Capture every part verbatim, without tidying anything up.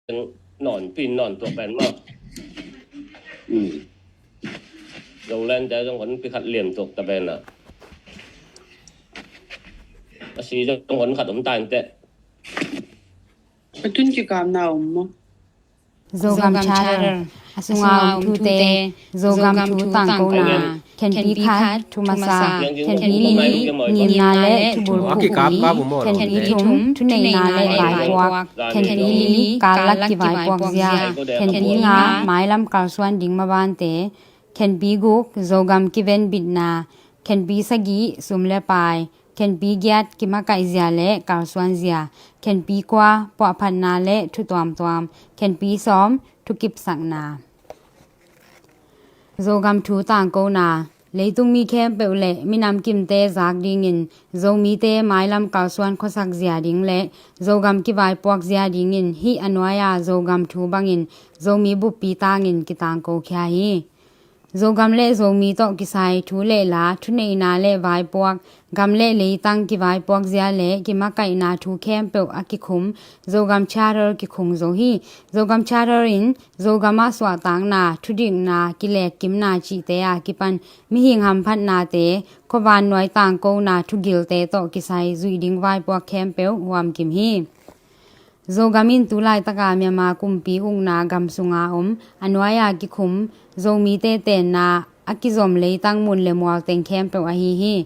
nawn pin nawn tuak pen maw. Zoland te zong honpi khat liam tuak ta pen a, a si zong hon khat om ta in teh. A tun kikapna om maw? Zogam Charter a sunga om thute, Zogam thu tangkona, khenpi khat thu masa, khenpi nih ngimna le thubul khukmi, khenpi thum thuneihna le vaipuak, khenpi li kallak kivaipuak zia, khenpi nga mailam kalsuan ding mabante, khenpi guk Zogam kivenbitna, khenpi sagih sum le pai, khenpi giat kimakaih zia le kalsuan zia, khenpi kua puahphatna le thu tuamtuam, khenpi sawm thukipsakna. Zogam thu tangkona. Leitung mi khempeuh le minam kimte zak dingin Zomite mailam kalsuan khuasak zia ding le Zogam kivaipuak zia dingin hih a nuai-a Zogam thu bangin Zomi buppi tangin kitangko khia hi. Zogam le Zomi tawh kisai thu le la, thuneihna le vaipuak, gam le leitang kivaipuak zia le kimakaihna thu khempeuh a kikhum Zogam Charter kikhung zo hi. Zogam Charter in Zogam ah suahtakna, thudikna, kilekkimna cihte a kipan mihing hamphatnate, khuavannuai tangkona thugilte tawh kisai zuih ding vaipuak khempeuh huamkim hi. Zogam in tu laitaka Myanmar kumpi ukna gam sunga om a nuai-a kikhum Zomite tenna a kizom leitang mun le mual teng khempeuh ahi hi.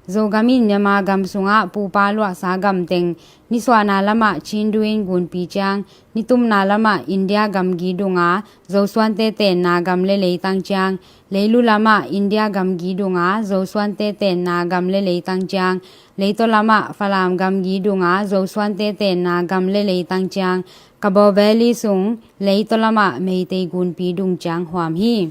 Zogam in Myanmar gam sungah pupa luahsa gam teng, nisuahna lamah Chindu in gunpi ciang, nitumna lamah India gamgi dunga Zosuante tenna gam le leitang ciang, leilu lamah India gamgi dunga Zosuante tenna gam le leitang ciang, leitaw lamah Falam gamgi dunga Zosuante tenna gam le leitang ciang, Kabaw Valley sung leitaw lamah Meitei gunpi dung ciang huam hi.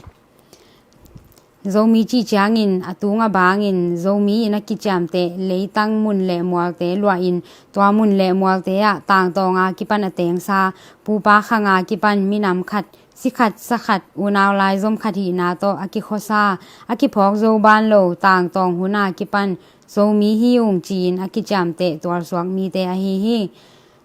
Zomi cih ciangin a tung a bangin Zomi in a kiciamteh leitang mun le mualte luahin tua mun le mualte ah tangtawnga kipan a tengsa, pupa khanga kipan minam khat, si khat, sa khat, unau laizom khat hihna tawh a kikhuasa, a kiphawk zo ban lo tangtawng huna kipan Zomi hi ung ci-in a kiciamteh tualsuak mite ahi hi.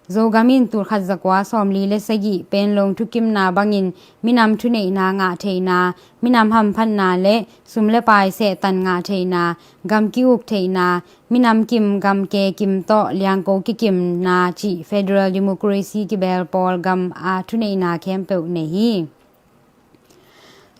Zogam in tulkhat zakua sawmli le sagih Panglong thukimna bangin minam thuneihna ngah theihna, minam hamphatna le sum le pai sehtan ngah theihna, gam ki-uk theihna, minam kim gam ke kim tawh liangko kikimna cih federal democracy kibel pawl gam a thuneihna khempeuh nei hi.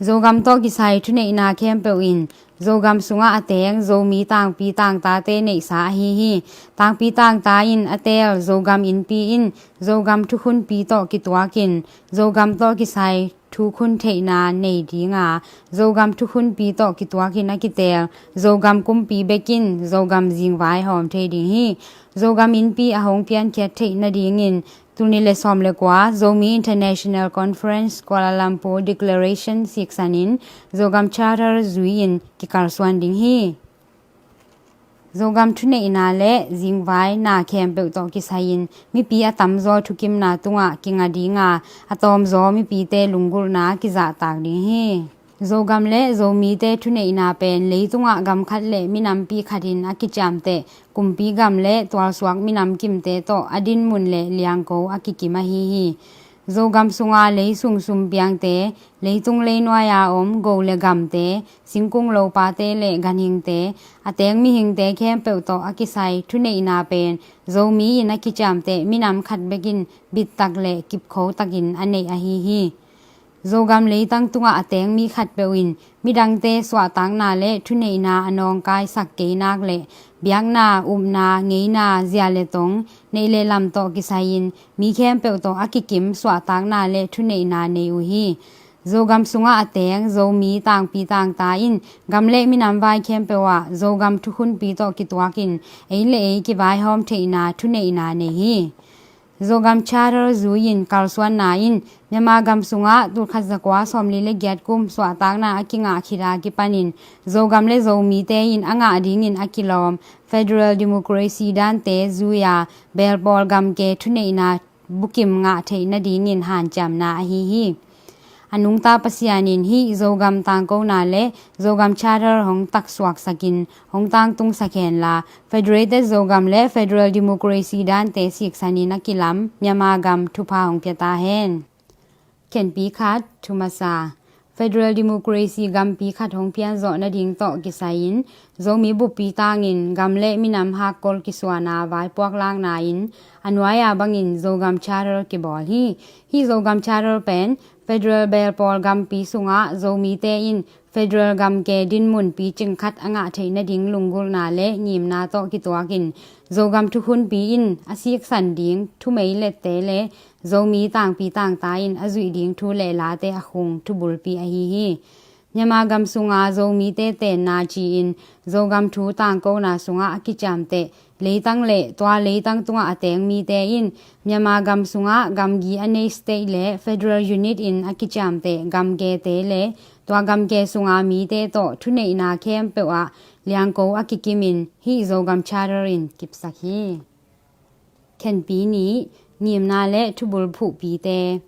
Zogam tawh kisai thuneihna khempeuh in Zogam sungah a teng Zomi tangpi tangtate neihsa ahi hi. Tangpi tangta in a teel Zogam innpi in Zogam thukhunpi tawh kituakin Zogam tawh kisai thukhun theihna nei dinga, Zogam thukhunpi tawh kituakin a kiteel Zogam kumpi bekin Zogam zingvai hawm thei ding hi. Zogam innpi a hong piankhiat theih nadingin tul nih le sawm le kua Zomi International Conference Kuala Lumpur Declaration siksanin Zogam Charter zui-in kikalsuan ding hi. Zogam thuneihna le zingvaina khempeuh tawh kisai-in mipi a tamzaw thukimna tungah kinga dinga, a tawmzaw mipite lunggulhna kizahtak ding hi. Zogam le Zomite thuneihna pen leitungah gam khat le minampi khatin a kiciamteh kumpi gam le tualsuak minam kimte tawh a dinmun le liangko a kikim ahi hi. Zogam sunga leisung sumpiangte, leitung leinuai-a om go le gamte, singkung lopate le ganhingte, a teng mihingte khempeuh tawh a kisai thuneihna pen Zomi in a kiciamteh minam khat bekin bittak le kipkho takin a neih ahi hi. Zogam leitang tungah a teng mi khatpeuh in midangte suahtakna le thuneihna a nawngkaisak kei nak le biakna, upna, ngeina, zia le tong, neih le lam tawh kisai-in mi khempeuh tawh a kikim suahtakna le thuneihna nei uh hi. Zogam sungah a teng Zomi tangpi tangta in gam le minam vai khempeuh ah Zogam thukhunpi tawh kituakin ei le ei kivaihawm theihna thuneihna nei hi. Zogam Charter zui-in kalsuanna in Myanmar gam sungah tulkhat zakua sawmli le giat kum suahtakna a kingah khit a kipanin Zogam le Zomite in a ngah dingin a kilawm federal democracy dante zui-a belpawl gamke thuneihna bukim ngah theih nadingin hanciamna ahi hi. A nungta Pasian in hih Zogam tangkona le Zogam Charter hong taksuaksakin hong tangtungsak henla, Federated Zogam le Federal Democracy dante siksanin a kilam Myanmar gam thupha hong pia ta hen. Khenpi khat, thumasa. Federal Democracy gampi khat hong pianzawh nading tawh kisai-in Zomi buppi tangin gam le minam hakkol kisuana vaipuak lakna in a nuai-a bangin Zogam Charter kibawl hi. Hih Zogam Charter pen Federal belpawl gampi sungah Zomite in Federal gamke dinmun picing khat a ngah theih nading lunggulhna le ngimna tawh kituakin Zogam thukhunpi in a siksan ding thumeilette le Zomi tangpi tangta in a zuih ding thu le late a khung thubulpi ahi hi. Myanmar gam sunga Zomite tenna ci-in Zogam thu tangkona sungah a kiciamteh leitang le tua leitang tungah a teng mite in Myanmar gam sungah gamgi a nei state le federal unit in a kiciamteh gamkete le tua gamke sunga mite tawh thuneihna khempeuh ah liangko a kikimin hih Zogam Charter in kipsak hi. Khenpi nih, ngimna le thubul phuhpite.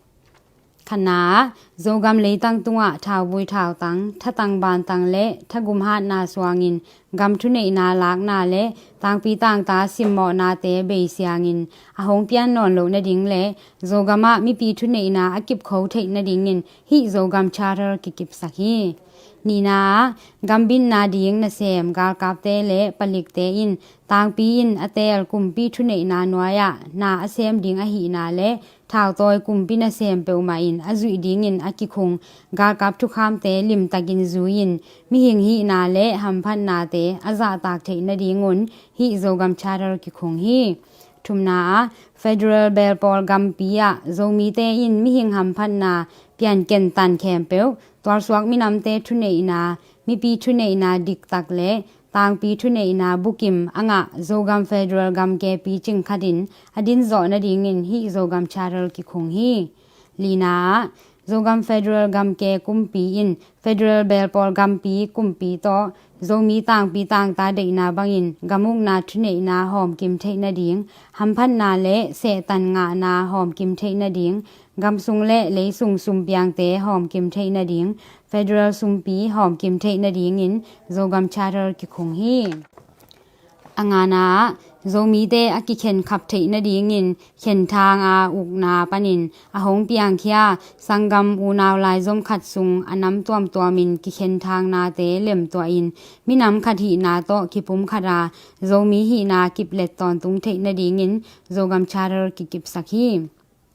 Khatna ah, Zogam leitang tungah thauvui thautang, thatang bantang le thagum hatna suangin gam thuneihna lakna le tangpi tangta simmawhnate beisiangin a hong pian nawn loh nading le Zogam ah mipi thuneihna a kipkho theih nadingin hih Zogam Charter kikipsak hi. Nihna ah, gambitna ding nasem galkapte le palikte in tangpi in a teel kumpi thuneihna nuai-ah na a sem ding ahihna le thautawi kumpi nasem peuhmah in a zuih dingin a kikhung galkap thukhamte limtakin zui-in mihing hihna le hamphatnate a zahtak theih nadingun hih Zogam Charter kikhung hi. Thumna ah, federal belpawl gampi ah Zomite in mihing hamphatna pianken tan khempeuh tualsuak minamte thuneihna, mipi thuneihna diktak le tangpi thuneihna bukim a ngah Zogam federal gamke picing khatin a dinzawh nadingin hih Zogam Charter kikhung hi. Lina ah, Zogam federal gamke kumpi in federal belpawl gampi kumpi tawh Zomi tangpi tangta deihna bangin gamukna thuneihna hawmkim theih nading, hamphatna le sehtan ngahna hawmkim theih nading, gamsung le leisung sumpiangte hawmkim theih nading, federal sumpi hawmkim theih nadingin Zogam Charter kikhung hi. A ngana ah, Zomite a kikhenkhap theih nadingin khenthang a ukna panin a hong piangkhia sanggam unau laizom khat sung a nam tuamtuamin kikhenthang nate lemtuahin minam khat hihna tawh kipum khata Zomi hihna kiplet tawntung theih nadingin Zogam Charter kikipsak hi.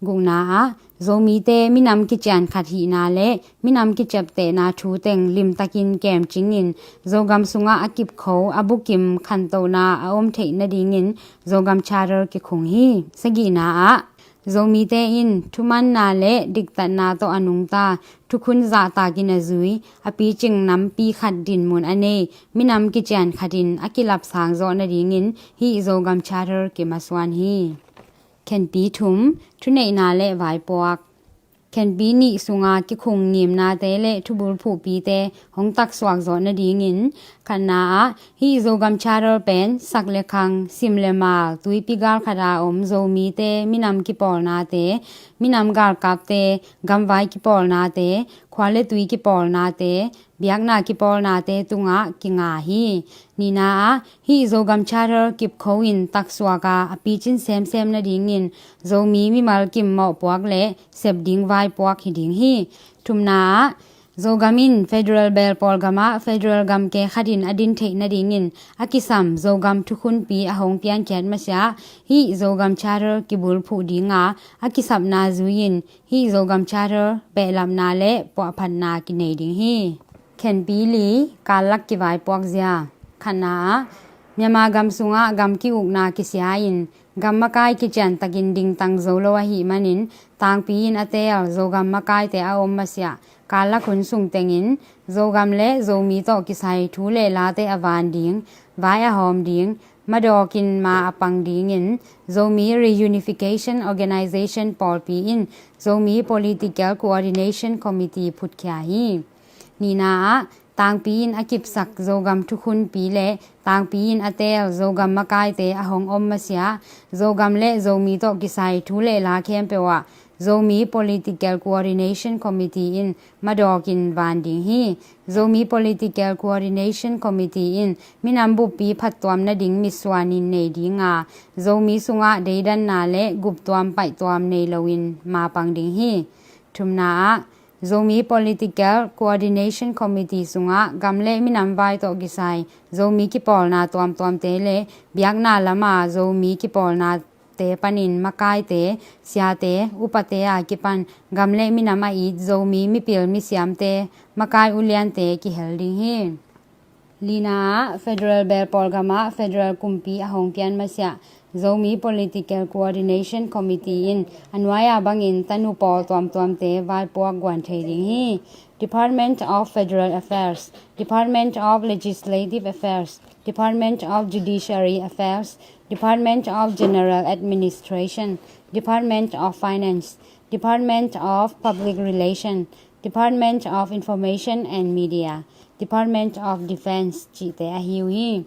Gukna ah, Zomite minam kician khat hihna le minam kiciaptehna thu teng limtakin kemcingin Zogam sungah a kipkho a bukim khantohna a om theih nadingin Zogam Charter kikhung hi. Sagihna ah, Zomite in thumanna le diktatna tawh a nungta thukhun zahtakin a zui a picing nampi khat dinmun a nei minam kician khatin a kilapsang zawh nadingin hih Zogam Charter kimasuan hi. Khenpi thum, thuneihna le vaipuak. Khenpi nih sunga kikhung ngimnate le thubul phuhpite hong taksuak zawh nadingin khatna ah hih Zogam Charter pen sak le khang, sim le mal, tuipi gal khata om Zomite minam kipawlnate, minam galkapte, gamvai kipawlnate, khua le tui kipawlnate, biakna kipawlnate tungah kinga hi. Nihna ah hih Zogam Charter kipkho in taksuak a a picin semsem nadingin Zomi mimal kim mawhpuak le sep ding vaipuak hi ding hi. Thumna ah Zogam in federal belpawl gamah federal gamke khatin a din theih nadingin a kisam Zogam thukhunpi a hong piankhiat masiah hih Zogam Charter kibulphuh dinga a kisapna zui-in hih Zogam Charter behlapna le puahphatna kinei ding hi. Khenpi li, kallak kivaipuak zia. Khatna ah Myanmar gam sungah gam ki-ukna kisia-in gam makai kiciantakin dingtang zo lo ahih manin tangpi in a teel Zogam makaite a om masiah kallak hun sung tengin Zogam le Zomi tawh kisai thu le late a van ding, vai a hawm ding, madawkin ma a pang dingin Zomi Reunification Organization pawlpi in Zomi Political Coordination Committee phutkhia hi. Nihna ah tangpi in a kipsak Zogam thukhunpi le tangpi in a teel Zogam makaite a hong om masiah Zogam le Zomi tawh kisai thu le la khempeuh ah Zomi Political Coordination Committee in madawkin van ding hi. Zomi Political Coordination Committee in minam buppi phattuam nading mitsuanin nei dinga, Zomi sungah deidanna le guptuam paihtuam nei loin mapang ding hi. Thumna ah, Zomi Political Coordination Committee sungah gam le minam vai tawh kisai Zomi kipawlna tuamtuamte le biakna lama Zomi kipawlnate panin makaite, siate, upate a kipan gam le minam a it Zomi mipil misiamte, makai uliante kihel ding hi. Lina ah, Federal Belpawl gamah Federal kumpi a hong pian masiah Zomi Political Coordination Committee in a nuai-a bangin tanu pawl tuamtuamte vaipuak guan thei ding hi. Department of Federal Affairs, Department of Legislative Affairs, Department of Judiciary Affairs, Department of General Administration, Department of Finance, Department of Public Relation, Department of Information and Media, Department of Defense cihte ahi uh hi.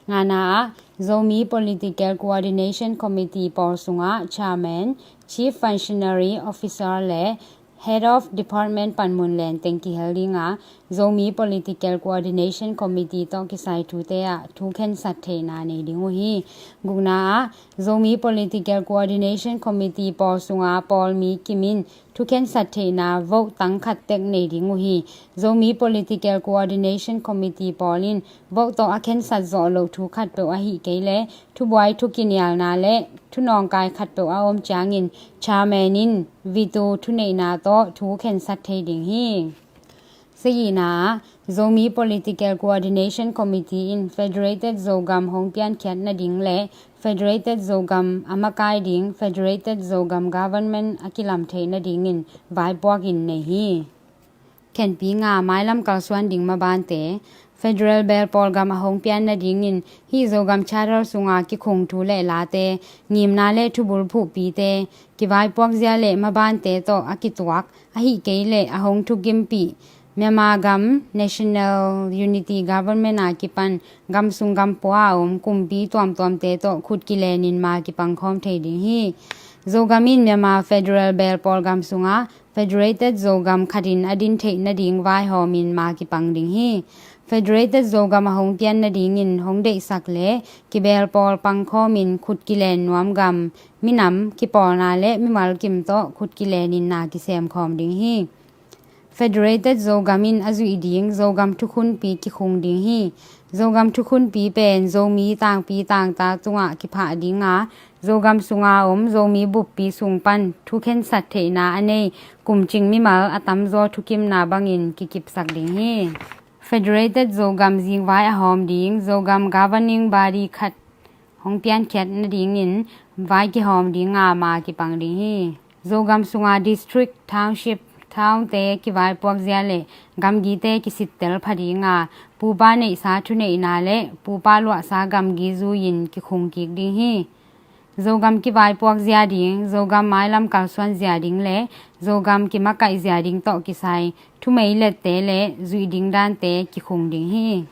Ngana ah, Zomi Political Coordination Committee pawl sungah Chairman, Chief Functionary Officer le Head of Department panmun len teng kihel dinga, Zomi Political Coordination Committee tawh kisai thute ah thu khensat theihna nei ding uh hi. Gukna ah, Zomi Political Coordination Committee pawl sunga pawl mi kimin thu khensat theihna vote tang khat tek nei ding uh hi. Zomi Political Coordination Committee pawl in vote tawh a khensat zawh loh thu khatpeuh ahih kei le thubuai thukinialna le thunawngkai khatpeuh a om ciangin Chairman in veto thuneihna tawh thu khensat thei ding hi. Sagihna ah, Zomi Political Coordination Committee in Federated Zogam hong piankhiat nading le Federated Zogam a makai ding Federated Zogam Government a kilam theih nadingin vaipuakin nei hi. Khenpi nga, mailam kalsuan ding mabante. Federal Belpawl gam a hong pian nadingin hih Zogam Charter sunga kikhung thu le late, ngimna le thubul phuhpite, kivaipuakzia le mabante tawh a kituak ahih kei leh a hong thukimpih Myanmar gam National Unity Government a kipan gam sung gam pua a om kumpi tuamtuamte tawh khut kilenin ma kipangkhawm thei ding hi. Zogam in Myanmar Federal Belpawl gam sunga Federated Zogam khatin a din theih nading vaihawmin ma kipang ding hi. Federated Zogam a hong pian nadingin hong deihsak le kibelpawl pangkhawmin khut kilen nuam gam, minam, kipawlna le mimal kim tawh khut kilenin na kisemkhawm ding hi. Federated Zogam in a zuih ding Zogam thukhunpi kikhung ding hi. Zogam thukhunpi pen Zomi tangpi tangta tungah kiphah dinga, Zogam sunga om Zomi buppi sung pan thu khensat theihna a nei kumcing mimal a tamzaw thukimna bangin kikipsak ding hi. Federated Zogam zingvai a hawm ding Zogam Governing Body khat hong piankhiat nadingin vai kihawm dinga ma kipang ding hi. Zogam sunga district, township, townte kivaipuakzia le gamgite kisittel pha dinga, pupa neihsa thuneihna le pupa luahsa gamgi zui-in kikhung kik ding hi. Zogam kivaipuakzia ding, Zogam mailam kalsuanzia ding le Zogam kimakaihzia ding tawh kisai thumeilette le zuih ding dante kikhung ding hi.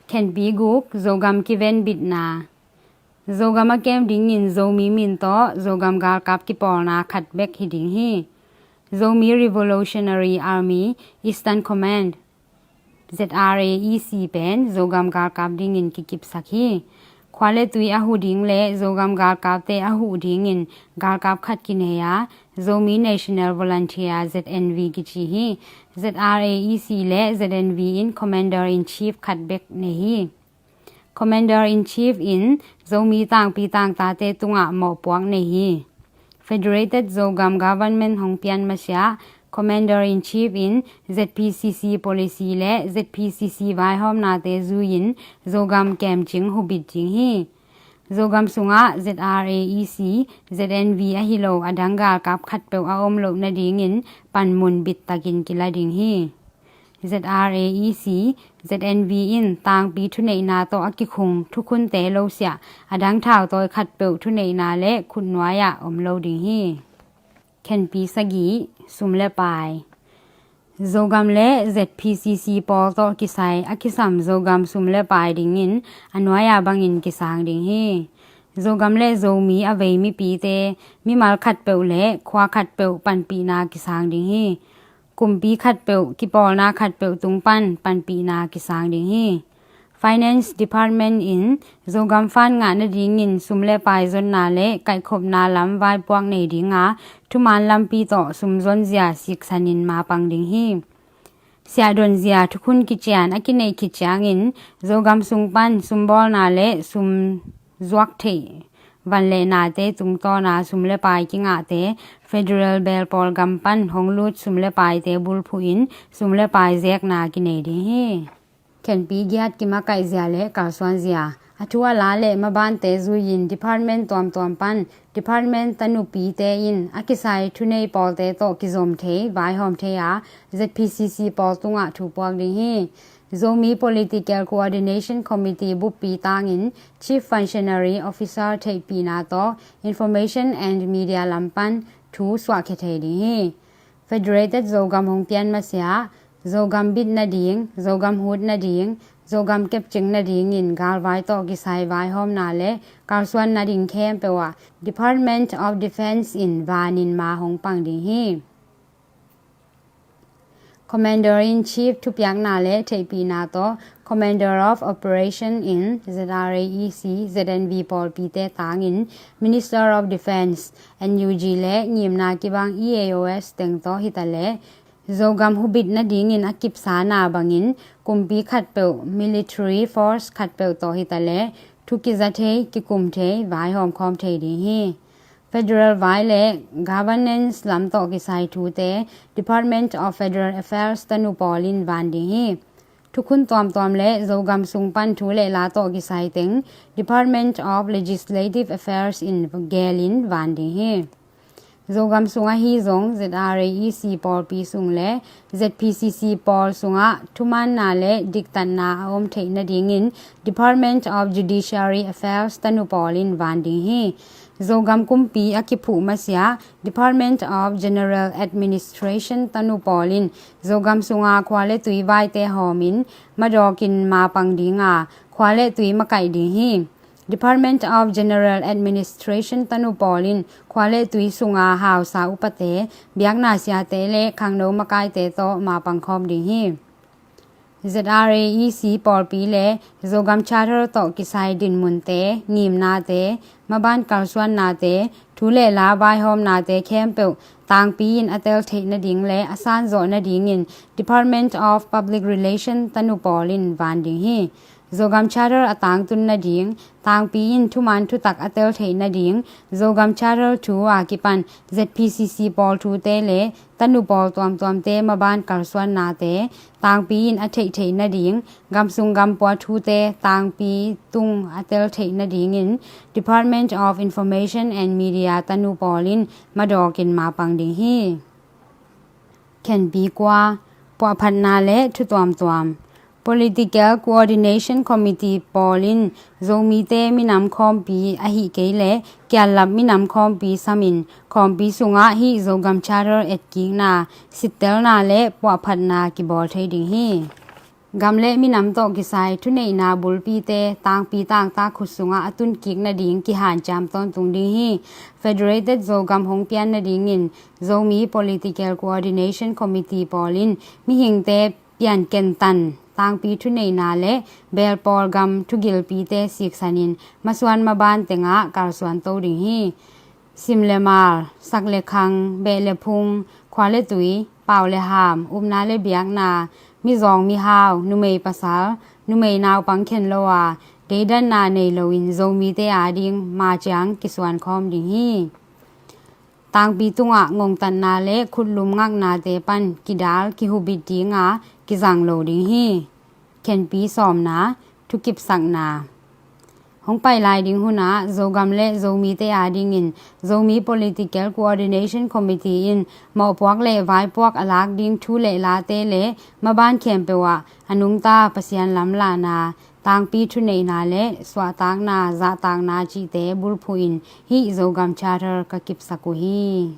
Khenpi guk, Zogam kivenbitna. Zogam a kem dingin Zomi min tawh Zogam galkap kipawlna khat bek hi ding hi. Zomi Revolutionary Army Eastern Command, Z R A E C pen Zogam galkap dingin kikipsak hi. Khua le tui a huh ding le Zogam galkapte a huh dingin galkap khat kinei a, Zomi National Volunteer, Z N V kici hi. Z R A E C le Z N V in Commander in Chief khat bek nei hi. Commander in Chief in Zomi tangpi tangtate tungah mawhpuak nei hi. Federated Zogam Government hong pian masiah Commander in Chief in Z P C C policy le Z P C C vaihawmnate zui-in Zogam kemcing hubit ding hi. Zogam sungah Z R A E C, Z N V ahi lo a dang galkap khatpeuh a om loh nadingin panmun bittakin kila ding hi. Z R A E C, Z N V in tangpi thuneihna tawh a kikhung thukhunte losiah a dang thautawi khatpeuh thuneihna le khutnuai-ah om lo ding hi. Khenpi sagih, sum le pai. Zogam le Z P C C pawl tawh kisai a kisam Zogam sum le pai dingin a nuai-a bangin kisang ding hi. Zogam le Zomi a vei mipite, mimal khatpeuh le khua khatpeuh panpihna kisang ding hi. Kumpi khatpeuh, kipawlna khatpeuh tung pan panpihna kisang ding hi. Finance Department in Zogam fund ngah nadingin sum le pai zonna le kaihkhopna lam vaipuak nei dinga, thuman lampi tawh sum zonzia siksanin mapang ding hi. Siahdonzia thukhun kician a kineih khit ciangin Zogam sung pan sumbawlna le sum zuak theih van le nate tungtawna sum le pai kingahte, federal belpawl gam pan hong lut sum le paite bulphuhin sum le pai zekna kinei ding hi. Khenpi giat kimakaihzia le kalsuanzia. A thu a la le mabante zuiin department tuamtuam pan department tanupite in a kisai thunei pawlte tawh kizom thei, vaihawm thei a, Z P C C pawl tungah thu puak ding hi. Zomi Political Coordination Committee buppi tangin Chief Functionary Officer theihpihna tawh Information and Media lam pan thu suahkhia thei ding hi. Federated Zogam hong pian masiah, Zogam bit nading, Zogam hut nading, Zogam kepcing nadingin galvai tawh kisai vaihawmna le kalsuan nading khempeuh ah Department of Defense in vanin ma hong pang ding hi. Commander in Chief thupiakna le theihpihna tawh Commander of Operation in Z R A E C, Z N V pawlpite tangin Minister of Defense, N U G le ngimna kibang E A O S teng tawh hitaleh Zogam hubit nadingin a kipsana bangin kumpi khatpeuh, military force khatpeuh tawh hitaleh thu kiza thei, kikum thei, vaihawm khawm thei ding hi. Federal vai le governance lam tawh kisai thute Department of Federal Affairs tanu pawl in van ding hi. Thukhun tuamtuam le Zogam sung pan thu le la tawh kisai teng Department of Legislative Affairs in gelin van ding hi. Zogam sung ahi zong Z R A E C pawlpi sung le Z P C C pawl sungah thumaanna le diktatna a om theih nadingin Department of Judiciary Affairs tanu pawl in van ding hi. Zogam kumpi a kiphuh masiah Department of General Administration tanu pawl in Zogam sunga khua le tui vaite hawmin madawkin mapang dinga khua le tui makaih ding hi. Department of General Administration tanu pawl in khua le tui sunga hausa upate, biakna siate le khangno makaite tawh mapang khawm ding hi. Z R A E C pawlpi le Zogam Charter tawh kisai dinmunte, ngimnate, maban kalsuannate, thu le la vaihawmnate khempeuh tangpi in a tel theih nading le a sanzawh nadingin Department of Public Relation tanu pawl in van ding hi. Zogam Charter a tangtun nading, tangpi in thuman thutak a tel theih nading, Zogam Charter thu a kipan Z P C C pawl thute le tanu pawl tuamtuamte maban kalsuannate tangpi in a theih theih nading, gamsung gampua thute tangpi tung a tel theih nadingin Department of Information and Media tanu pawl in madawkin mapang ding hi. Khenpi kua, puahphatna le thu tuamtuam. Political Coordination Committee pawl in Zomite minam khawmpi ahih kei le kiallap minam khawmpi samin khawmpi sungah hih Zogam Charter etkikna, sittelna le puahphatna kibawl thei ding hi. Gam le minam tawh kisai thuneihna bulpite tangpi tangtak khut sungah a tunkik nading kihanciam tawntung ding hi. Federated Zogam hong pian nadingin Zomi Political Coordination Committee pawl in mihingte piankentan tangpi thuneihna le belpawl gam thugilpite siksanin masuan maban tengah kalsuan to ding hi. Sim le mal, sak le khang, beh le phung, khua le tui, pau le ham, upna le biakna, mizawng mihau, numei pasal, numei naupang khen lo a, deidanna nei loin Zomite ading maciang kisuan khawm ding hi. Tangpi tungah ngongtatna le khutlum ngaknate pan kidal kihubit dinga kizang lo ding hi. Khenpi sawmna, thukipsakna. Hong pai lai ding hunah Zogam le Zomite adingin Zomi Political Coordination Committee in mawhpuak le vaipuak a lak ding thu le late le maban khempeuh ah a nungta Pasian lamlahna, tangpi thuneihna le suahtakna, zahtakna cihte bulphuhin hih Zogam Charter ka kipsak uh hi.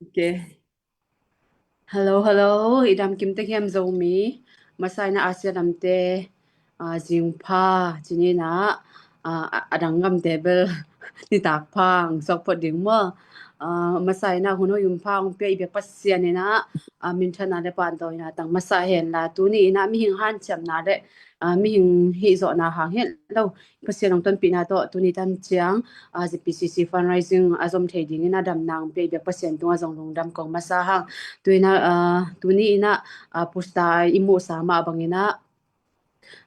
Ok. Hello, hello. I dam kim tek hiam Zomi? Masa in ah Asia lamte, ah, zingpha, ci ni in ah, ah, a, a dang gamte bel nitak pha hong suak phot ding maw. Ah, masa in ah hun hoih hun pha hong pia i biak Pasian in ah, ah, minthanna le pahtawina tang masa hen la. Tuni in ah mihing hanciamna le, ah, mihing hihzawhna hang hi lo, Pasian hong tonpihna tawh tuni tan ciang, ah, Z P C C fundraising a zom thei dingin a damna hong pia i biak Pasian tungah zong lungdam kong masa hang. Tuni in ah, ah, tuni in ah, ah, poster i muhsa mah bangin ah,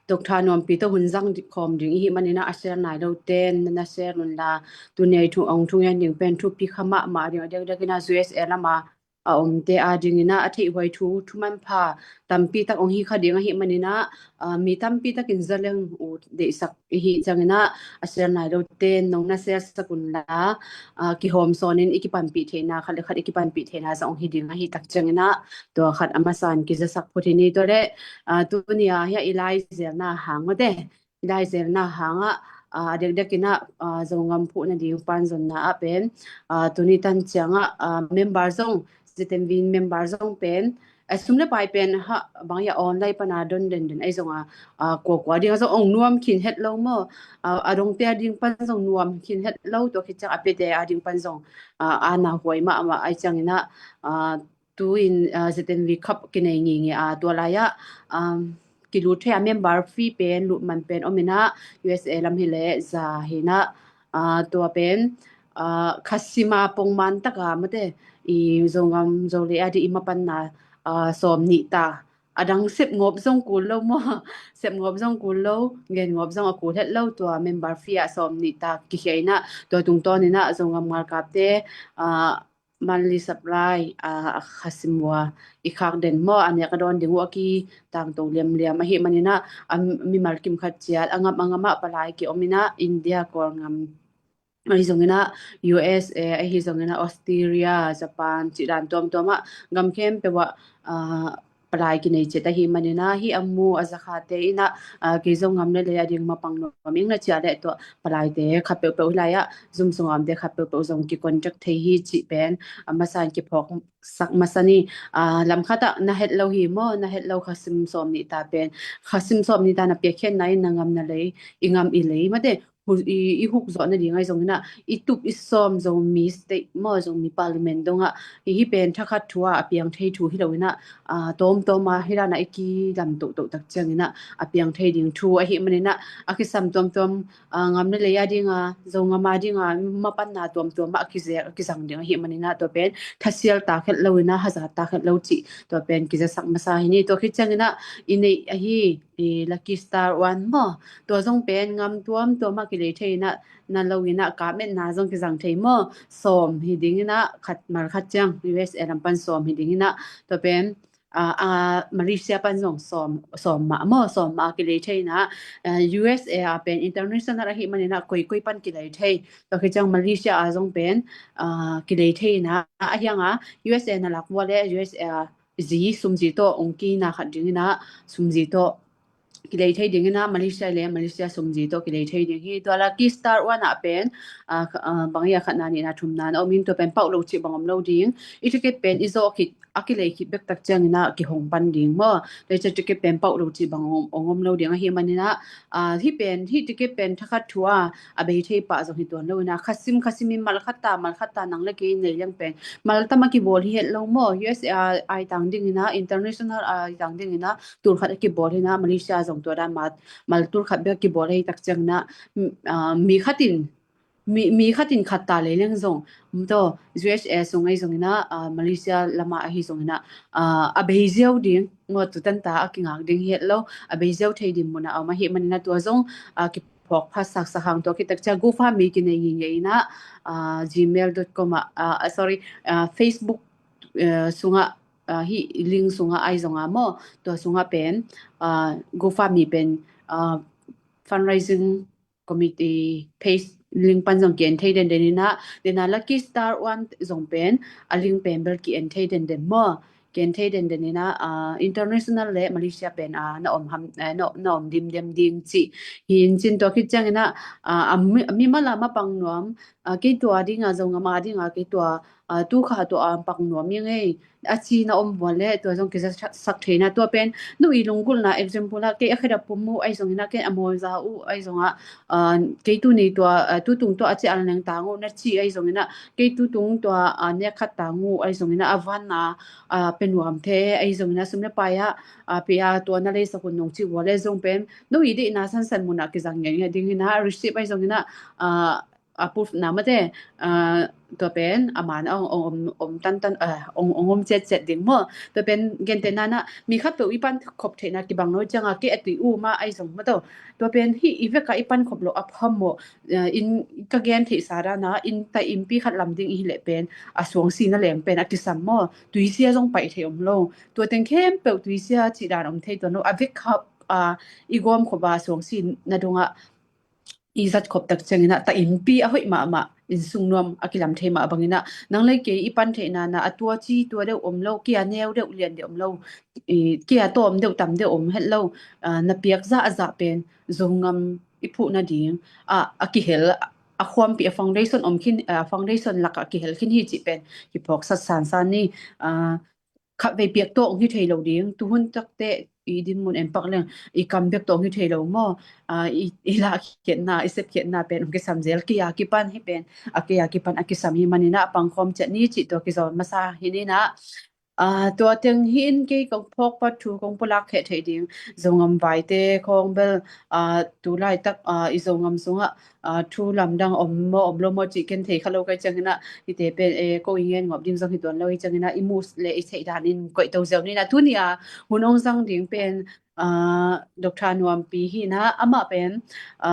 Doctor Nuampi tawh hun zang di-, khawm ding i hih manin ah, a share nai lote na share un la. Tuni a i thu, hong thungen ding pen thupi kha mahmah ding, a diakdiakin ah U S A lam a a omte a dingin ah a theihhuai thu, thu manpha tampi tak hong hi kha ding ahih manin ah, ah, mi tampi takin zaleng uh deihsak i hih ciangin ah, a share nai lote nong na share sak un la, ah, kihawm sawnin i kipanpih theihna, khat le khat i kipanpih theihna zong hong hi ding ahih tak ciangin ah, tua khat a masa in kizasak phot hi ni. Tua le, ah, tuni a hiah i laizelna hang mate, i laizelna hang ah, ah, a diakdiakin ah, ah, Zogam phuhna ding pan zonna ah pen, ah, tuni tan ciang ah, ah, member zong, Z M V member zong pen, a sum le pai pen ha, bang hiah online pan a don denden ahi zong a, ah, kuakua ding a zong hong nuam khin het lo maw. Ah, a dongte a ding pan zong nuam khin het lo, tua khit ciang a piate a ding pan zong, ah, a na huai mahmah ahi ciangin ah, ah, tu-in, ah, Z M V Cup kinei ngingi a, tua lai ah, um, kilut thei a member fee pen, lut man pen om in ah, U S A lam hi leh za hi in ah, ah, tua pen, ah, khasim a pongman tak a mate, i Zogam Zolei a ding i mapanna, ah, sawm nih ta. A dang sepngawp zong kul lo maw, sepngawp zong kul lo, gengawp zong a kul het lo, tua member fee ah sawm nih ta kikhia in ah, tua tungtawn in ah Zogam ngalkapte, ah, monthly supply, ah, a khasim uh a i khak den maw, a nek a dawn ding uh a kitangto liamliam ahih manin ah, a mimal kim khat ciat a ngam a ngam ah palai kiom in ah, India, Kawlgam ahi zongin ah, U S A ahi zongin ah, Australia, Japan cih dan tuamtuam ah, gam khempeuh ah, ah, palai kinei ciat ahih manin ah, hih a mu a zakhate in ah, ah, kei zong gam le lei a ding mapang nuam ing na ci a leh, tua palaite khat peuhpeuh hi lai ah, Zoom sungah omte khat peuhpeuh zong kicontact thei hi cih pen, ah, a masa in kiphawksak masa ni. Ah, lam khat ah na het lo hi maw, na het lo khasim sawm nih ta pen, khasim sawm nih ta na piakkhiatna in na gam na lei, i gam i lei mate, hu-, i, i huk zawh nading ahi zongin ah, i tup i sawm Zomi state maw, Zomi parliament dong ah, i hih pen thakhat thu ah a piang thei thu hi lo in ah, ah, tawmtawm ah hih dan ah i kilam tohtoh tak ciangin ah, a piang thei ding thu ahih manin ah, a kisam tuamtuam, ah, gam le lei a ding a, Zogam a ding a mapanna tuamtuam ah a kizek, a kizang ding ahih manin ah, tua pen thasial tak het lo in ah, hazat tak het lo cih, tua pen kizasak masa hi ni. Tua khit ciangin ah, i neih ahi, i Lucky Star One maw, tua zong pen gam tuamtuam ah kilei thei in ah, na lo in ah, kap etna zong kizang thei maw, sawm hi ding in ah, khat, mal khat ciang U S A lam pan sawm hi ding in ah, tua pen, ah, ah, Malaysia pan zong sawm, sawm mah maw, sawm mah kilei thei in ah, ah, U S A ah pen international ahih manin ah, koikoi pan kilei thei, tua khit ciang Malaysia ah zong pen, ah, kilei thei in ah, a hiang a U S A na lak vua le U S A zi sumzi tawh hong kina khat ding in ah, sumzi tawh kilei thei ding in ah, Malaysia le Malaysia sumzi tawh kilei thei ding hi. Tua Lucky Star One ah pen, ah, kha-, ah, bang hiah khatna nihna thumna na om in, tua pen pauh lo cih bang om lo ding. I ticket pen i zawh khit, a kilei khit bek tak ciangin ah kihong pan ding maw. Tua i ciah ticket pen pauh lo cih bang om, om lo ding ahih manin ah, ah, hih pen, hih ticket pen thakhat thu ah a bei thei pah zong hi tuan lo in ah, khasim, khasim in mal khat ta, mal khat ta nang le kei nei leng pen, mal tam a kibawl hi het lo maw. U S A a, a i tang ding in ah, international a i tang ding in ah, tul khat a kibawl hi in ah, Malaysia zong tua dan mal, mal tul khat bek a kibawl hi tak ciangin ah, m-, ah, mi khat in, mi, mi khat in khat ta lei leng zong, um, tua U S A sung ahi zongin ah, ah, Malaysia lam ah ahi zongin ah, ah, a bei ziau ding, ngawh tu tan ta a kingak ding hi het lo, a bei ziau thei ding mun ah a om ahih manin ah, tua zong, ah, kiphawk pha saksak hang. Tua khit tak ciang GoFundMe kinei ngingi in ah, ah, gmail dot com ah, ah, ah, sorry, ah, Facebook, eh, sungah, ah, hih link sungah ahi zong a maw, tua sungah pen, ah, GoFundMe pen, ah, fundraising committee page link pan zong ki-en thei denden in ah, den a Lucky Star One zong pen a link pen bel ki-en thei denden maw, ki-en thei denden in ah, ah, international le Malaysia pen, ah, na om ham, eh, na, na om dimdem ding cih hi in cin. Tua khit ciangin ah, ah, a mi, a mimal a mapang nuam, ah, kei tua ding a, Zogam a ding a, kei tua a, tu kha tua a pak nuam ing ei, a cina om vua le tua zong kizasak theina tua pen, nu i lunggulhna example ah kei a khedap pum uh ahi zongin ah, kei a mawza uh ahi zongah, a, kei tuni tua, a, tutung tua a ci al neng tang uh na ci ahi zongin ah, kei tutung tua, a, nek khat tang uh ahi zongin ah, a van a, a, pe nuam the ahi zongin ah, sum le pai ah, a, pe a tua na leisak un nong ci vua le zong pen, nu i deihna sansan mun ah kizang ngiat ngiat dingin ah, receipt ahi zongin ah, a, a proof na mate, a, tua pen a man a ong, ong om, om tantan, a, ong, ong om ciatciat ding maw. Tua pen gentehna in ah mi khatpeuh i pan khop theihna kibang lo ciangah kei a tui u mah ahi zong maw, tua pen hih i vekah i pan khop loh a pham maw. A, in ka gen theihsa dan ah in tai innpi khat lam ding i hi leh pen a suang si na leng pen a kisam maw. Tuisia zong paih thei om lo. Tua teng khempeuh tuisia cih dan om thei tuan lo. A vekah, a, i gawm khop a suang si na dongah i zat khop tak ciangin ah, ta innpi a hoih mahmah, innsung nuam a kilam thei mah bangin ah, nang le kei i pan theihna in ah, a tua ci tua deuh om lo, kia neu deuh lian deuh om lo, i, kia tawm deuh tam deuh om het lo, a, na piak zahzah pen Zogam i phuh nading, a, a kihel, a khuampi, a foundation om khin, a, foundation lakah kihel khin hi cih pen kiphawksat sansan ni, a, khatvei piak tawh hong hi thei lo ding, tuhun takte i dinmun en pak leng, i kam bek tawh hong hi thei lo maw? A, i, i lahkhiatna, i sepkhiatna pen hong kisam zel, kei a kipan hi pen, a kei a kipan a kisam hi manin ah pangkhawm ciat ni cih tua kizawn masa hi ni in ah. A, tua teng hi in kei kong phawk pat thu kong pulak kheh theih ding, Zogam vaite khawng bel, a, tu laitak, a, i Zogam sungah, a, thu lamdang om maw om lo maw cih ken thei kha lo ka hih ciangin ah, hihte pen, e, ko i ngen ngawp ding zong hi tuan lo hi ciangin ah, i muh le i theih danin koih to ziau ni in ah, tuni a hun ong zang ding pen, a, Doctor Nuampi hi in ah, amah pen, a,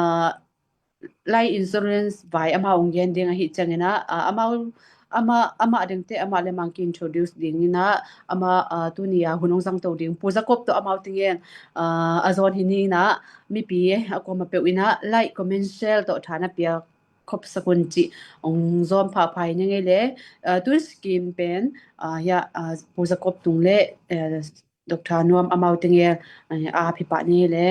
life insurance vai amau ong gen ding ahi ciangin ah, a, amau, amah, amah dengte amah le mang ki introduce ding in ah, amah, a, tuni a hun ong zang to ding Pu Jacob tawh amau tingen, a, a zawn hi ni in ah, mipi a kuama peuh in ah like, comment, share tawh tha na piak khop sak un cih ong zawm phapha hi ni ngei le, a, tun scheme pen, a, hia, a, Pu Jacob tung le, a, Doctor Nuam amau tingen, a, a phi pah ni ngei le.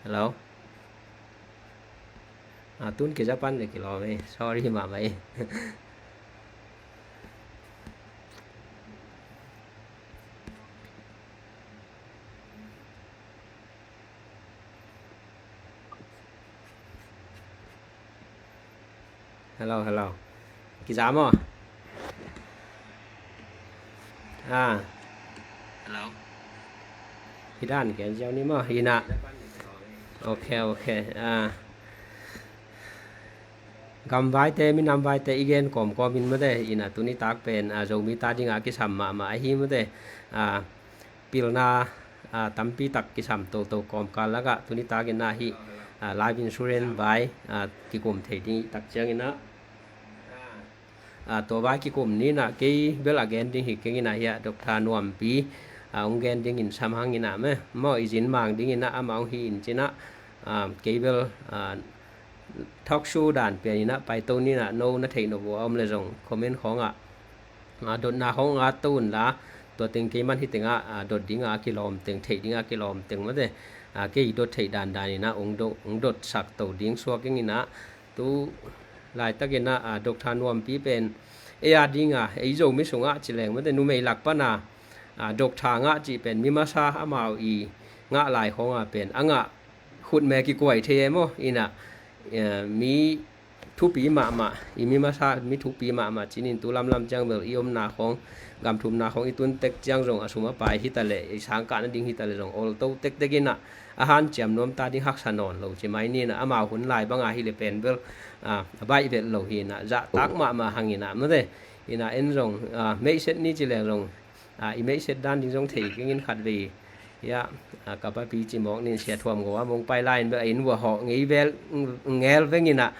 Hello. A, tun kei Japan le kilawm e. Sorry mahmah e. Hello, hello. Kiza maw? A. Hello. Hi dan gen ziau ni maw? Hi na. Ok, ok. A. Gamvaite, minamvaite i gen kawmkawm in mate, ina tuni tak pen, a, Zomi ta dinga kisam mahmah ahi mate. A, pilna, a, tampi tak kisam toto kawmkal lakah tuni tak ina hi, a, life insurance vai, a, kikum thei ding tak ciangina, a, a, tua vai kikum ni in ah, kei bel a gen ding hi keng in ah, hi ah Doctor Nuampi, a, hong gen ding in sam hang in ah, me maw, i zin mang ding in ah, amah hong hi in cin ah, a, kei bel, a, talk show dan pian in ah pai to ni in ah, no na theih nop uh a om leh zong comment khawng ah, a, dotna khawng at to un la, tua teng kei man hi teng ah, a, dot ding a kilawm teng, theih ding a kilawm teng mate, a, kei dot theih dandan in ah hong dot, hong dotsak to ding suak ing in ah, tu laitak in ah, a, Doctor Nuampi pen ei a ding a, ei Zomi sung ah ci leng mate, numei lak pan a, a, Doctor ngah cih pen mi masa amau i ngah lai khawng a pen a ngah khutme kikuai thei e maw, in ah, eh, mi thupi mahmah, i mi masa mi thupi mahmah cin in, tu lamlam ciang bel i omna khawng, gam thumna khawng i tun tek ciang zong a sum a pai hi ta leh, i sangkah nading hi ta leh zong ol to tektek in ah, a hanciam nuam ta ding haksa nawn lo ci mai ni in ah, amau hun lai bang a hi leh pen bel, a, a baih vet lo hi in ah, zahtak mahmah hang in ah mate, in ah en zong, a, meihset ni ci leng zong, a, i meihset dan ding zong thei keng in khatvei, ya, a, ka papi ci mawk ni in, Sia Thuam Go a mong pai lai in bel a inn vua hawh ngei vel, ngel veng in ah,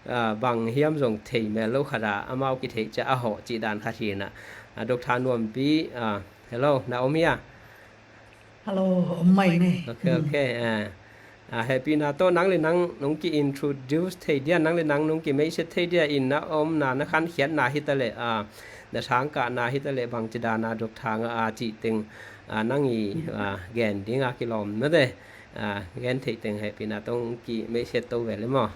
a, bang hiam zong thei mel lo khat a, amau kitheih ciah a hawh cih dan khat hi in ah, a, Doctor Nuampi, a, hello, na om hia? Hello, om mai ne. Ok, ok, a. A, hehpihna tawh nang le nang nong ki-introduce thei dia, nang le nang nong kimeihset thei dia, inn a omna, na khankhiatna hi ta leh, a, na sangkahna hi ta leh, bangci dan a Doctor ngah a cih teng, a, nang i, a, gen ding a kilawm mate, a, gen theih teng hehpihna tawh nong kimeihset to ve le maw.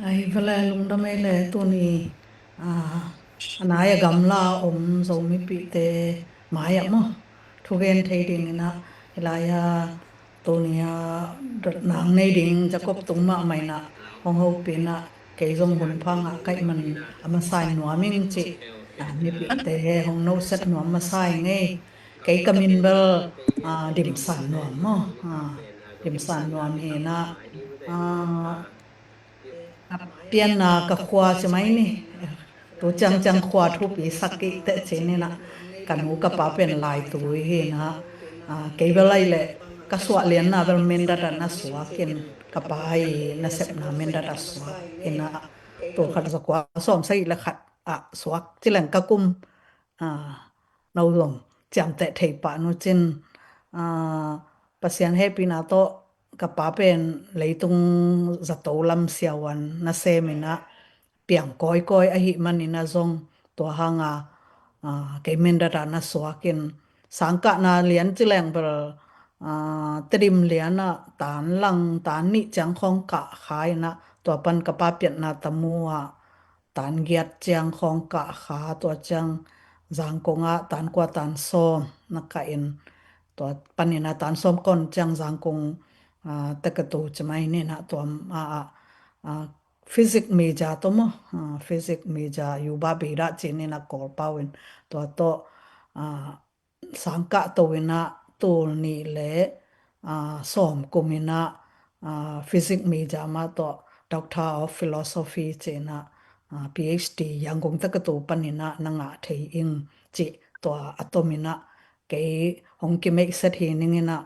Ai, vele lungdam ei le tuni, a, a nai a gamla om Zomipihte mai ah maw, thugen thei ding in ah, hi lai a tuni a dotna nei ding Jacob tung mahmah in ah, hong hopih in ah, kei zong hun pha ngah ka hih man a masa in nuam ing cih, a, mipihte hong noset nuam masa ing ei. Kei ka min bel, a, Dim San Nuam maw, a, Dim San Nuam hi in ah, a, a pianna ka khua ci mai ni. Tu ciangciang khua thupi sak kei teh ci ni in ah, ka nu ka pa pen Laitui hi in ah, a, kei bel ahih leh ka suah lianna bel Mindat ah na suak in, ka pa i nasepna Mindat ah suak in ah, tul khat za kua sawm sagih le khat ah suak ci leng ka kum, a, no zong ciamteh thei pah nu cin, a, Pasian hehpihna tawh ka pa pen leitung zato lam siavuan nasem in ah piang kawikawi ahih man in ah zong, tua hang a, a, kei Mindat ah na suak in, sangkahna lian ci leng bel, a, Tedim lian ah tan lang, tan nih ciang khawng kah kha in ah, tua pan ka pa pianna Tamu ah tan giat ciang khawng kah kha, tua ciang Zangkong ah tan kua tan sawm na kah in, tua pan in ah tan sawm kawn ciang Zangkong, a, tekatu ci mai ni in ah, tua, a, a, a, physics major tawh maw, a, physics major, yuba bida ci ni in ah Kawlpau in, tua tawh, a, sangkah to in ah tul nih le, a, sawm kum in ah, a, physics major mah tawh Doctor of Philosophy ci in ah, a, P H D Yangon tekatu pan in ah na ngah thei ing cih tua a tom in ah, kei hong kimeihset hi ning in ah,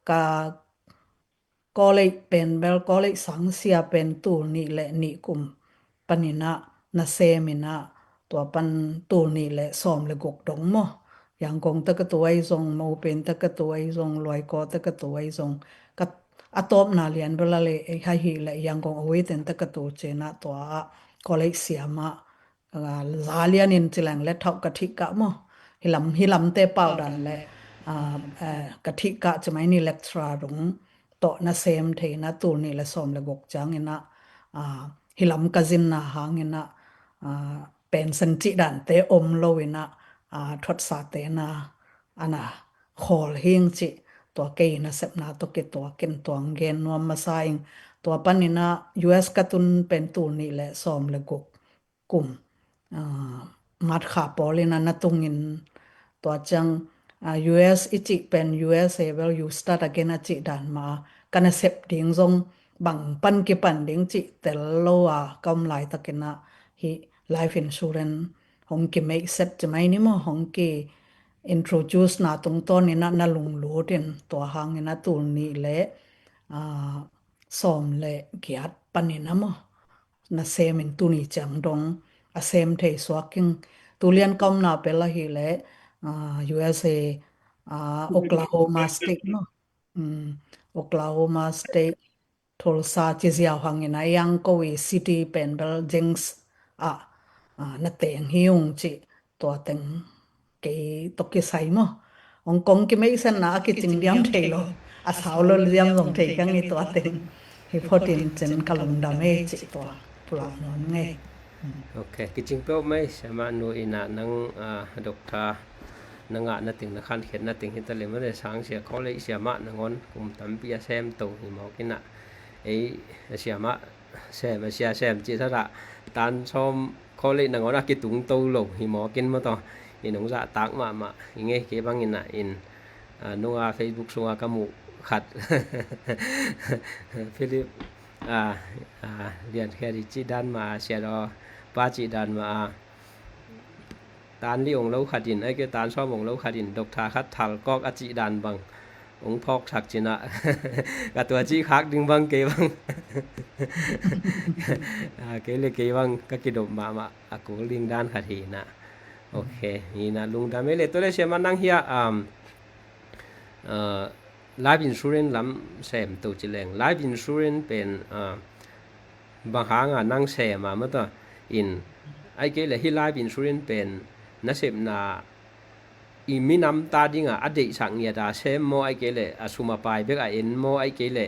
ka college pen bel, college sangsia pen tul nih le nih kum pan in ah nasem in ah, tua pan tul nih le sawm le guk dong maw. Yangon tekatu ahi zong, Mopain tekatu ahi zong, Loikaw tekatu ahi zong, ka, a tawpna lian bel a le, eh, ahih leh Yangon Oeiten tekatu ci in ah tua ah college siam ah, a, za lian in ci leng le thauh ka thih kah maw. Hi lam, hi lamte pau dan le, a, a, ka thih kah ci mai ni, lecturer dong tawh nasem thei in ah tul nih le sawm le guk ciang in ah, a, hi lam ka zinna hang in ah, a, pension cih dante om lo in ah, a, thuaksate na, a na khawl hi ing cih, tua kei nasepna tawh kituak in tua hong gen nuam masa ing. Tua pan in ah U S ka tun pen tul nih le sawm le guk kum, a, March kha pawl in ah na tung in, tua ciang, a, U S i cih pen U S A bel, you start again a cih dan mah, ka nasep ding zong bang pan kipan ding cih tel lo a ka om laitak in ah, hih life insurance hong kimeihset ci mai ni maw, hong ki-introduce na tungtawn in ah na lunglut in, tua hang in ah tul nih le, a, sawm le giat pan in ah maw, nasem in tuni ciang dong, a sem thei suak ing. Tulian ka omna pel ahih leh, ah, U S A, ah, Oklahoma State maw. Um, Oklahoma State, Tulsa ci ziau hangin a iang ko i city pen bel Jenks ah, ah, na teng hi ung ci tua teng kei tawh kisai maw. Hong Kong kimeihsetna a kicing diam thei lo. A sau lo diam zong thei keng i tua teng. Hi photin cin ka lungdam e ci tua pulak nawn ngei. Ok, kicing peuh mai, siamah nu in ah nang, ah, doctor na ngahna teng, na khankhiatna teng hi ta le mate, Sangsia College siamah nangawn kum tampi a sem to hi mawk in ah, ei, a siamah sem, a sia sem cih sat ah tan sawm College nangawn a kitung to lo hi mawk in maw taw, in hong zahtak mahmah hi ngei. Kei bang in ah in, ah, nunga Facebook sunga ka muh khat Philip, ah, ah, Lian Khiat i cih dan mah a, Sia Daw pa cih dan mah a, tan li ong lo khat in, ai kei tan sawm ong lo khat in, doctor khat thal kawk a cih dan bang ong phawksak cin ah, ka tua cih khak ding bang kei bang, ah, kei le kei bang ka kidop mahmah a kul ding dan khat hi in ah. Ok, hi in ah lungdam e le. Tua le siamah nang hiah, um, ah, life insurance lam sem to ci leng, life insurance pen, ah, bang hanga nang sem a maw taw, in ai kei le hi life insurance pen na sepna i minam ta dinga a deihsak ngiat a sem maw, ai kei le a sum a pai bek a en maw, ai kei le,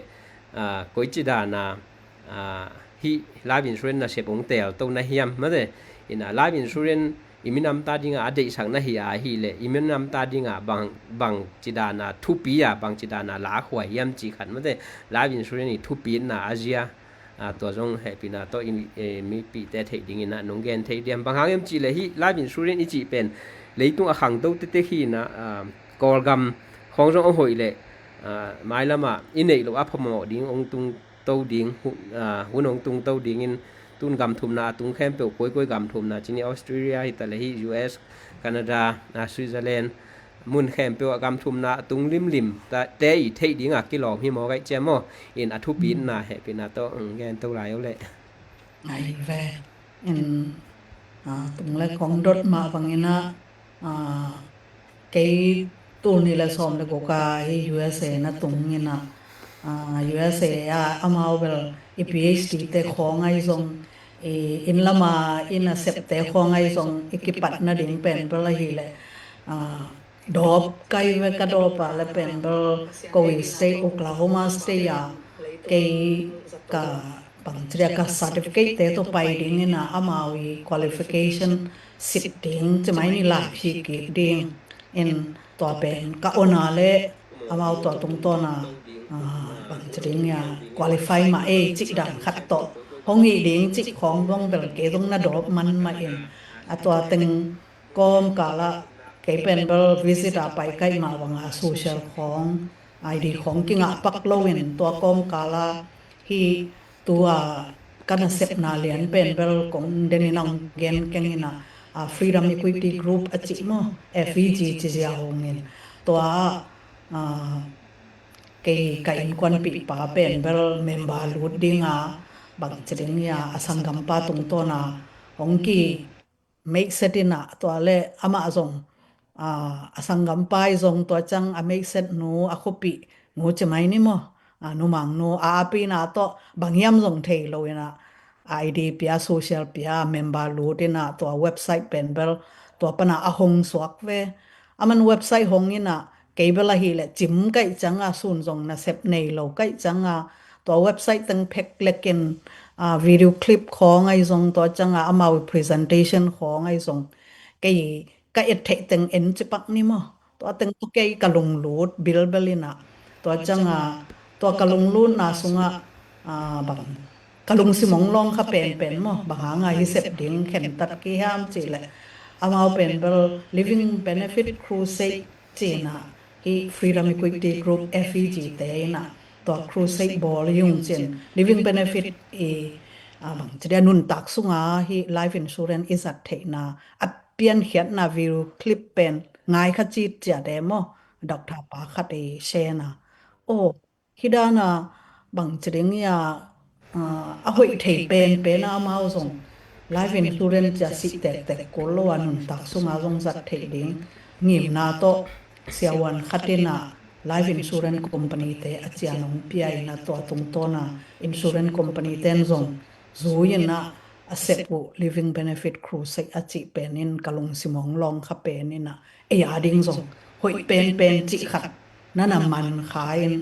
ah, koi ci dana, ah, hi life insurance na sep ong tel to na hiam mate, in ah life insurance i minam ta dinga a deihsak na hi a, hi le i minam ta dinga bang, bang ci dana thupi a, bang ci dana la khuai hiam ci khat mate, life insurance i thupina a zia, ah, tua zong hehpihna tawh i, eh, mipihte theih dingin ah nong gen thei diam? Bang hang em cih le hi life insurance i cih pen leitung a khangto tektek hi in ah, ah, Kawlgam khawng zong a hoih le, ah, mailam ah i neih loh a phamawh ding ong tung to ding, hu-, ah, hun ong tung to dingin tun gam thumna a tung khempeuh, koikoi gam thumna cin i Australia hi ta le hi U S, Canada, ah, Switzerland, mun khempeuh ah gam thumna a tung limlim ta, te i theih dingah kilawm hi maw, kaih ciam maw? In a thupina hehpihna tawh, um, gen to lai o leh. Ai ve. In, ah, tung le kong dot mah bangin ah, ah, kei tul nih le sawm le guk a hi U S A na tung in ah, ah, U S A ah amau bel i P H D te khawng ahi zong, i inn lama inn a septe khawng ahi zong i kipat nading pen bel ahih leh, ah, dawp kai ve. Ka dawp a le pen bel ko i state, Oklahoma State a kei ka bang ci dia ka certificate te tawh pai ding in ah amau i qualification sit ding ci mai ni, lai phih kik ding in tua pen ka on a le amau tua tungtawn a, ah, bang ci ding ia qualify mah ei cih dan khat tawh hong hih ding cih khawng zong bel kei zong na dawp man mah in, a tua teng kawmkal ah kei pen bel visit a pai kaih mah bang a social khawng, I D khawng kingah pak lo in tua kawmkal ah hi tua ka nasepna lian pen bel kong den in a hong gen keng in ah, ah, Freedom Equity Group a cih maw, F E G ci zia hong in tua ah, ah, kei ka innkuanpihpa pen bel member lut ding a bang ci ding ia a sanggampa tungtawn a hong ki meihset in ah tua le amah zong, ah, a sanggampa i zong tua ciang a meihset nu, a khuapih nu ci mai ni maw, ah, numang nu a apina tawh bang hiam zong thei lo in ah I D pia, social pia, member lut in ah tua website pen bel tua pan a a hong suak ve. A man website hong in ah kei bel ahih leh cim kaih ciang a sun zong nasep nei lo kaih ciang a tua website teng phek lek in, ah, video clip khawng ahi zong tua ciang a amau i presentation khawng ahi zong kei ka et theih teng en ci pak ni maw. Tua teng tua kei ka lunglut bilbel in ah tua ciang a tua ka lunglutna sungah, ah, bang ka lungsim hong lawng kha penpen maw, bang hang a hi sep ding khentat ki hiam cih leh amau pen bel Living Benefit Crusade ci in ah hi Freedom Equity Group, F E G te in ah tua crusade bawl hi ung cin Living Benefit i, ah, bang ci dia nuntak sunga hi life insurance i zat theihna a piankhiatna video clip pen ngai kha cit ciat e maw, doctor pa khat i share na. Oh, hi dan a bang ci ding ia, ah, a hoih thei penpen a amau zong life insurance cia sih tektek kul lo a nuntak sunga zong zat theih ding ngimna tawh siavuan khat in ah life insurance company te a cian hong pia in ah tua tungtawn a insurance company ten zong zui in ah a sep uh Living Benefit Crusade a cih pen in ka lungsim hong lawng kha pen in ah ei a ding zong hoih penpen cih khat na na man kha in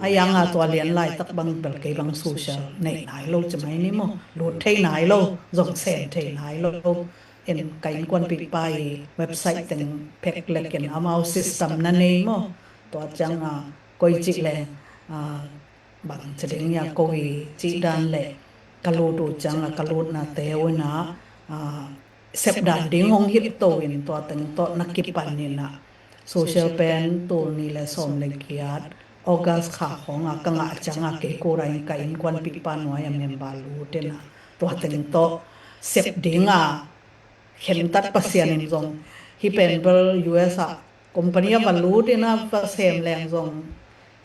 a yang a tua lian laitak bang bel kei bang social nei nai lo ci mai ni maw, lut thei nai lo, zong sem thei nai lo. In ka innkuanpihpa i website teng phek lek in amau system na nei maw, tua ciang a koi cih le a bang ci ding ia ko i cih dan le ka lut uh ciang a ka lutna te uh in ah a sep dan ding hong hilh to in tua teng tawh na kipan in ah social pen tul nih le sawm le giat August kha khawng a ka ngah ciang a kei kura in ka innkuanpihpa nuai a member lut in ah tua teng tawh sep ding a khentat Pasian in zong hih pen bel U S a company a va lut in a va sem leng zong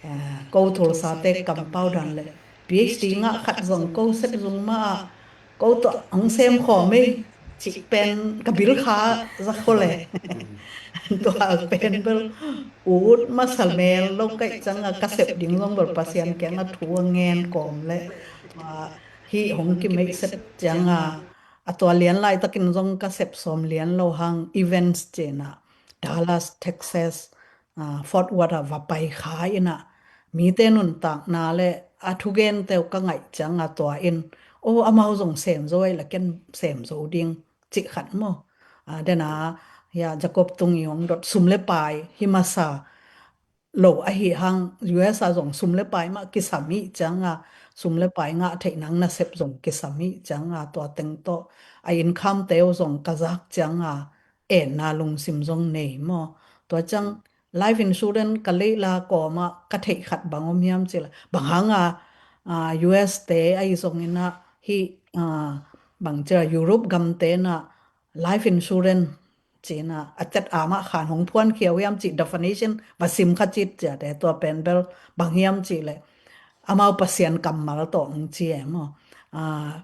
eh, ko thulsate kampau dan le P H D ngah khat zong ko sep zung mah a ko tawh hong sem khawm ei cih pen ka bil kha za kho le tua pen bel ut masa mel lo kaih ciang a ka sep ding zong bel Pasian kiang a thu a ngen kawm le tua hih hong kimeih sep ciang a a tua lian laitakin zong ka sep sawm lian lo hang events cih in ah Dallas, Texas, ah, Fort Worth ah va pai kha in ah mite nuntakna le a thugente uh ka ngaih ciang a tua in aw amau zong sem zo ei la ken sem zo ding cih khat maw. Ah, den a hia Jacob Tung i hong dot sum le pai hi masa lo ahi hang U S a zong sum le pai mah kisam hi ciang a sum le pai ngah theih nang na sep zong kisam hi ciang a tua teng tawh a income te uh zong ka zak ciang a enna lungsim zong nei maw. Tua ciang life insurance ka leih la kawm ah ka theih khat bang om hiam cih la bang hang a ah, U S te ahi zong in ah hih ah, bang cih la Europe gam te in ah life insurance cih in ah a tet a mah khan hong phuan khia uh hiam cih definition va sim kha cit ciate tua pen bel bang hiam cih le amau Pasian kammal tawh hong ci e maw. Ah,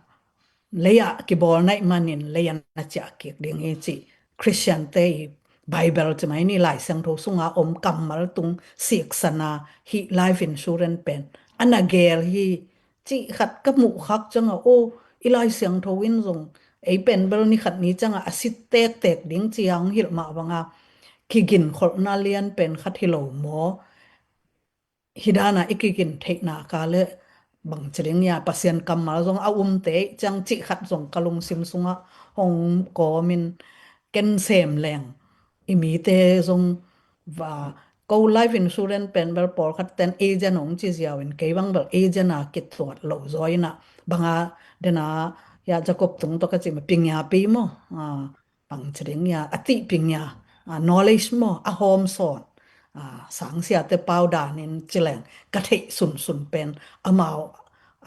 lei ah kibawl naih manin lei ah na ciah kik ding hi cih Christian te i Bible ci mai ni Lai Siangtho sunga om kammal tung siksan a hih life insurance pen a na gel hi cih khat ka muh khak ciang a aw i Lai Siangtho in zong ei pen bel ni khat ni ciang a a si tektek ding ci a hong hilh mah bang a kigin kholhna lian pen khat hi lo maw. Hi dan a i kigin theihna ka le bang ci ding ia Pasian kammal zong a um te ciang cih khat zong ka lungsim sung a hong kawm in ken sem leng i mite zong va ko life insurance pen bel pawlkhat ten agent hong ci ziau in kei bang bel agent a kituat lo zaw in ah bang a den a hia Jacob Tung tawh ka ci mah ping ia pi maw. Ah, bang ci ding ia a tih ping ia ah, knowledge maw a hawm sawn ah, sangsiate pau dan in ci leng ka theih sunsun pen amau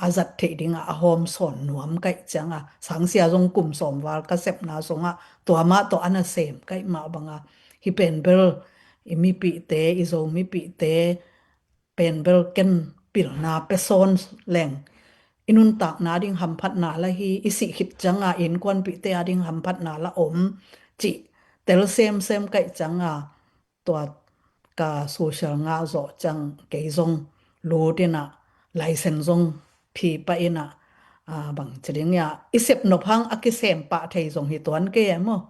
a zat theih ding a a hawm sawn nuam kaih ciang a sangsia zong kum sawm val ka sepna sung a tua mah tawh a na sem kaih mah bang a hi pen bel i mipihte i Zo mipihte pen bel ken pilna pe sawn leng i nuntakna ding hamphatna la hi i sih khit ciang a innkuanpihte a ding hamphatna la om cih tel semsem kaih ciang a tua ka social ngah zawh ciang kei zong lut in ah license zong phi pah in ah ah, bang ci ding ia i sep nop hang a kisem pah thei zong hi tuan kei e maw.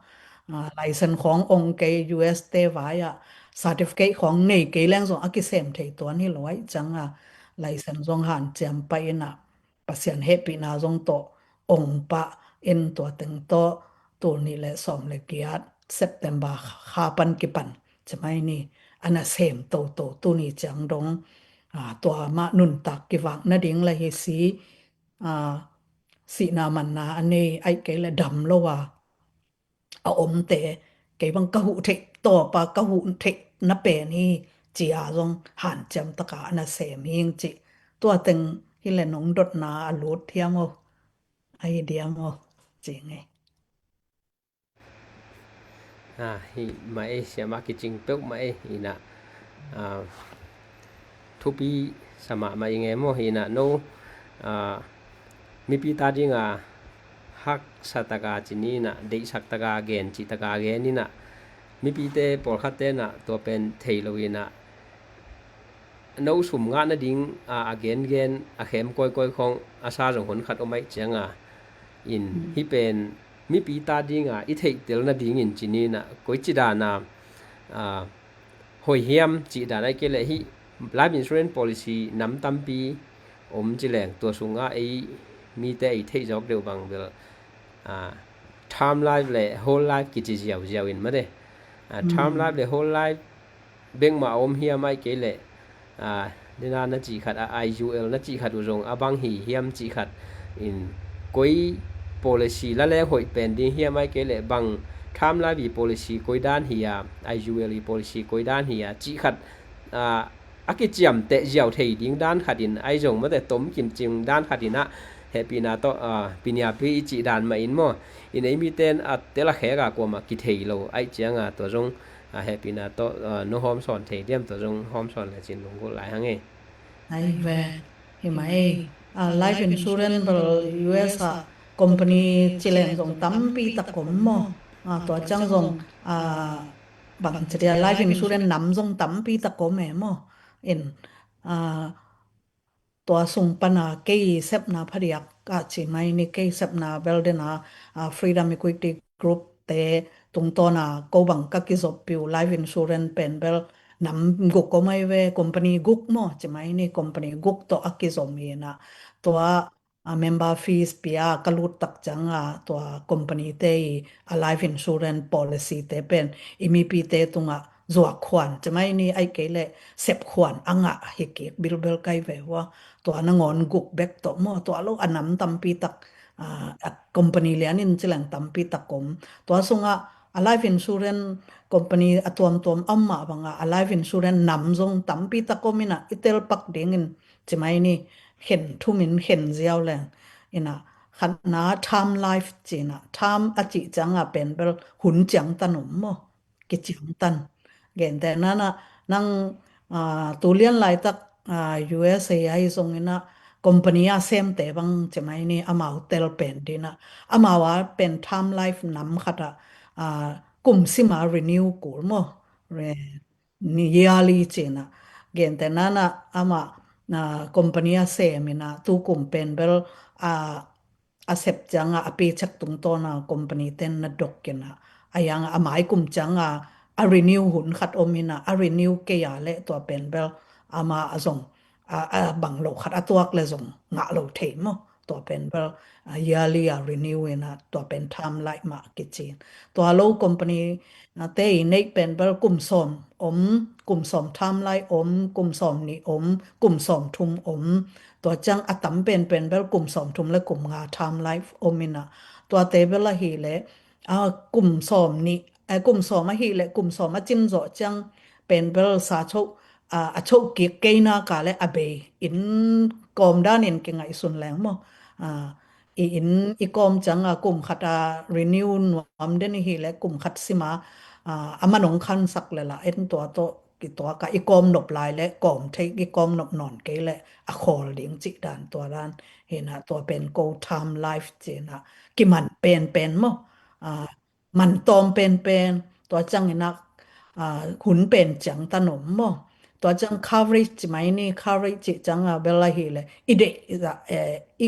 Ah, license khawng ong kei U S te vai ah certificate khawng nei kei leng zong a kisem thei tuan hi lo aih ciang a license zong hanciam pah in ah Pasian hehpihna zong tawh ong pah in tua teng tawh tul nih le sawm le giat September kha pan kipan ci mai ni a na sem toto tuni ciang dong ah, tua mah nuntak kivak nading la hi si ah, sihna manna a nei aih kei le dam lo a a omte kei bang ka huh theih tawpa ka huh theih na pen hi cia zong hanciam taka a na sem hing cih tua teng hi le nong dotna a lut thiam aw a hi diam aw ci ngei. Ah, hi mah ei siamah kicing peuh mah ei hi na ah, thupi sa mahmah i nge maw hi na no ah, mipi ta dinga haksa taka ci ni in ah, deihsak taka gen cih taka gen in ah, mipite pawlkhatte in ah tua pen thei lo in ah, no sum ngah nading a, a gengen a khem kawikawi khong a sa zong hun khat om ahih cianga in, hih pen mipi ta dinga i theihtel nadingin ci ni in ah, koici dana a, hoih hiam cih dan ahih kei leh hih life insurance policy nam tampi om ci leng, tua sungah ei mite ei theih zawk deuh bang bel a, term life le whole life kici ziauziau in mate. A, term life le whole life bek mah a om hiam ahih kei leh a, dena na cih khat a, I U L na cih khat uh zong a bang hi hiam cih khat in, koi policy la leng hoih pen ding hiam ahih kei leh bang term life i policy koi dan hi a, I U L i policy koi dan hi a cih khat a, a kiciamteh ziau thei ding dan khatin ahi zong mate, tom kimcing dan khatin ah hehpihna tawh a, piniapi i cih dan mah in maw, in ei mite in a tel a khek a kuamah kithei lo ahih cianga tua zong a, hehpihna tawh a, no hawmsawn thei diam, tua zong hawmsawn lecin lunggulh lai hang e. Ai ve, hi mah ei. A, life insurance bel U S a company ci leng zong tampi tak om maw. A, tua ciang zong a, bang ci dia, life insurance nam zong tampi tak om e maw. In a, tua sung pana kei sepna phadiak a ci mai ni, kei sepna bel dena a, Freedom Equity Group te tungtawna ko bang ka kizoppi uh life insurance pen bel nam guk om ai ve, company guk maw ci mai ni, company guk tawh a kizom hi in ah, tua a, member fees pia ka lut tak cianga tua company te i a life insurance policy te pen i mipite tungah zuak khuan ci mai ni, ahih kei leh sep khuan a ngah hi kik bilbel kai ve ua. Tua nangawn guk bek tawh maw, tua lo a nam tampi tak a, a company lianin ci leng tampi tak om. Tua sungah a life insurance company a tuamtuam a om mah banga a life insurance nam zong tampi tak om in ah, i telpak dingin ci mai ni, khen thumin khen ziau leng in ah, khatna term life ci in ah, term a cih cianga pen bel hun ciangtan om maw, kiciangtan. Gentehna in ah, nang a, tulian laitak a, U S A ahi zongin ah company a semte bang ci mai ni, amau tel pen ding in ah, amau a pen term life nam khat ah a, kum sima renew kul maw, re, ni yearly ci in ah. Gentehna in ah amah a, company a sem in ah tu kum pen bel a, a sep cianga a paycheck tungtawna company ten na dok in ah, a yang a mai kum cianga a renew hun khat om in ah, a renew kei a leh tua pen bel ama a zong a, a bang lo khat a tuak le zong ngah lo thei maw. Tua pen bel a, yearly a renew in ah, tua pen term life mah kici. Tua lo company a, te i neih pen bel kum sawm om, kum sawm term life om, kum sawm nih om, kum sawm thum om. Tua ciang a tam penpen bel kum sawm thum le kum nga term life om in ah, tuate bel ahih leh a, kum sawm nih, a, kum sawm ahih leh kum sawm a cin zawh ciang pen bel sa choh a, a choh kik kei nak a leh a bei in kawm danin kingaihsun leng maw. A, i inn i kawm cianga kum khat a renew nuam den i hih leh kum khat sima a, a man hong khansak le lah en tua tawh kituak a, i kawm nop lai leh kawm thei, i kawm nop nawn kei leh a khawl ding cih dan, tua dan hi in ah, tua pen ko term life ci in ah, kiman penpen maw. A, man tawm penpen, tua ciangin ah a, hun pen ciangtan om maw. Tua ciang coverage ci mai ni, coverage cih cianga bel ahih leh i deih zah, eh, i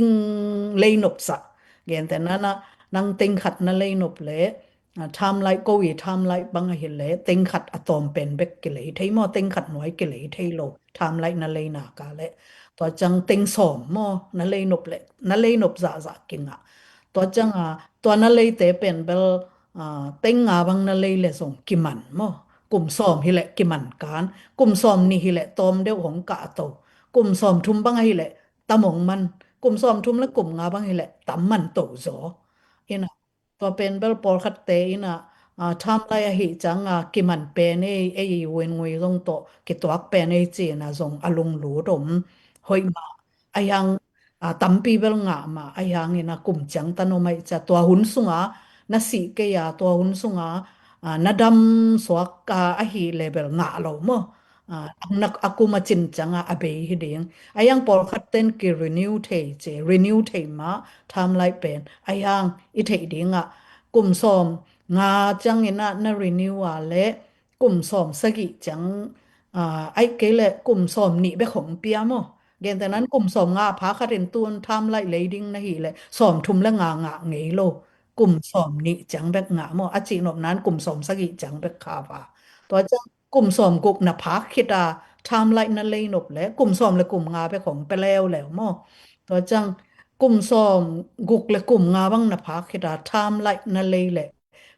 lei nop zah. Gentehna in ah nang teng khat na lei nop leh a, term life, ko i term life bang ahih leh teng khat a tawm pen bek kilei thei maw, teng khat nuai kilei thei lo, term life na lei nak a leh. Tua ciang teng sawm maw na lei nop leh, na lei nop zahzah kingah. Tua cianga tua na leite pen bel a, teng nga bang na lei leh zong kiman maw. Kum sawm hi leh kiman kan, kum sawm nih hi leh tawm deuh hong kah to, kum sawm thum bang ahih leh tam hong man, kum sawm thum le kum nga bang hi leh tam man to zaw. In ah, tua pen bel pawlkhatte in ah, a, term life ahih cianga kiman pen ei, ei i u n ngui zong tawh kituak pen ei ci in ah zong a lunglut om. Hoih mah, a hiang a, tampi bel ngah mah, a hiangin a kum ciangtan om ahih ciang tua hun sunga na sih kei a, tua hun sunga a, na dam suak a, ahih leh bel ngah lo maw. a, a kum a cin ciangah a bei hi ding. Ahi hang pawlkhat ten ki renew thei ci, renew thei mah term life pen. Ahi hang i theih dingah kum sawm nga ciangin ah na renew a leh kum sawm sagih ciang, a, ahih kei leh kum sawm nih bek hong pia maw? Gentehna in kum sawm nga a pha khat in tu-in term life lei ding na hih leh sawm thum le nga ngah ngei lo. Kum sawm nih ciang bek ngah maw? A cihnopna in kum sawm sagih ciang bek kha va. Tua ciang kum sawm guk na phak khit a term life na lei nop leh kum sawm le kum nga bek hong pia leuleu maw? Tua ciang kum sawm guk le kum nga bang na phak khit a term life na lei leh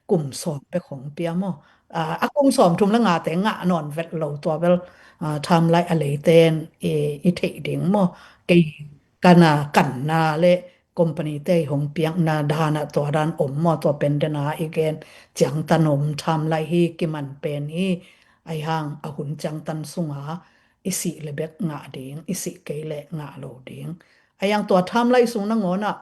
kum sawm bek hong pia maw? A, a kum sawm thum le ngate ngah nawn vet lo tua bel, a, term life a leite in i, i theih ding maw? Kei ka na kanna le company te hong piakna dan ah tua dan om maw? Tua pen dena i gen ciangtan om term life hi kiman pen hi. Ahi hang a hun ciangtan sunga i sih le bek ngah ding, i sih kei le ngah lo ding. Ahi hang tua term life sung nangawn ah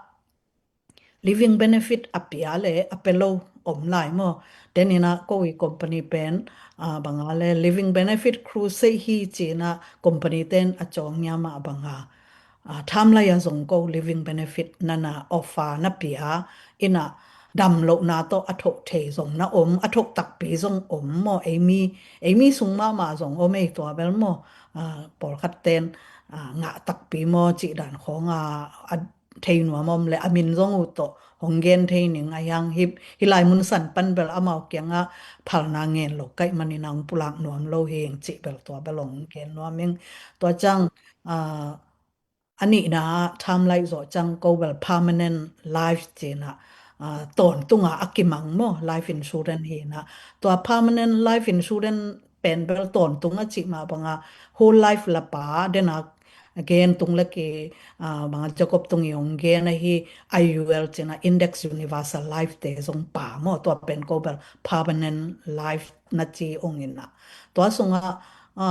living benefit a pia le a pia lo om lai maw? Deninah ko i company pen, a, banga le living benefit crusade hi cinah company ten a cawng ngiama banga, a, term life a zong ko living benefit nana offer na pia inah damlohna tawh a thoh thei zong na om, a thoh takpi zong om maw? Eimi, eimi sung mahmah zong om ei tua bel maw? A, pawlkhat ten, a, ngah takpi maw cih dan khawng a, a thei nuam om le a min zong uh tawh hong gen thei ning. Ahi hang hi, hi lai mun san pan bel amau kiangah phalna ngen lo kaih manin a hong pulak nuam lo hi ing cih bel tua bel hong gen nuam ing. Tua ciang, a, a nihna ah term life zawh ciang ko bel permanent life cinah, a, tawntunga a kimang maw, life insurance hinah. Tua permanent life insurance pen bel tawntung a cih mah banga whole life la pa dena gen tung le ki, a, banga Jacob tung i hong gen ahi I U L cinah index universal life te zong pa maw, tua pen ko bel permanent life na ci hong inah. Tua sungah, a,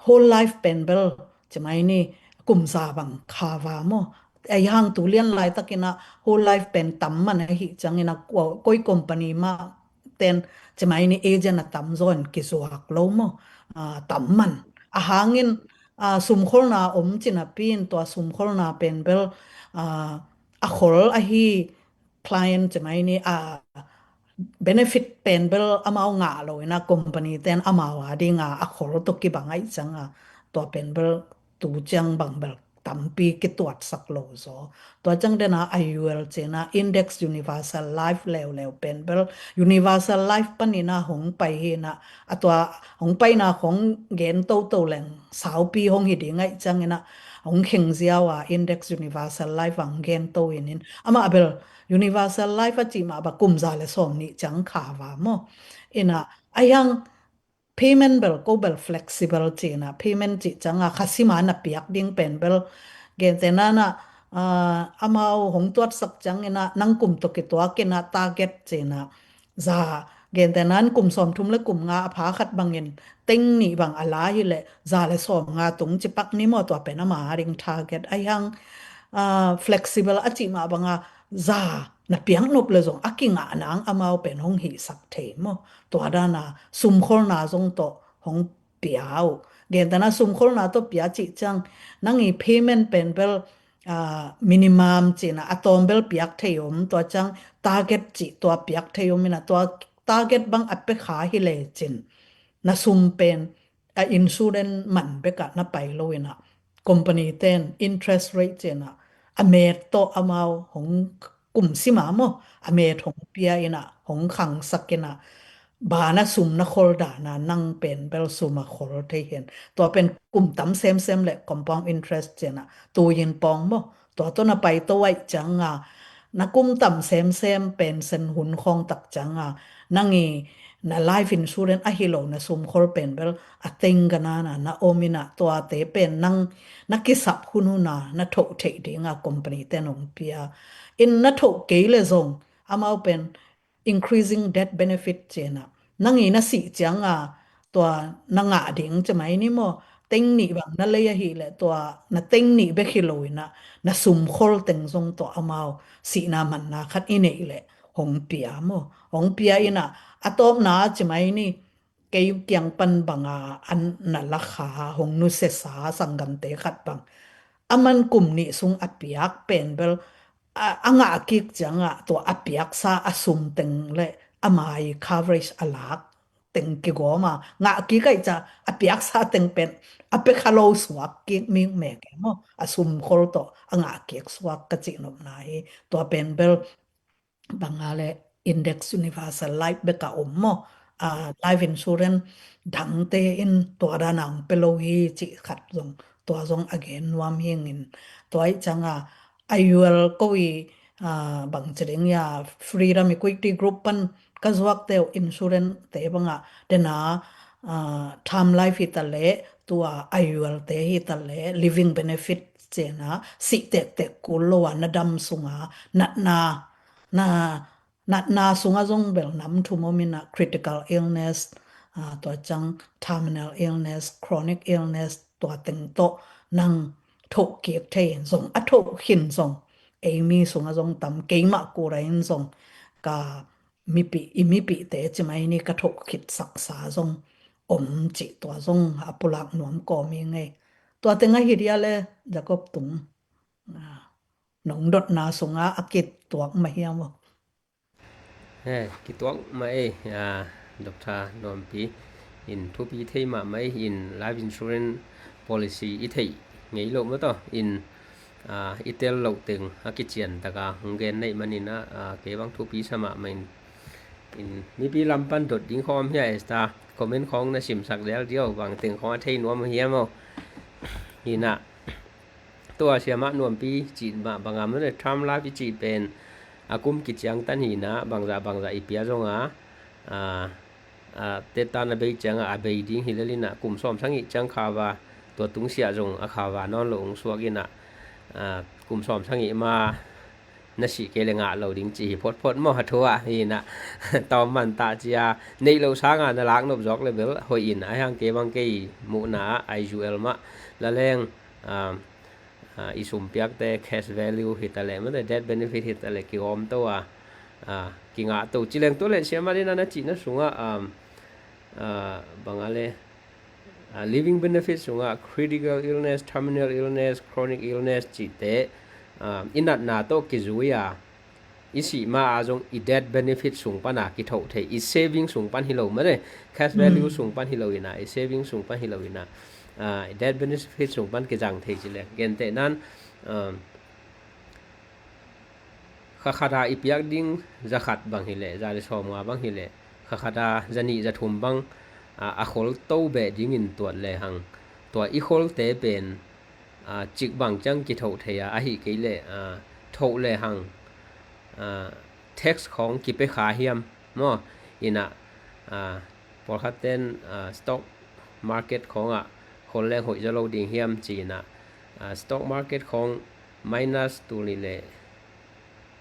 whole life pen bel cimai ni kum za bang kha va maw? Ahi hang tu lian laitakinah whole life pen tam man ahi cianginah ko-, koi company mah ten cimai ni agent a tam zaw in kizuak lo maw? A, tam man. A hangin, a, sumkholna om cinapi in tua sumkholna pen bel, a, a khol ahi client cimai ni, a, benefit pen bel amau ngah lo inah company ten amau a dinga a khol tawh kibang ahi cianga tua pen bel tu ciang bang bel tampi kituatsak lo zaw. Tua ciang dena I U L cinah index universal life leuleu pen bel universal life paninah hong pai hinah a tua hong paina hong gen toto leng saupi hong hi ding ahi cianginah hong kheng ziau a index universal life a hong gen to hinin amah bel universal life a cih mah ba kum za le sawm nih ciang kha va maw? Inah ahi hang payment bel ko bel flexible cinah payment cih cianga kha sima na piak ding pen bel gentehna inah, a, amau hong tuatsak cianginah nang kum tawh kituakinah target cinah za gentehna in kum sawm thum le kum nga a pha khat bangin teng nih bang a la hileh za le sawm nga tung cipak ni maw, tua pen ama a ding target ahi hang, a, flexible a cih mah banga za na piak nop le zong a kingah nang amau pen hong hihsak thei maw? Tua dana sumkholna zong tawh hong pia uh. Gentehna sumkholna tawh pia cih ciang nang i payment pen bel, a, minimum cinah a tawm bel piak thei om, tua ciang target cih tua piak thei om inah tua target bang a pia kha hi lecin na sum pen a insurance man bekah na pai lo inah company ten interest rate cinah a met tawh amau hong kum sima maw a met hong pia inah hong khangsak inah ba na sum na khol dana nang pen bel sum a khol thei hen. Tua pen kum tam semsem le compound interest cinah tuin pawng maw tua tawh na pai to aih cianga na kum tam semsem pension hun khawng tak cianga nang i na life insurance ahi lo na sumkhol pen bel a teng ganana na om inah tuate pen nang na kisap hunhuna na thoh theih dinga company ten hong pia in na thoh kei le zong amau pen increasing death benefit cinah nang i na sih cianga tua na ngah ding cimai ni maw teng nih bang na lei ahileh tua na teng nih bek hi lo inah na sumkhol teng zong tawh amau sihna manna khat i neih leh hong pia maw hong pia inah a tawpna cimai ni kei kiang pan banga an na lakha hong nusiasa sanggamte khat bang, aman kum nih sung a piak pen bel a, a ngah kik ciangah tua a piaksa a sum teng le ama i coverage a lak teng kigawm a, ngah kik aih ca a piaksa teng pen a pia kha lo suak kik mikmek e maw, a sum khol tawh a ngah kik suak ka cih nopna hi. Tua pen bel banga le index universal life bek a om maw, a, life insurance dangte in tua dan ang pe lo hi cih khat zong, tua zong a gen nuam hingin, tua ih cianga I U L ko i, a, bang ci ding ia, Freedom Equity Group pan ka zuak teu insurance te banga dena, a, term life hi ta le, tua I U L te hi ta le, living benefit cena sih tektek kul lo a na dam sunga natna, na natna sunga zong bel nam thum om ina, critical illness, a, tua ciang terminal illness, chronic illness, tua teng tawh nang thoh kik thei in zong, a thoh khin zong, ei mi sunga zong tam, keimah kura in zong ka mipih, i mipihte ci mai ni, ka thoh khit saksa zong om cih tua zong a pulak nuam kawm hi ngei. Tua teng ahi dia le Jacob Tung, a, nong dotna sunga a kituak mah hiam aw? He, kituak mah ei, a, Doctor Nuampi in thupi thei mahmah ei, in life insurance policy i theih ngei loh maw taw, in, a, i tel loh teng a kician taka hong gen neih manin a, a, kei bang thupi sa mahmah in, in mipi lam pan dot ding khawm hia, esta comment khawng na simsak del diau, bang teng khawng a thei nuam hiam aw? Ina, tua siamah Nuampi cih mah banga maw le, term life i cih pen a kum kiciangtan hina, bangzah bangzah i pia zonga, a, a, tetan a bei cianga a bei ding hi lelina, kum sawm sangih ciang khava, tua tungsiah zong a khava nawn lo hong suak ina, a, kum sawm sangih ma na sih kei le ngah lo ding ci hi photphot maw, a thu ah hina, tawm man ta cia, neih lo sanga na lak nop zawk le bel hoih in, a hiang kei bang kei muhna ah I U L mah laleng, a, a, i sum piakte cash value hi ta le, mate death benefit hi ta le, kigawm to a, a, kingah to. Ci leng tua le siamah dina na cihna sungah, a, a, banga le, a, living benefit sungah critical illness, terminal illness, chronic illness cihte, a, i natna tawh kizui a, i sih ma a zong i death benefit sung pana kithoh thei, i saving sung pan hi lo mane, cash value sung pan hi lo ina, i saving sung pan hi lo ina, a, i death benefit sung pan kizang thei ci le. Genteh nan, a, khakhata i piak ding zakhat bang hi le, za le sawmnga bang hi le, khakhata zanih zathum bang, a, a khol to beh dingin tuat le hang, tua i kholte pen, a, cik bang ciang kithoh thei a, ahi kei le, a, thoh le hang, a, tax khawng kipe kha hiam maw? Ina, a, pawlkhat ten, a, stock market khawngah khol leng hoih zaw lo ding hiam ci ina, a, stock market khawng minus tul nih le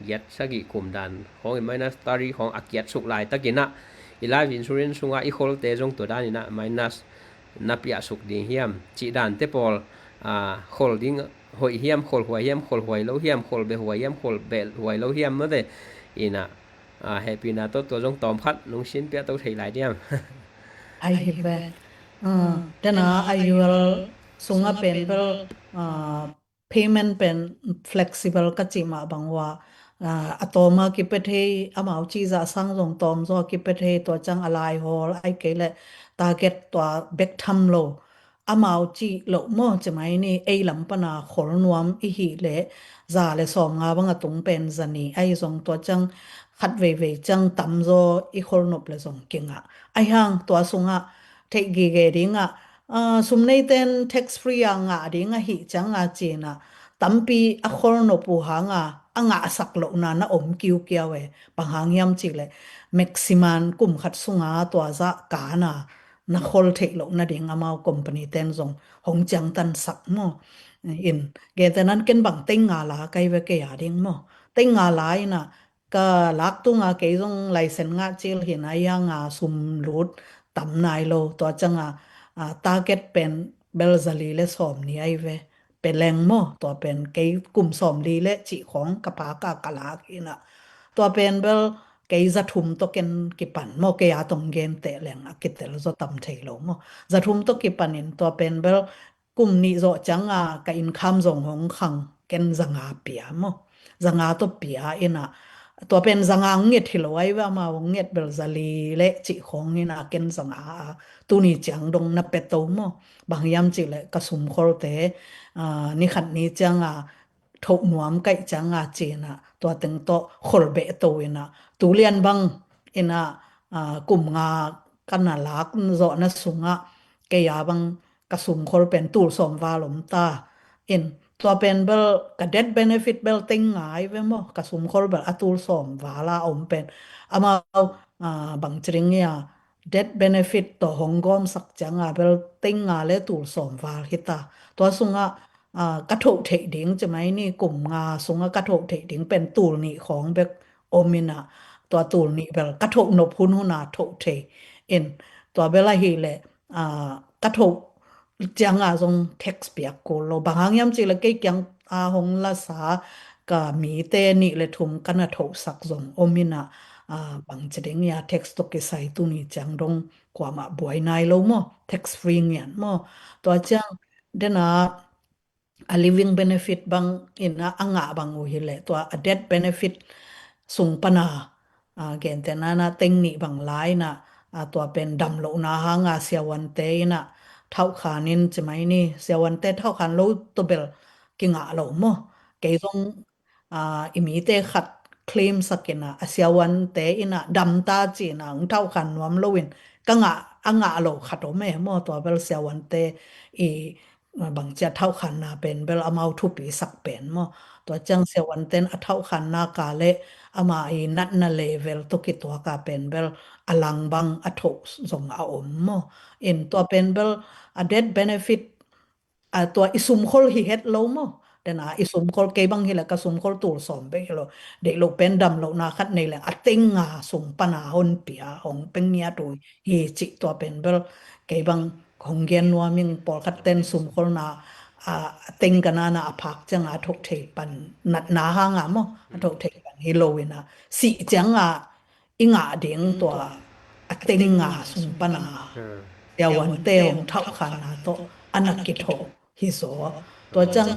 giat sagih kum dan khawng in minus tari khawng a kiat suk laitakin ah, i life insurance sungah i kholte zong tua danin ah minus na piah suk ding hiam cih dante pawl, a, khol ding hoih hiam, khol huai hiam, khol huai lo hiam, khol beh huai hiam, khol beh huai lo hiam mate ina, a, hehpihna tawh tua zong tawm khat nong sin piah to thei lai diam? Ai hi ve. A, tena I U L sunga pen bel, a, payment pen flexible ka cih mah bang ua, a, a tawma kipe thei, amau cih zah sang zong tawm zaw kipe thei, tua ciang a lai hawl ai kei le target tua bek tham lo. Amau cih loh maw ci mai ni, ei lam pana khol nuam i hih leh za le sawmnga bang a tung pen za nih ai zong, tua ciang khat veivei ciang tam zaw i khol nop le zong kingah. Ai hang tua sungah theih gige dingah, a, sum neiten tax free a ngah ding ahih cianga cinah tampi a khol nop uh hanga a ngahsak lohna na om kiukiau e. Bang hang hiam cih leh maximum kum khat sunga tua zah kana na khol theih loh nading amau company ten zong hong ciangtansak maw? In, genteh nan ken bang teng nga la kai ve kei a ding maw? Teng nga la inah ka lak tunga kei zong license ngah cil hi na, ia nga sum lut tam nai lo, tua cianga, a, target pen bel za li le sawm ni ai ve. Peleng maw, tua pen kei kum sawm li le cih khawng ka paka ka lak inah. Tua pen bel kei za thum tawh ken kipan maw, kei a tong gen teh leng a kitel zaw tam thei lo maw. Za thum tawh kipan in tua pen bel kum nih zawh cianga ka income zong hong khang, ken za nga pia maw. Za nga tawh pia ina, tua pen za nga hong nget hi lo ai ve, amau hong nget bel za li le cih khawng ina ken za nga a, tuni ciang dong na pia to maw. Bang hiam cih leh ka sumkholte, ah, ni khat ni cianga thoh nuam kaih cianga ci ina, tua teng tawh khol beh to ina, tu lian bang ina, ah, kum nga ka na lak zawhna sungah kei a bang ka sumkhol pen tul sawm val om ta. In tua pen bel ka death benefit bel teng nga ai ve maw, ka sumkhol bel a tul sawm val a om pen. Amau, ah, bang ci ding ia, death benefit tawh hong gawmsak cianga bel teng nga le tul sawm val hi ta. Tua sungah, ah, ka thoh theih ding ci mai ni, kum nga sungah ka thoh theih ding pen tul nih khawng bek om ina, tua tul nih bel ka thoh nop hun huna thoh thei. In tua bel ahih leh, ah, ka thoh cianga zong tax piak kul lo. Bang hang hiam cih leh kei kiang a hong lasa ka mite nih le thum ka na thohsak zong om ina, ah, bang ci ding ia, tax tawh kisai tuni ciang dong kuamah buai nai lo maw, tax free ngiat maw. Tua ciang dena a living benefit bang ina a ngah bang uh hi leh tua a death benefit sung pana, ah, gentehna na teng nih bang lai ina, ah, tua pen damlohna hanga siavuante ina thauhkhan in ci mai ni, siavuante thauhkhan lo tawh bel kingah lo maw. Kei zong, ah, i mite khat claim sak ina, a siavuante ina dam ta ci ina hong thauhkhan nuam lo in ka ngah, a ngah lo khat om e maw. Tua bel siavuante i, ah, bang cia thauhkhanna pen bel amau thupi sak pen maw. Tua ciang siavuante in a thauhkhanna ka le ama i natna level tawh kituak a pen bel a lang bang a thoh zong a om maw. In tua pen bel a death benefit, a tua i sumkhol hi het lo maw. Dena i sumkhol, kei bang hi leh ka sumkhol tul sawm bek hi lo. Deih lo pen damlohna khat nei leng a teng nga sung pana hon pia hong pia ngiat uh hi cih tua pen bel kei bang hong gen nuam ing. Pawlkhat ten sumkholna, ah, a teng ka nana a phak cianga a thoh thei pan, natna hanga maw, a thoh thei pan hi lo ina, sih cianga i ngah ding tua a teng nga sung pana siavuante hong thauhkhanna tawh a na kithoh hi zaw. Tua ciang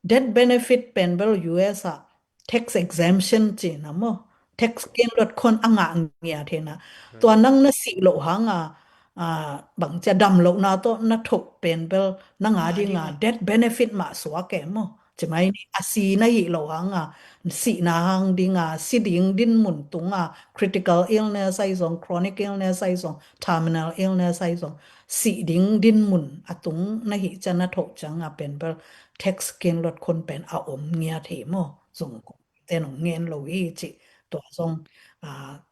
death benefit pen bel U S ah tax exemption ci ina maw, tax gen luat khon a ngah ngiat hi ina. Tua nang na sih loh hanga, ah, bang cia damlohna tawh na thoh pen bel nang a dinga death benefit mah suak e maw. Ci mai ni, a si na hih loh hanga, sihna hang dinga, si ding dinmun tunga, critical illness ahi zong, chronic illness ahi zong, terminal illness ahi zong, sih ding dinmun a tung na hih ciang na thoh cianga pen bel tax gen luat khon pen a om ngiat hi maw. Zong ten hong ngen lo hi cih tua zong, ah,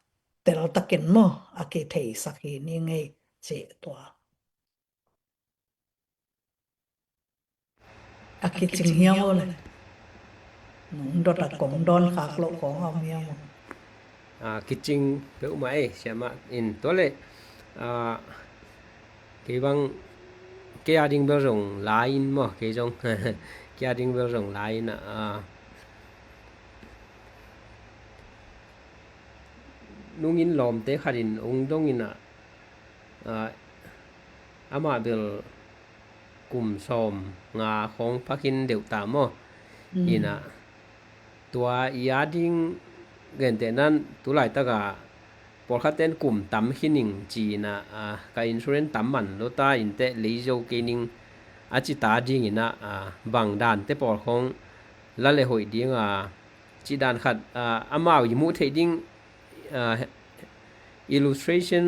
teltakin maw a kitheisak hi ni ngei cih tua. A kicing hiam aw le? Nong dot a kong dawn khak loh khawng a om hiam aw? A kicing peuhmah ei, siamah in tua le, a, kei bang, kei a ding bel zong lai in maw, kei zong, kei a ding bel zong lai in a, a, nungin lawmte khat in ong dong in a, a, amah bel kum sawm nga khawng pha khin deuh ta maw. Ina tua i a ding gentehna in tulaitak a pawlkhat ten kum tam khin ing ci ina, a, ka insurance tam man lo ta in teh lei zo kei ning a ci ta ding ina, a, bang dan te pawl khawng la le hoih ding a, ci dan khat, a, amau i muh theih ding, a, illustration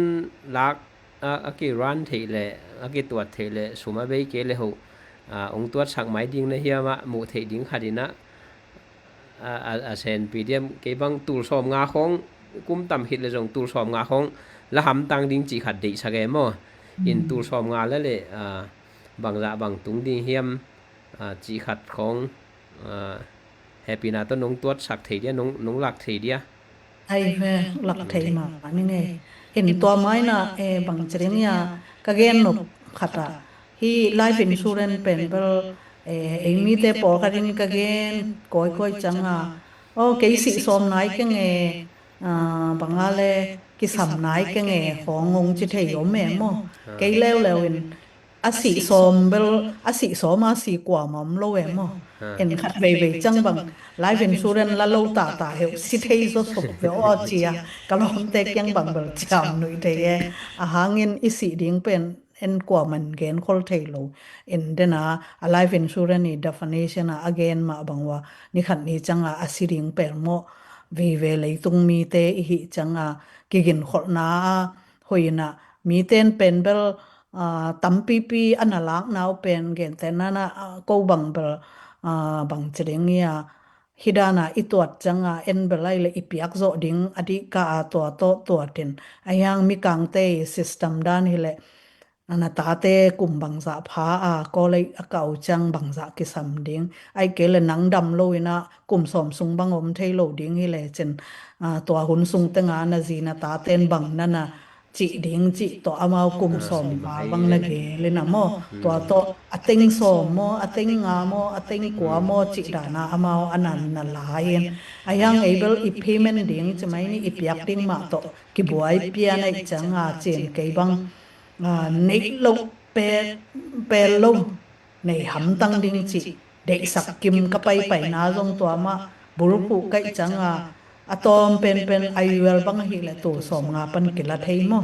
lak a, a ki run theih leh, a ki tuat theih leh, sum a bei kei le hoh, a, ong tuatsak mai ding na hiam a, muh theih ding khat in a, a, a, a sen pi diam, kei bang tul sawm nga khawng, kum tam khit le zong tul sawm nga khawng la hamtang ding cih khat deihsak e maw. In tul sawm nga la le, a, bangzah bang tung ding hiam, a, cih khat khawng, a, hehpihna tawh nong tuatsak thei dia, nong, nong lak thei dia. Ai ve, lak thei mah ni ngei. In tua mai na, e, bang ci ding ia, ka gen nop khat ah, hih life insurance pen bel, e, ei mite pawlkhat in ka gen kawikawi cianga, aw, kei sih sawm nai keng e, ah, bang a le kisam nai keng e khawng hong ci thei om e maw. Kei leuleu in a sih sawm bel, a sih sawm a sih kuamah om lo e maw. En khat veivei ciang bang life insurance la lo tata heuh si thei zaw suk ve aw ci a, ka lawmte kiang bang bel ciam nuih thei e. A hangin i sih ding pen en kuaman genkhol thei lo. En dena a life insurance i definition a a gen mah bang ua ni khat ni ciang a a si ding pel mawh vive leitung mite i hih ciang a kiginkholhna a hoih in a mite in pen bel, ah, tampipi a na lakna uh pen gentehna in a, ah, ko bang bel, ah, bang ci ding ia, hih dana i tuat ciang a en bel ai le i piak zawh ding a dih ka a tua tawh tuat in. A hiang mikangte i system dan hi le na tate kum bangzah pha a kawlei a kau ciang bangzah kisam ding. Ai kei le nang dam lo in a kum sawm sung bang om thei lo ding hi le cin, ah, tua hun sung teng a na zi na taten bang na na cih ding cih tawh amau kum sawm nga bang na gel in a maw. Tua tawh a teng sawm maw, a teng nga maw, a teng kua maw cih dana amau a nan na lai in. A hiang ei bel i payment ding ci mai ni i piak ding mah tawh kibuai pian aih ciang a cin kei bang, ah, neih loh pe, pel lo nei hamtang ding cih deihsak kim ka paipaina zong tua mah bulphuh kaih ciang a a tawm penpen I U L bang ahih le tul sawm nga pan kila thei maw.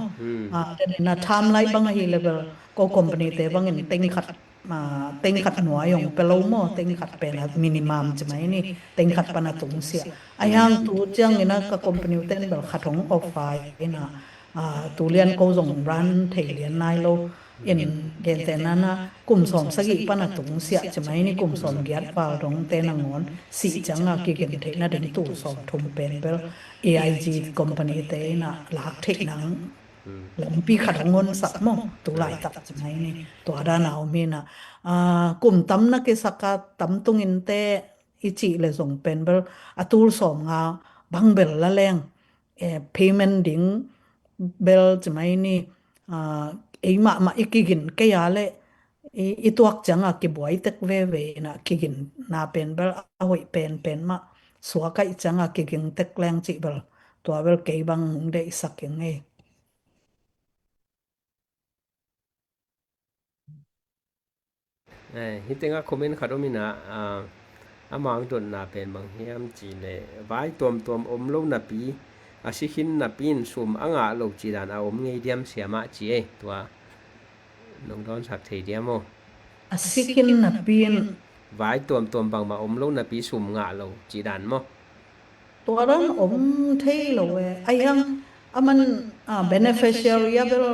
Ah, na tham lai bang ahih le bel ko company te bangin teng khat, ah, teng khat nuai hong pe lo maw, teng khat pen a minimum ci mai ni, teng khat pan a tungsiah. A hiang tu ciang in a ka company ten bel khat hong offer in a, ah, tu lian ko zong run thei lian nai lo. In gentehna in a kum sawm sagih pan a tungsiah ci mai ni kum sawm giat val dongte nangawn sih ciang a kigin theihna ding tul sawm thum pen bel A I G company te in a lak theih nang lampi khat hong honsak maw tu laitak ci mai ni. Tua dana om hi in a, ah, kum tam na kisak a tam tungin te i cih le zong pen bel a tul sawm nga bang bel la leng, eh, payment ding bel ci mai ni, ah, ei mahmah i kigin kei a le i, i tuak ciang a kibuai tek veve in a kigin na pen bel a hoih penpen mah suak aih ciang a kiging tek leng cih bel tua bel kei bang hong deihsak ing ei. Eh, hih tengah comment khat om in a, ah, a mangdotna pen bang hiam cih leh vai tuamtuam om lo napi a si khin napi in sum a ngah lo cih dan a om ngei diam siamah ci ei tua nong dawnsak thei diam aw? A si khin napi in vai tuamtuam bangmah om lo napi sum ngah lo cih dan maw? Tua dan om thei lo e. A hiang a man, ah, beneficiary a bel,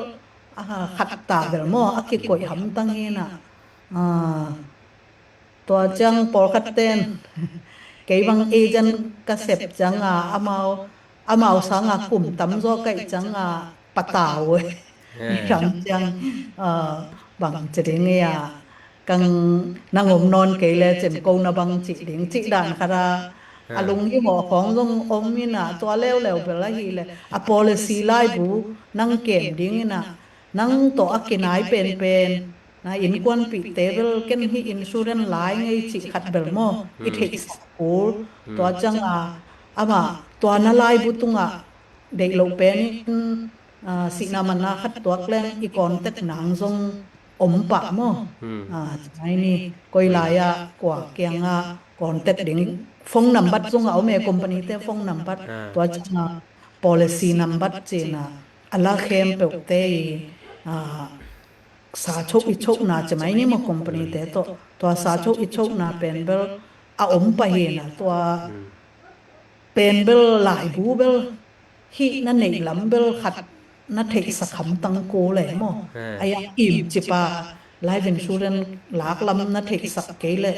ah, khat ta bel maw a kikoih hamtang hi in a, ah, tua ciang pawlkhat ten kei bang agent ka sep ciang a amau, amau sang a kum tam zaw kaih ciang a patau e. Midang ciang, ah, bang ci ding ia kang nang om nawn kei le cin ko na bang cih ding cih dan khat a, a lunghimawh khawng zong om in a tua leuleu bel ahih le a policy laibu nang kem ding in a nang tawh a kinai penpen na innkuanpihte bel ken hih insurance lai ngei cih khat bel maw i theihsak kul. Tua ciang a amah tua na laibu tungah deih loh pen in, ah, sihna manna khat tuak leng i contact nang zong om pah maw? Ah, ci mai ni koi lai ah kua kiang ah contact ding phone number zong a om e company te phone number. Tua ciang a policy number ci in a a la khempeuhte i, ah, sa choh i chohna ci mai ni maw company te tawh tua sa choh i chohna pen bel a om pah hi in a tua pen bel laibu bel hih na neih lam bel khat na theihsak hamtang kul e maw? A hiang im cipa life insurance lak lam na theihsak kei le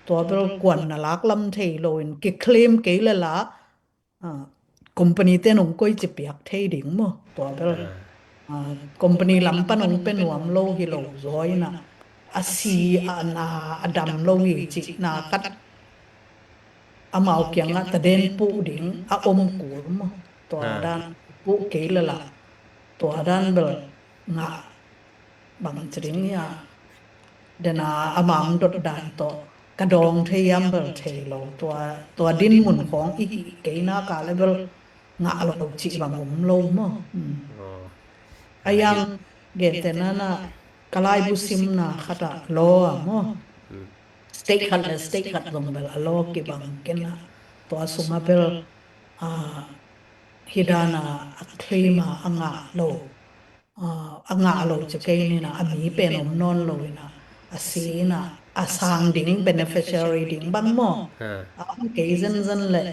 tua bel kuan na lak lam thei lo in kiclaim kei le la, ah, company te nong koi ci piak thei ding maw? Tua bel, ah, company lam pan hong pe nuam lo hi lo zaw in a a si a na a dam lo hi cih na khat amau kiangah taden puh ding a om kul maw? Tua dan puh kei le la tua dan bel ngah bang ci ding ia dena a mangdot dan tawh ka dawng thei hiam bel thei lo. Tua, tua din mun khawng i hih kei nak a le bel ngah lo cih bang om lo maw. Hmm. Oh. A yang gente na na ka laibu simna khat ah law ah maw. Hmm. State khat le state khat zong bel a law kibang kei na. Tua sung ah bel, ah, hi dan a a claim a a ngah lo, ah, a ngah lo ci kei ni na, a mi pen om nawn lo ina, a si ina, a sang ding beneficiary ding bang maw. Ah. A om kei zenzen le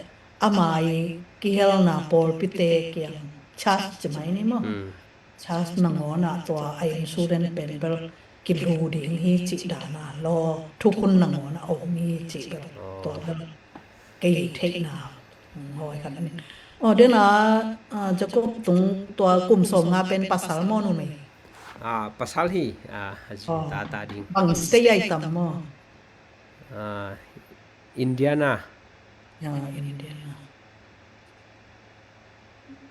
ama i kihelna pawlpite kiang charge ci mai ni maw. Hmm. Charge nangawn ah tua a insurance pen bel kilu ding hi cih dan a law thukhun nangawn ah om hi cih bel. Oh. Tua bel kei theihna, hmm, hawi khat a ni. Oh, den a, ah, Jacob Tung, tua kum sawmnga pen pasal maw, numei? Ah, pasal hi, ah, a zi, oh, tata ding. Bang state a i tam maw? Ah, Indiana. Ya, Indiana.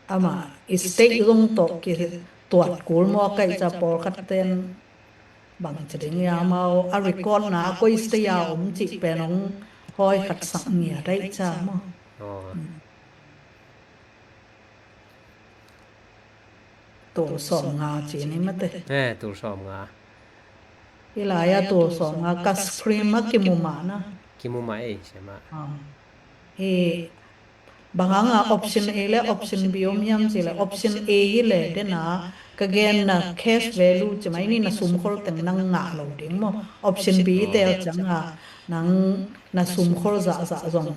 Amah i state zong tawh kituat kul maw, a kaih ca pawlkhat ten bang ci ding ia, amau a record na a koi state a om cih pen hong hawi khat sak ngiat aih ca maw. Oh. Hmm. Tul sawmnga ci ni mate. Eh, tul sawmnga. Hi lai a tul sawmnga ka screen ah kimu mah na. Kimu mah ei, sia mah. Ah. Hi bang hang a option A le option B om hiam ci le, option A hi le den a ka genna cash value ci mai ni, na sumkhol teng nang ngah lo ding maw. Option B i tel ciang a nang na sumkhol zahzah zong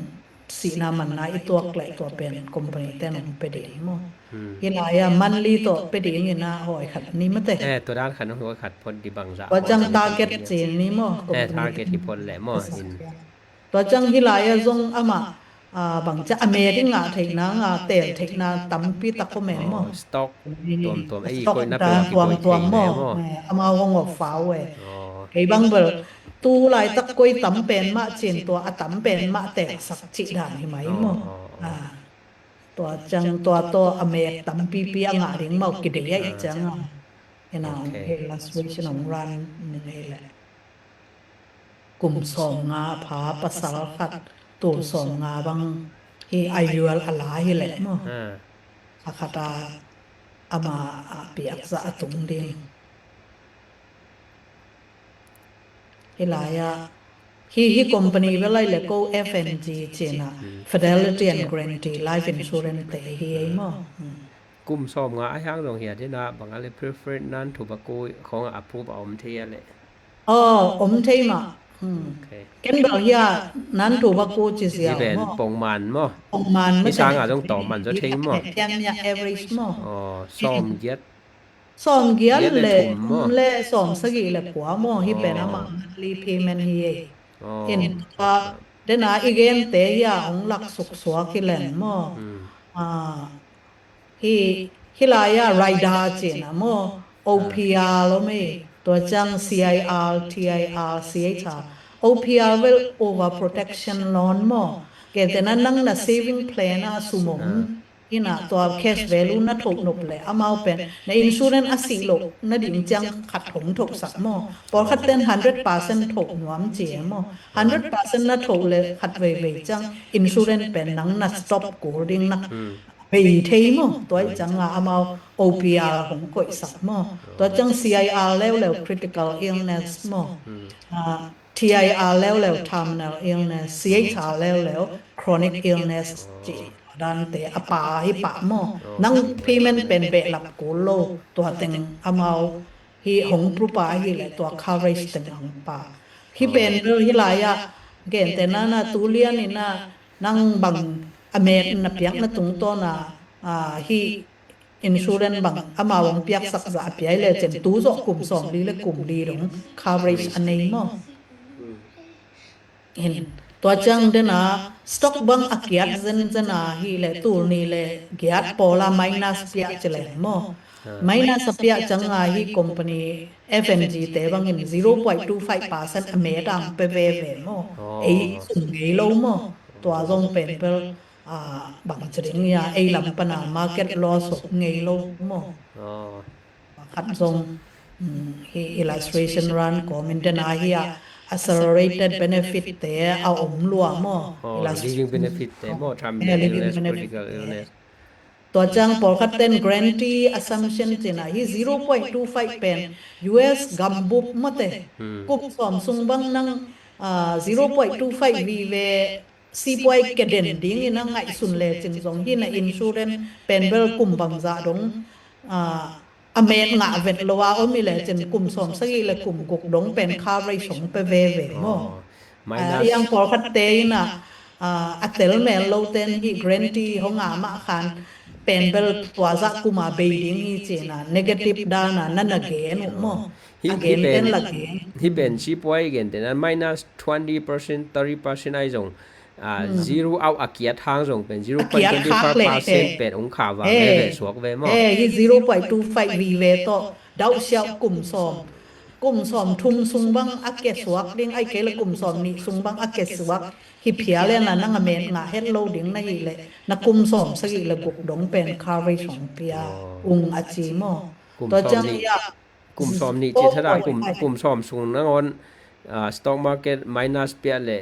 sihna manna i tuak leh tua pen company ten hong pe ding maw. Hmm. Hi lai a monthly tawh pe ding ina hawi khat ni mate. Eh, tua dan khat hong hawi khat phot di bang zah. Tua ciang target ci ni maw. Eh, company target hi phot leh maw. Tua ciang hi lai a zong amah, ah, bang ca a met i ngah theihna, ngah tel theihna tampi tak om e maw. Oh, stock tuamtuam, ei, stock koihna pen tuamtuam maw. Eh, amau hong offer uh e. Oh. Kei bang bel tu laitak koi tam pen mah cin, tua a tam pen mah telsak cih dan hi mai maw. Oh, oh, oh. Ah. Tua ciang tua tawh a met tampipi a ngah ding maw, kidei aih ciang a. Ina, okay, illustration hong run ning ei leh. Kum sawmnga a pha pasal khat, tul sawmnga bang hi a yual a la hi leh maw. Ah. A khat a ama a piak zah a tung ding. Hi lai a, hi, hi company bel lai le ko F N G cina, hmm, Fidelity and Guarantee Life Insurance te hi ei maw. Hmm. Kum sawmnga a hiang zong hi a dena bang a le preferred non-tobacco khong a approve a om thei a le. Oh, om thei mah. Hmm. Okay. Ken bel hi a non-tobacco ci zia maw. Pongman maw. Pongman maw. Hi sang a zong tawm man zaw thei maw. Average maw. Oh, sawmgiat. Sawmgiat le thum maw? Le sawmsagih le kua maw, hi pen amah monthly payment hi ei. Oh. In tua, dena i gente hi a hong lak suksuak hi leng maw. Hmm. Ah, hi, hi lai a rider cina maw, O P R om ei, tua ciang C I R, T I R, C H R. O P R vel overprotection loan maw. Kei tena nang na saving plan a sum om. Ah. Ina tua cash value na thoh nop le amau pen na insurance a sih loh nading ciang khat hong thohsak maw. Pawlkhat ten hundred percent thoh nuam ci e maw. Hundred percent na thoh le khat veivei ciang insurance pen nang na stop kul ding na bei thei maw. Tua i ciang a amau O P R hong koihsak maw. Tua ciang C I R leuleu critical illness maw. Ah, T I R leuleu terminal illness, C H R leuleu chronic illness ci dante a pha hi pah maw. Nang payment pen behlap kul lo, tua teng amau hi hong prupa hi le tua coverage teng hong pha. Hi pen bel hi lai a gente na na tu lian ina nang bang a met na piak na tungtawn a, ah, hi insurance bang amau hong piaksak zah a piai le cin tu zawh kum sawmli le kum li dong coverage a nei maw. Hin tua ciang dena stock bang a kiat zenzen a hi le tul ni le giat pawl a minus piah ci leng maw. Ah. Minus a piah ciang a hi company F N G te bangin zero point two five percent a met ang pe veve maw. Oh. Ei sum ngei lo maw. Tua zong pen bel ah, bang ci ding ia, ei lam pana market loss ngei lo maw. Oh. Khat zong, mm, hi illustration run kawmin dena hi a accelerated benefit te a om lua maw. Oh, living benefit te maw, terminal illness, critical illness. Tua ciang pawlkhat ten guarantee assumption cih na hi, zero point two five pen U S gambup mawte. Hmm. Kum sawm sung bang nang, ah, zero point two five vive sipuai kia den dingin a ngaihsun lecin zong hi na insurance pen bel kum bangzah dong, ah, a met ngah vet lo a om hi lecin kum sawm sagih le kum guk dong pen coverage hong pe veve maw. Oh. Ah, minus. Yang pawlkhatte in a, ah, a tel mel lo ten hi guarantee hong a mah khan pen bel tua zah kum a bei ding hi cih na negative dan a na na gen uh maw. Hi, a hi gen pen, ten la gen. Hi pen sipuai gen ten a minus twenty percent, thirty percent ai zong, ah, hmm, zero out a kiat hang zong pen zero point twenty five percent pen hong kha va ve ve suak ve maw. Eh, hi zero point two five vive tawh dauh siau kum sawm. Kum sawm thum sung bang a kia suak ding, ai kei le kum sawm nih sung bang a kia suak hi phial en la nang a met ngah het lo ding na hi le na kum sawm sagih le guk dong pen coverage hong pia ung a ci maw. Kum sawm nih. Tua ciang ya, kum sawm nih ci thada kum, kum sawm sung nangawn, ah, stock market minus pia le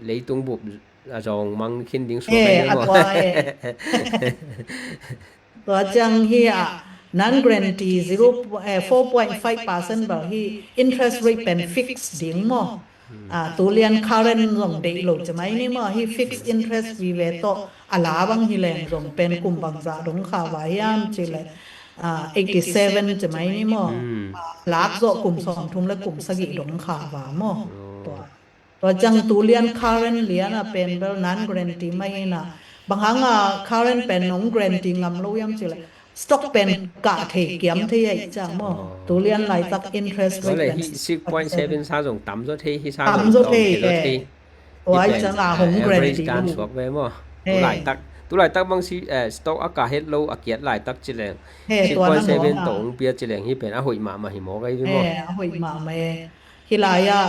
leitung bup a zong mang khin ding suak eh, a tua eh. Tua ciang hi a non guarantee zero, eh, four point five percent bel hi interest rate pen fix ding maw. Hmm. Ah, tulian current zong deih lo ci mai ni maw, hi fixed interest vive tawh a la bang hi leng zong pen kum bangzah dong kha va hiam ci le, ah, eighty seven ci mai ni maw. Hmm. Ah, lak zawh kum sawm thum le kum sagih dong kha va maw. Oh. Tua, tua ciang tulian current lian a pen bel non guarantee mai hi na. Bang hang a current pen nong guarantee ngam lo hiam ci le stock pen kah thei kiam thei ahi ciang maw. Oh. Tulian laitak interest rate pen hi six point seven sa zong tam zaw thei, hi sa zong tam zaw thei. Tua ahi ciang a hong guarantee dan suak ve maw. Eh. Tulaitak, tulaitak bang si, eh, stock a kah het lo a kiat laitak ci leng. Eh, six point seven tawh hong pia ci leng hi pen a hoih mahmah hi maw kai ve maw. Eh, a hoih mahmah e. Hi lai a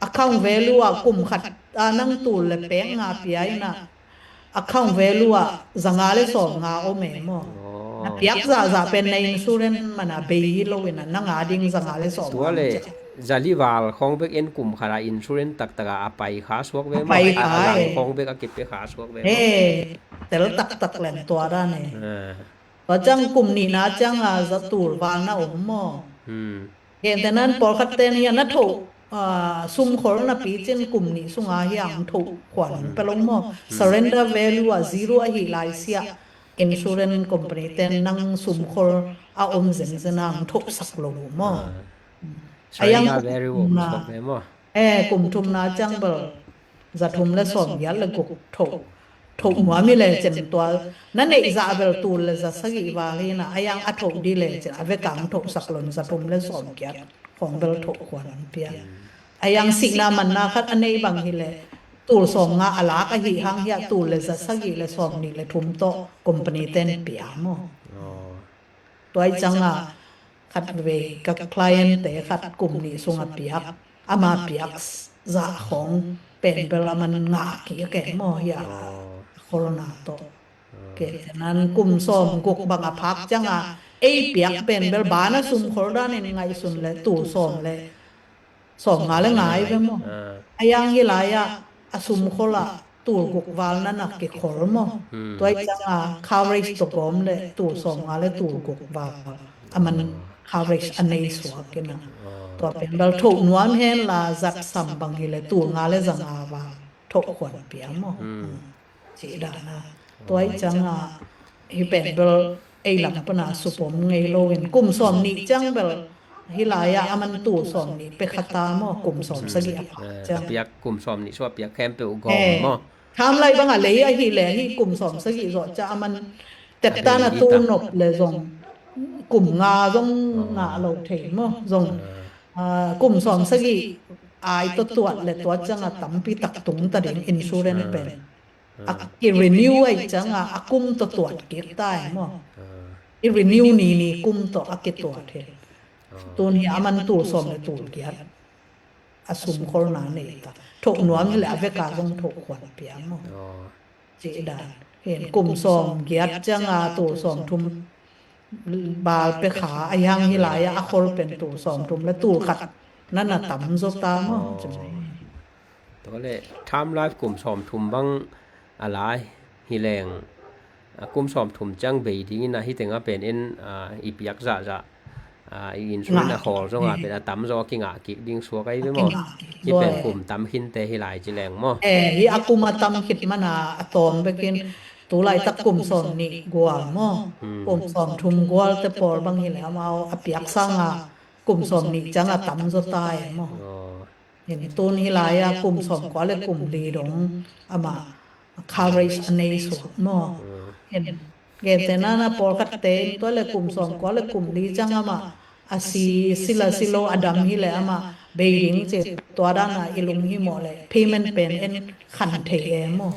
account value a kum khat a nang tul le pek nga pia in a account value ah za nga le sawm nga om e maw. Oh. Na piak zahzah pen na insurance man a bei hi lo in a na nga ding za nga le sawm nga. Tua le za li val khawng bek en kum khat a insurance taktak a a pai kha suak ve maw. A pai kha a lang khawng bek a kipia kha suak ve maw. He, tel taktak leng tua dan e. Ah. Tua ciang kum nihna ciang a za tul val na om maw. Hmm. Gentehna in pawlkhat ten hi a na thoh, ah, sumkhol napi cin kum nih sunga hi a hong thoh khuan pe lo maw. Hmm. Surrender value a zero ahi lai siah insurance company ten nang sumkhol a om zenzen a hong thohsak lo maw. Ah. A yang surrender value a hong thoh pe maw. Eh, kum thumna ciang bel za thum le sawm giat le guk thoh, thoh nuam hi le cen tua na neih zah bel tul le za sagih val hi na, a yang a thoh di le cen a vekang thohsak lon za thum le sawm giat khawng bel thoh khuan an pia. A yang sihna manna khat a nei bang hi le tul sawm nga a lak ahi hang hi a tul le za sagih le sawm nih le thum tawh company ten pia maw. Oh. Tua i cang a khat vei ka client te khat kum nih sung a piak, ama piak zah khawng pen bel a man ngah kik a kei maw hi a, a kholna tawh. Kei te nan kum sawm guk bang a phak cang a ei piak pen bel ban a sum khol dan in ngaihsun le tul sawm le sawm nga le nga i ve maw. Ah. A yang hi lai ah a sum khol ah tul guk val na na kikhol maw. Hmm. Tua i cang a coverage tawh gawm le tul sawm nga le tul guk val a man coverage a nei suak in a. Ah. Tua pen bel thoh nuam hen la zat sam bang hi le tul nga le za nga val thoh khuan pia maw. Hmm. Hmm. Cih dan a. Tua i cang a hi pen bel ei lam pan a supom ngei lo in kum sawm nih cang bel hi lai ah a man tul sawm nih pe kha ta maw, kum sawm sagih a phak cang. Eh, a piak kum sawm nih sung a piak khempeuh gawm maw. Tham lai bang a lei ahi le hi kum sawm sagih zawh ca a man tep tan a tul nop le zong kum nga zong ngah lo thei maw zong. Ah, kum sawm sagih ai tawh tuat le tua cang a tampi tak tung ta ding insurance pen. A ki-renew ai cang a, a kum tawh tuat kik ta ai maw. Ah. I renew ni ni kum tawh a kituat hi. Ah. Tun hi a man tul sawm le tul giat a sum kholna nei ta. Thoh nuam hi le a vek a zong thoh khuan pia maw. Ah. Cih dan. Hin kum sawm giat cang a tul sawm thum bal pe kha a, a yang hi lai ah a khol pen tul sawm thum le tul khat na na tam zaw ta maw. Oh. Cih mai. Tua le term life kum sawm thum bang a lai hi leng, a kum sawm thum ciang bei dingin a hi teng a pen in, a, i piak zahzah, a, i insurance a khawl zong a pen a tamzaw a kingah kik ding suak ahi ve maw? Hi pen kum tam khinte hi lai ci leng maw? Eh, hi a kum a tam khit mana a tawm bekin tu laitak kum sawm nih gual maw? Kum sawm thum gual te pawl bang hi le amau a piak sanga kum sawm nih ciang a tamzaw ta e maw? Hin tun hi lai-a kum sawm kua le kum li dong amah coverage a nei suak maw? Hin gente nana pawlkhatte in tua le kum sawm kua le kum li ciang amah a si, si la si lo a dam hi le amah bei ding ci, tua dana i lunghimawh le payment pen en khan thei e maw?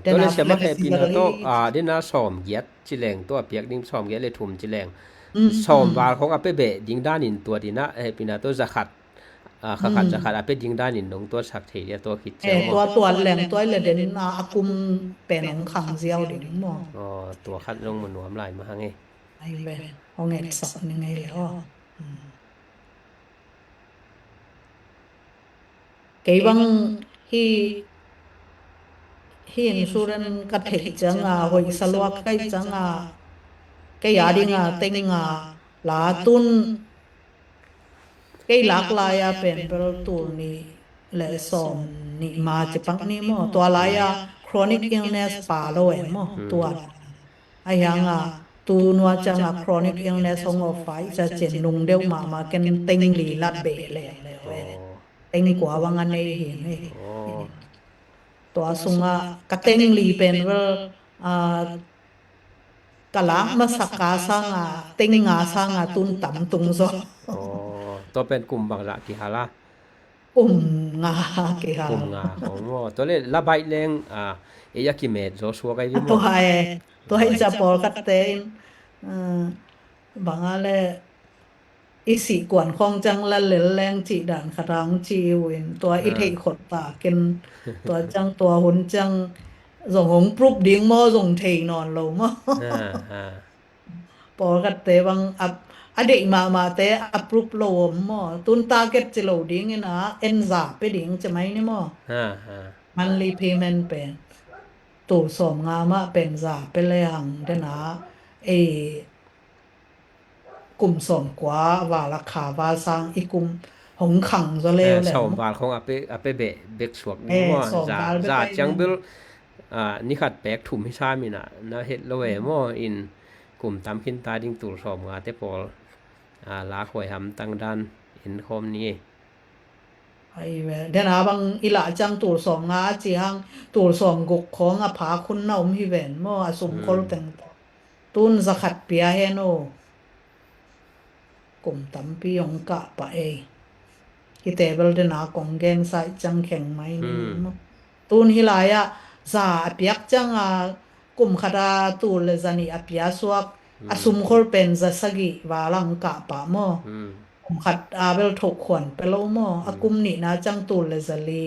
Tua le siama hehpihna tawh a dena sawm giat ci leng, tua piak ding sawm giat le thum ci leng sawm val khong a pe beh ding danin tua dina hehpihna tawh zakhat, a, kha khat zakhat a pe ding danin nong tuatsak thei dia tua khit ciang maw? Tua tuat leng tua le den a, a kum pen hong khang ziau ding maw? Tua khat zong mu nuam lai mah hang e. Ai ve, hong etsak ni ngei le aw. Kei bang hi, hi insurance ka theih cianga hoih sa lua ka hih cianga kei a dinga tenga la tun kei lak lai-a pen bel tul nih le sawm nih ma ci pak ni maw? Tua lai-a chronic illness pa lo e maw? Tua a hianga tu nua cianga chronic illness hong offer i ca cin nung deuh mahmah ken teng li lat beh leuleu e. Teng kua bang a nei hi ni. Tua sunga ka teng li pen bel, a, ka lak masak ka sanga teng nga sanga tun tam tung zaw. Tua pen kum bangzah kihal a? Kum nga kihal. Kum nga khong maw? Tua le la baih leng, a, ei a kimet zaw suak ahi maw? Tua e, tua i ca pawlkhatte in, a, banga le i sih kuan khong ciang la lel leng cih dan khat hang ci uh in tua i theih khot ta ken tua ciang tua hun ciang zong hong proof ding maw, zong thei nawn lo maw? Pawlkhatte bang a, a deih mahmahte a proof lo om maw? Tun target ci lo dingin a en za pe ding ci mai ni maw? Monthly payment pen tul sawm nga mah pen za pe le hang dena ei kum sawm kua val a kha val sang i kum hong khang zaw leuleu. Sawm val khong a pe, a pe beh bek suak ni maw? Za ciang bel, a, ni khat pek thum hi sam in a na het lo e maw? In kum tam khin ta ding tul sawm nga te pawl, a, lak huai hamtang dan in khawm ni e. Ai ve, dena bang i lah ciang tul sawm nga a ci hang tul sawm guk khong a phak hun na om hi ven maw? A sum khol teng tawh tun zakhat pia hen aw. Kum tampi hong kah pah ei. Hite bel dena kong gengsa i ciang kheng mai ni maw? Tun hi lai-ah za a piak cianga kum khata tul le za nih a pia suak a sumkhol pen za sagih val hong kah pah maw? Kum khat a bel thoh khuan pe lo maw? A kum nihna ciang tul le za li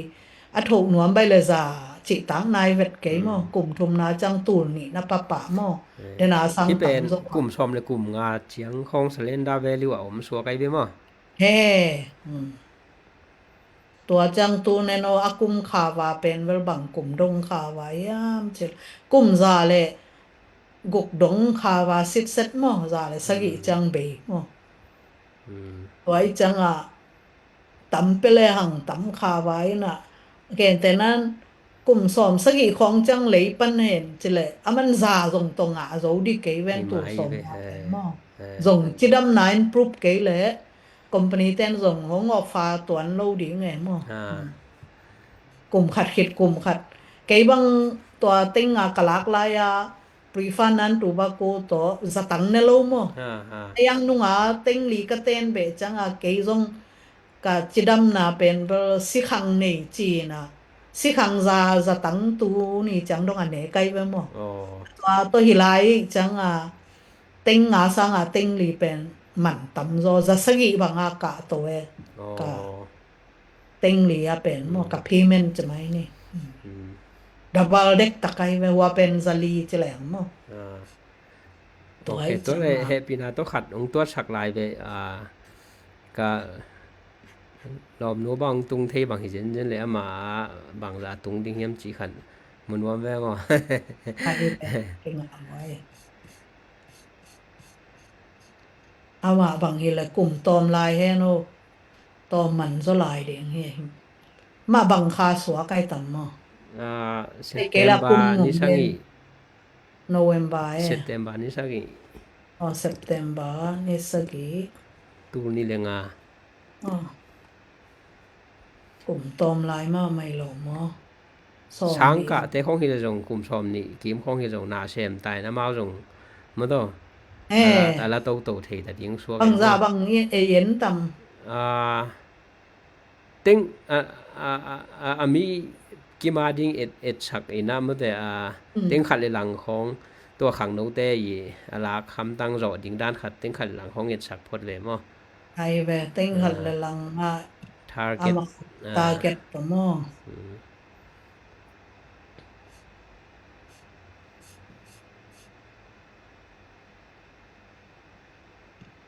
a thoh nuam baih le za cihtak nai vet kei maw? Kum thumna ciang tul nih na pah pah maw? Dena sang tam zo kum sawm le kum nga ciang khong surrender value a om suak ai ve maw? He. Tua ciang tu nen aw a kum khava pen bel bang kum dong khava hiam cil kum za le guk dong khava sitset maw, za le sagih ciang bei maw. Tua i ciangah tam pe le hang tam khava inah gentehnan kum sawm sagih khawng ciang lei pan hen cileh a man za zong tawh ngah zo dih kei ven tul sawm maw. Zong cidamna in proof kei leh company ten zong hong offer tuan lo ding e maw. Kum khat khit kum khat kei bang tua teng a ka lak lai-a Prefund nan tobacco tawh zatang ne lo maw. A yang nunga teng li ka ten beh cianga kei zong ka cidamna pen bel sikhang nei cina sikhang za zatang tu ni ciang dong a ne kai ve maw. Tua tawh hi lai cianga teng nga sanga teng li pen man tam zaw za sagih banga kah to e. Ka teng li a pen maw ka payment ci mai ni. Double dek takai ve hua pen za li ci leng maw. Tua le hehpihna tawh khat hong tuatsak lai ve. Ka lawmnu bang tung thei bang hi zenzen le ama bangzah tung ding hiam ci khan Mu nuam ve maw? Amah bang hi le kum tawm lai hen aw. Tawm man zaw lai ding hi. Mah bang kha suak ai tam maw? Kei la kum September ni sagih. November e. September ni sagih. Aw, September ni sagih. Tul nih le nga. Aw. Kum tawm lai mahmah hi lo maw? Sawm nih. Sangkahte khong hi le zong kum sawm nih kim khong hi zong na sem tai na mau zong maw taw. Eh. A la, a la toto thei ta ding suak. Bangzah bang ei en tam. Ah, teng a, a, a, a, a mi kim a ding et, etsak ina mawte a, teng khat le lang khong tua khangnote i a lak hamtang zawh ding dan khat teng khat le lang khong etsak phot ve maw? Ai ve, teng khat le lang a target, amah target pa maw?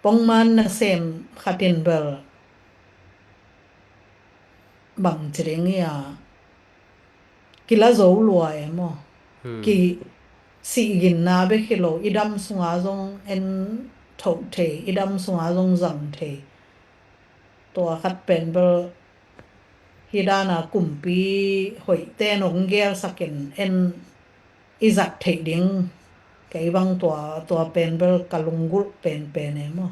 Pongman nasem khat in bel bang ci ding hi a, kila zo lua e maw? Kisihginna bek hi lo, i dam sunga zong en thoh thei, i dam sunga zong zang thei. Tua khat pen bel hi dana kumpi hoihte in hong gelsakin en i zat theih ding. Kei bang tua, tua pen bel ka lunggulh penpen e maw?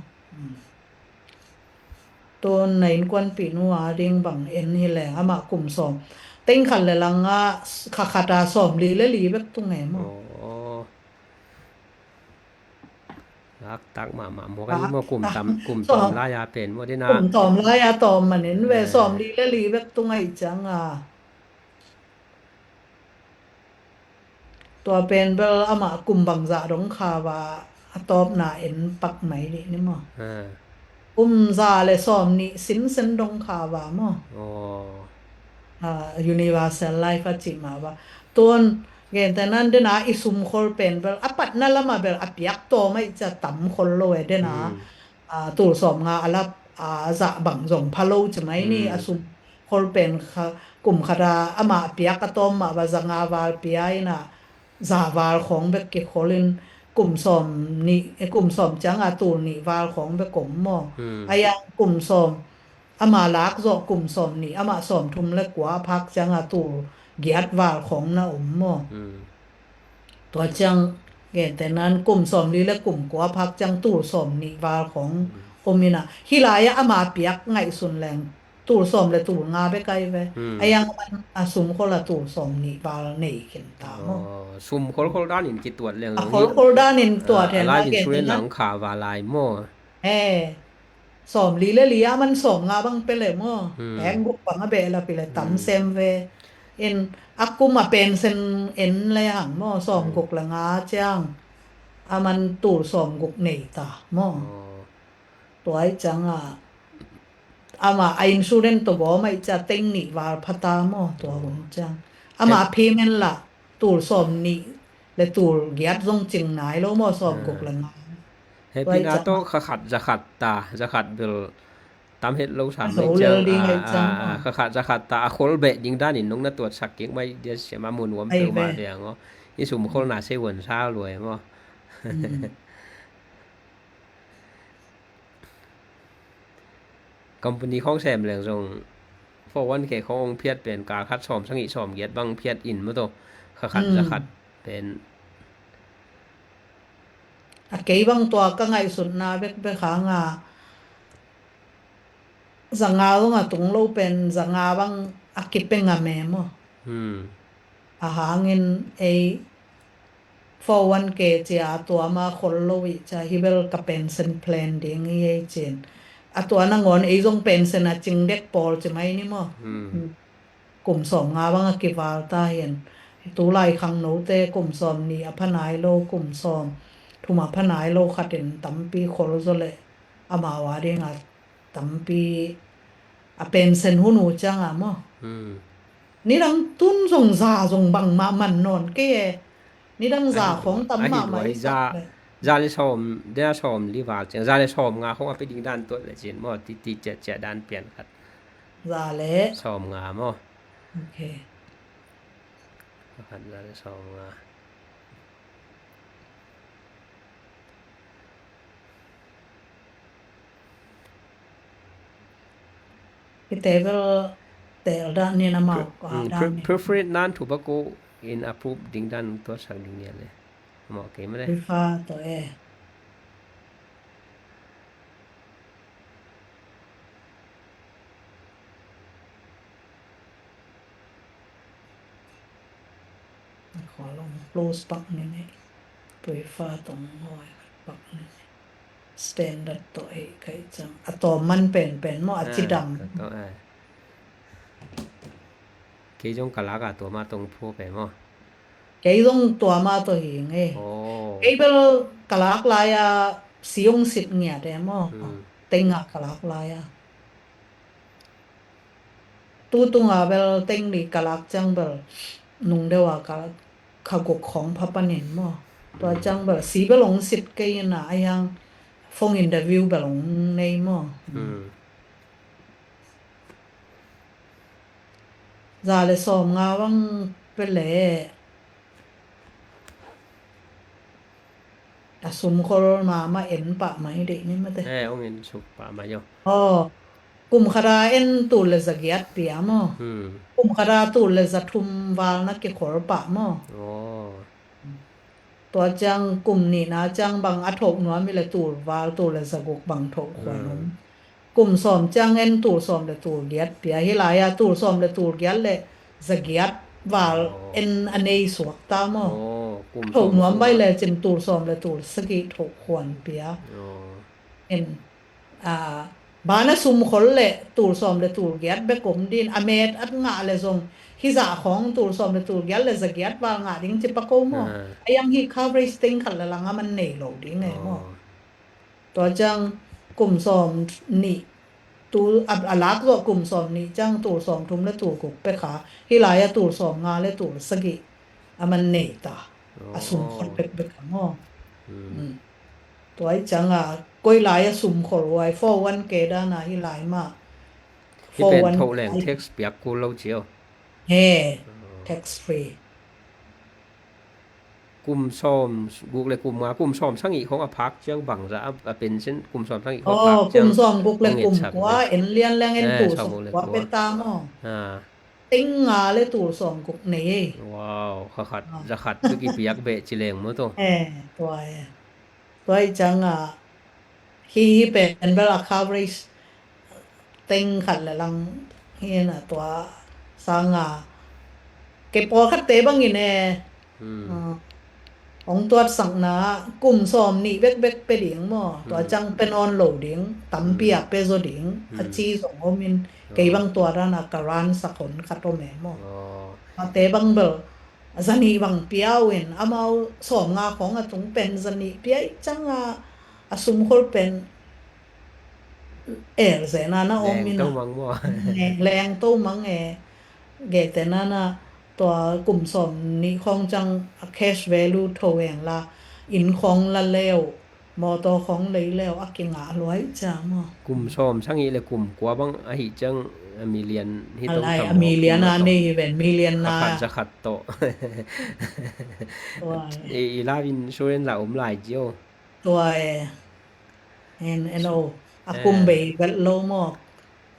Tun na innkuanpih nu a ding bang en hi leng amah kum sawm. Teng khat le lang a kha khat a sawm li le li bek tung e maw? Lak tak mahmah maw, ka hi maw, kum tam, kum tawm lai a pen maw dina. Kum tawm lai a tawm manin ve, sawm li le li bek tung ahi cianga. Tua pen bel amah kum bangzah dong kha va a tawpna en pak mai dih ni maw? Kum za le sawm nih sinsen dong kha va maw? Universal life a cih mah va. Tun gente nan dena i sumkhol pen bel a patna lama bel a piak tawm ahi cia tam khol lo e dena. Tul sawm nga a lap a zah bang zong pha lo ci mai ni, a sumkhol pen kum khata amah a piak a tawm mah va zanga val pia ina za val khawng bek kikholin kum sawm nih, kum sawm cianga tul nih val khawng bek om maw? Aia kum sawm amah lak zawh kum sawm nih, amah sawm thum le kua a phak cianga tul giat val khawng na om maw? Tua ciang gente nan kum sawm li le kum kua a phak ciang tul sawm nih val khawng om ina, hih lai-ah ama piak ngaihsun leng tul sawm le tul nga bek ahi ve. Aia a sumkhol a tul sawm nih val nei khin ta maw? Sumkhol khol danin kituat leng a kholkhol danin tuat hen la, gente nan kha va lai maw? Sawm li le li a man sawm nga bang pia le maw? Pek guk bang a beh la pi le tam sem ve. In a kum a pensen en le hang maw, sawm guk le nga ciang a man tul sawm guk nei ta maw? Tua i cianga ama a insurance tawh gawm ahi cia teng nih val pha ta maw? Tua hun ciang ama payment la tul sawm nih le tul giat zong cing nai lo maw, sawm guk le nga. Hepina tawh kha khat za khat ta, za khat bel tam het lo sam lo ding ahi ciang, kha khat za khat ta a khol beh ding danin nong na tuatsak kik mai dia siam a mun uam peuh mah dia ngaw. I sumkholna sei uan sa luai maw? Company khawng sem leng zong four one K khawng hong phiat pen kal khat sawm sagih sawm giat bang phiat in maw taw, kha khat za khat pen. A kei bang tua ka ngaihsutna bekbek hanga za nga zong a tung lo pen za nga bang a kipia ngam e maw? A hangin ei four one K cia a tuam a khol lo i cia hi bel ka pension plan ding hi ei cin. A tua nangawn ei zong pension a cing dek pawl ci mai ni maw? Kum sawm nga bang a kival ta hin. Tu lai khangnote kum sawm nih a pha nai lo, kum sawm thum a pha nai lo khatin tampi khol zaw leh amau a ding a tampi a pension hun uh cianga maw? Nidang tun zong za zong bangmah man nawn kei e. Nidang za khawng tam mahmah i sak le. Za le sawm, dia sawm li val ciang, za le sawm nga khawng a pi ding dan tuat le cin maw, titi ciatciat dan pian khat. Za le sawm nga maw? Ok. Khat za le sawm nga. Hihte bel tel dan nin amau. Pre- ah, mm, dan pre- nin. Preferred nan thu bako in approve ding dan tua sak ding nia le. Amau kei ma le. Prefer to e. A khual ong close pak ni nei. Prefer tong hoi pak ni nei. Standard to hei kai chang. A tawm man pen pen maw a chidam. Kei zong ka lak a tua ma tong phu pe maw. Kei zong tua ma to hi nge. Oh. Kei bel ka lak lai a siung sit ngia de maw. Hmm. Teng a ka lak lai a. Tu tunga bel teng li ka lak ciang bel nung deuh a ka, ka guk khong pha panin maw. Tua ciang bel si bel ong sit kei in a, a yang phone interview bel ong nei maw. Hmm. Za le sawm nga bang pe le. A sum khol ma ma en pah mai deih ni mate. Eh, ong en suk pah mai jo. Oh, kum khata en tul le za giat pia maw. Hmm. Kum khata tul le za thum val na kikhol pah maw. Oh. Tua ciang kum nihna ciang bang a thoh nuam i le tul val tul le za guk bang thoh khuan om. Hmm. Kum sawm ciang en tul sawm le tul giat pia hi lai a, tul sawm le tul giat le za giat val en a nei suak ta maw. Oh, kum sawm. Thoh nuam bai le cin tul sawm le tul sagih thoh khuan pia. Oh. En, a, ban a sum khol le tul sawm le tul giat bek om din, a met at ngah le zong hi zah khong tul sawm le tul giat le za giat val ngah ding ci pako maw. Ah. A yang hi coverage teng khat le lang a man nei lo ding e maw. Oh. Tua ciang kum sawm nih tu a, a lak zawh kum sawm nih ciang tul sawm thum le tul guk pek a, hi lai a tul sawm nga le tul sagih a man nei ta. A sum khol pek pek a maw. Hmm. Hmm. Tua i ciang a koi lai a sum khol huai four one K dan a hi lai mah. Hi pen thoh leng tax piak kul lo cio. He, tax free. Kum sawm guk le kum nga, kum sawm sagih khong a phak ciang bangza a, a pension kum sawm sagih khong a phak ciang. Oh, kum sawm guk le kum kua, en lian leng en tul sawm kua pe ta maw. Ah. Teng nga le tul sawm guk nei ei. Wow, kha khat, za khat tu kipiak beh ci leng maw to. Eh, tua e. Tua i ciang a, hi hi pen bel a coverage teng khat le lang hi na tua sang a. Kei pawlkhatte bangin e. Hmm. Ah, hong tuatsakna kum sawm nih bekbek pe ding maw. Tua ciang pe nawn lo ding, tampi a pe zaw ding, a ci zong om in, kei bang tua dan a ka ran sak hon khat om e maw. Oh. Ate bang bel, zanih bang pia uh in, amau sawm nga khong a tung pen zanih pia i ciang a, a sum khol pen el zena na om in a. Leng to mang maw. Leng to mang e. Gete na na tua kum sawm nih khong ciang a cash value tho eng la, inn khong la leu, motor khong lei leu a kingah luai ciang maw. Kum sawm sagih le kum kua bang ahi ciang a million hi to tam. A million a nei hi ven, million na. Khat za khat to. Tua e. I, i life insurance la om lai cio. Tua e. En, en o. A kum bei vet lo maw.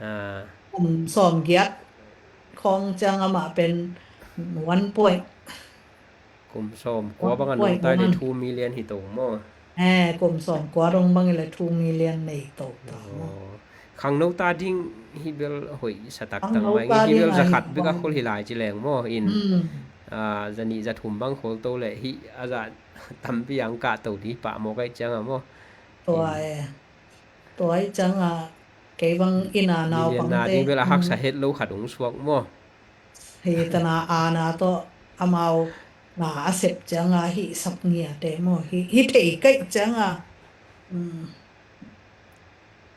Ah. Kum sawm giat khong ciang amah pen one point. Kum sawm kua bang a nungta le two million hi to maw. Eh, kum sawm kua dong bang le two million nei to ta maw. Oh. Khangno ta ding hi bel hoih sa taktak mai nge, hi bel za khat bek a khol hi lai ci leng maw in. Hmm. Ah, zanih zathum bang khol to le hi a za tampi ang kah to dih pah maw kai ciang a maw. Tua e. Tua i ciang a kei bang inn a naupangte. Million na ding bel a haksa het lo khat ung suak maw. Hi tana ana tawh amau na a sep ciang a hi sak ngia te maw. Hi, hi thei kai ciang a. Hmm.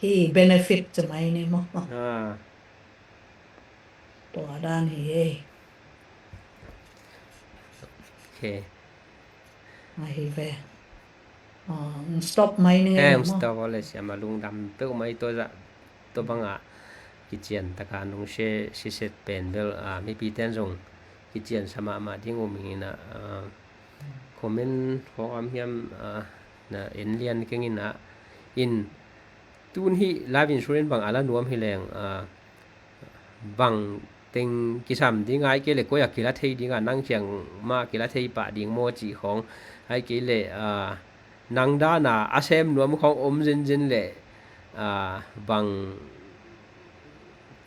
Hi benefit ci mai ni maw. Ah. Tua dan hi e. Ok. Ahi ve. Ah, stop mai ni nge. Eh, stop le siam a lungdam peuh mai tua zah. Tua bang a kician taka nong share siset pen bel, ah, mipi ten zong kiciansa mahmah ding om ing in ah, ah, comment khawng om hiam, ah, na en lian keng in ah, in tun hih life insurance bang a la nuam hi leng, ah, bang teng kisam ding, ahih kei leh koi ah kila thei ding a, nang kiang mah kila thei pah ding maw cih khawng, ahih kei leh, ah, nang dan a a sem nuam khawng om zenzen leh, ah, bang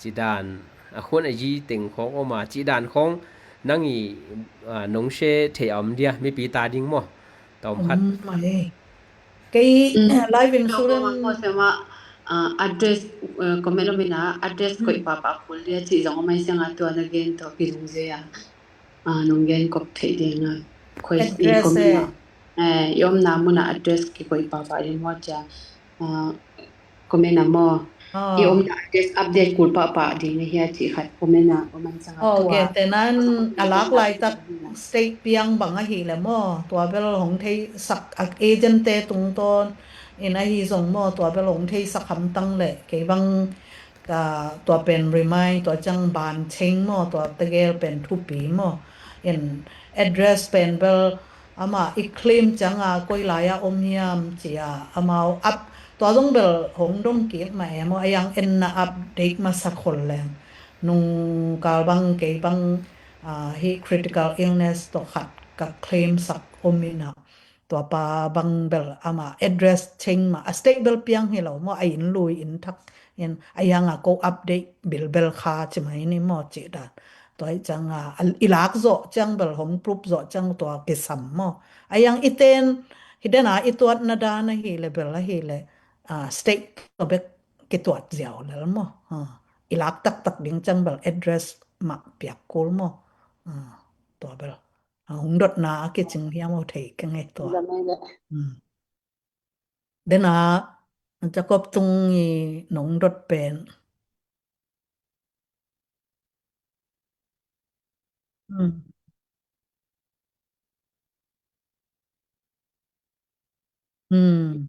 ci dan, a khuan a zi teng khawng om a, cih dan khawng nang i, ah, nong share thei a om dia, mipi ta ding maw? Tawm khat. Om mai. Kei, mm, life insurance. Maw, sema, ah, address, eh, comment om in ah, address, mm, koih pahpah kul dia cih zong om ai siang a, tua na gen tawh kizung zia. Ah, nong gen kop theih ding a. Koi i, address, comment, eh, ah, eh, i omna mun a address kikoih pahpah ding maw cia. Ah, comment ah maw. Ah. I omna address update kul pahpah ding na hia cih khat comment ah om ai siang a, oh, tua. Okay, te nan a lak laitak state piang bang ahih leh maw, tua bel hong theisak, a agent te tungtawn in ahi zong maw, tua bel hong theisak hamtang leh kei bang ka tua pen remind, tua ciang ban cheng maw, tua tegel pen thupi maw. In address pen bel amah i claim ciang a koi lai ah om hiam ci a, amau up, tua zong bel hong dong kik mah e maw, a yang en na update masa khol leng. Nung kal bang kei bang, ah, hih critical illness tawh khat ka claim sak om in ah, tua pa bang bel amah address cheng mah, a state bel piang hi lo maw, a inn lui inn thak in, a yang a ko update bilbel kha ci mai ni maw cih dan. Tua i ciang a, a, i lak zawh ciang bel hong proof zawh ciang tua kisam maw. A yang i ten, hi den a i tuat na dan ahih leh bel ahih leh, ah, state tawh bek kituat ziau lel maw. Ah, i lak taktak ding ciang bel address mah piak kul maw. Ah, tua bel. Ah, hong dotna a kicing hiam aw thei keng e tua. Dam ai leh. Hmm. Den a, Jacob Tung i nong dot pen. Hmm. Hmm.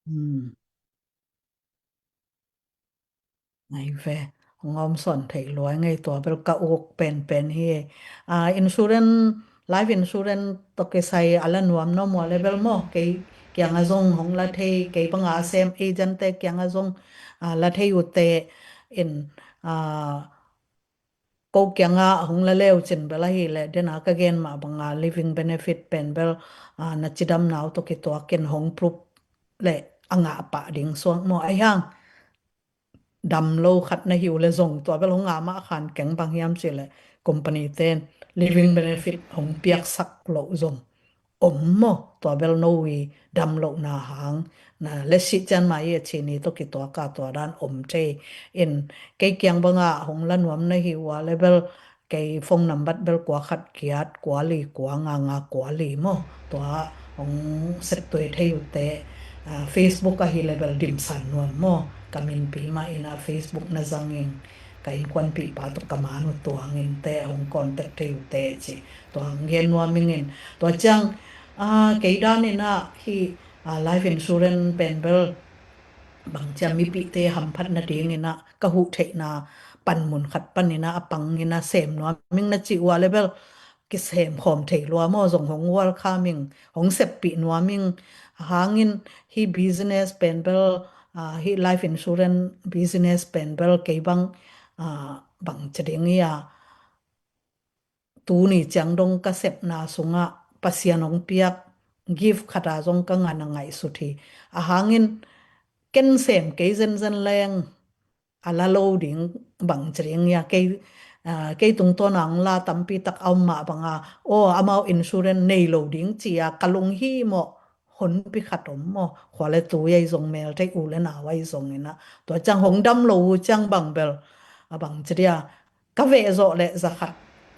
Hmm. Ngai ve, hong om sawn thei lua ngei, tua bel ka uk penpen hi. Ah, insurance, life insurance tawh kisai a la nuam na om ua leh bel maw, kei kiang a zong hong la thei, kei bang a sem agent te kiang a zong, ah, la thei uh teh in, ah, ko kiang a hong la le uh cin bel ahih leh, den a ka gen mah bang a living benefit pen bel, ah, na cidamna uh tawh kituak in hong proof leh a ngah pah ding suak maw. Ahi hang dam lo khat na hi uh leh zong tua bel hong ngah mah khan keng, bang hiam cih leh company ten living benefit hong piaksak loh zong om maw. Tua bel no i dam lohna hang, na leh sih ciang mah i a ci ni tawh kituak a tua dan om thei. In kei kiang bang a hong la nuam na hi ua leh bel kei phone number bel kua khat giat kua li kua nga nga kua li maw. Tua hong septuai thei uh teh, ah, Facebook ahih leh bel Dimsan Nuam maw. Ka minpi mah in a Facebook na zang in, ka innkuanpihpa tawh ka man uh tuang in teh hong contact thei uh teh ci. Tua hong gen nuam ing in. Tua ciang, ah, kei dan in a hih, ah, life insurance pen bel bang cia mipihte hamphat nading in a ka huh theihna panmun khat pan in a a pang in a sem nuam ing na cih ua leh bel kisem khawm thei lua maw, zong hong welcome ing, hong seppih nuam ing. Hang in hih business pen bel, ah, hih life insurance business pen bel kei bang, ah, bang ci ding ia, tuni ciang dong ka sepna sungah Pasian hong piak gift khat a zong ka ngah na ngaihsut hi. A hang in ken sem kei zenzen leng a la lo ding, bang ci ding ia, kei, ah, kei tungtawn a hong la tampi tak a om mah bang a, aw, amau insurance nei lo ding ci a ka lunghimawh honpi khat om maw. Khua leh tui ahi zong, mel thei u leh nau ahi zong in a, tua ciang hong dam lo uh ciang bang bel, a bang ci dia, ka veh zawh leh za khat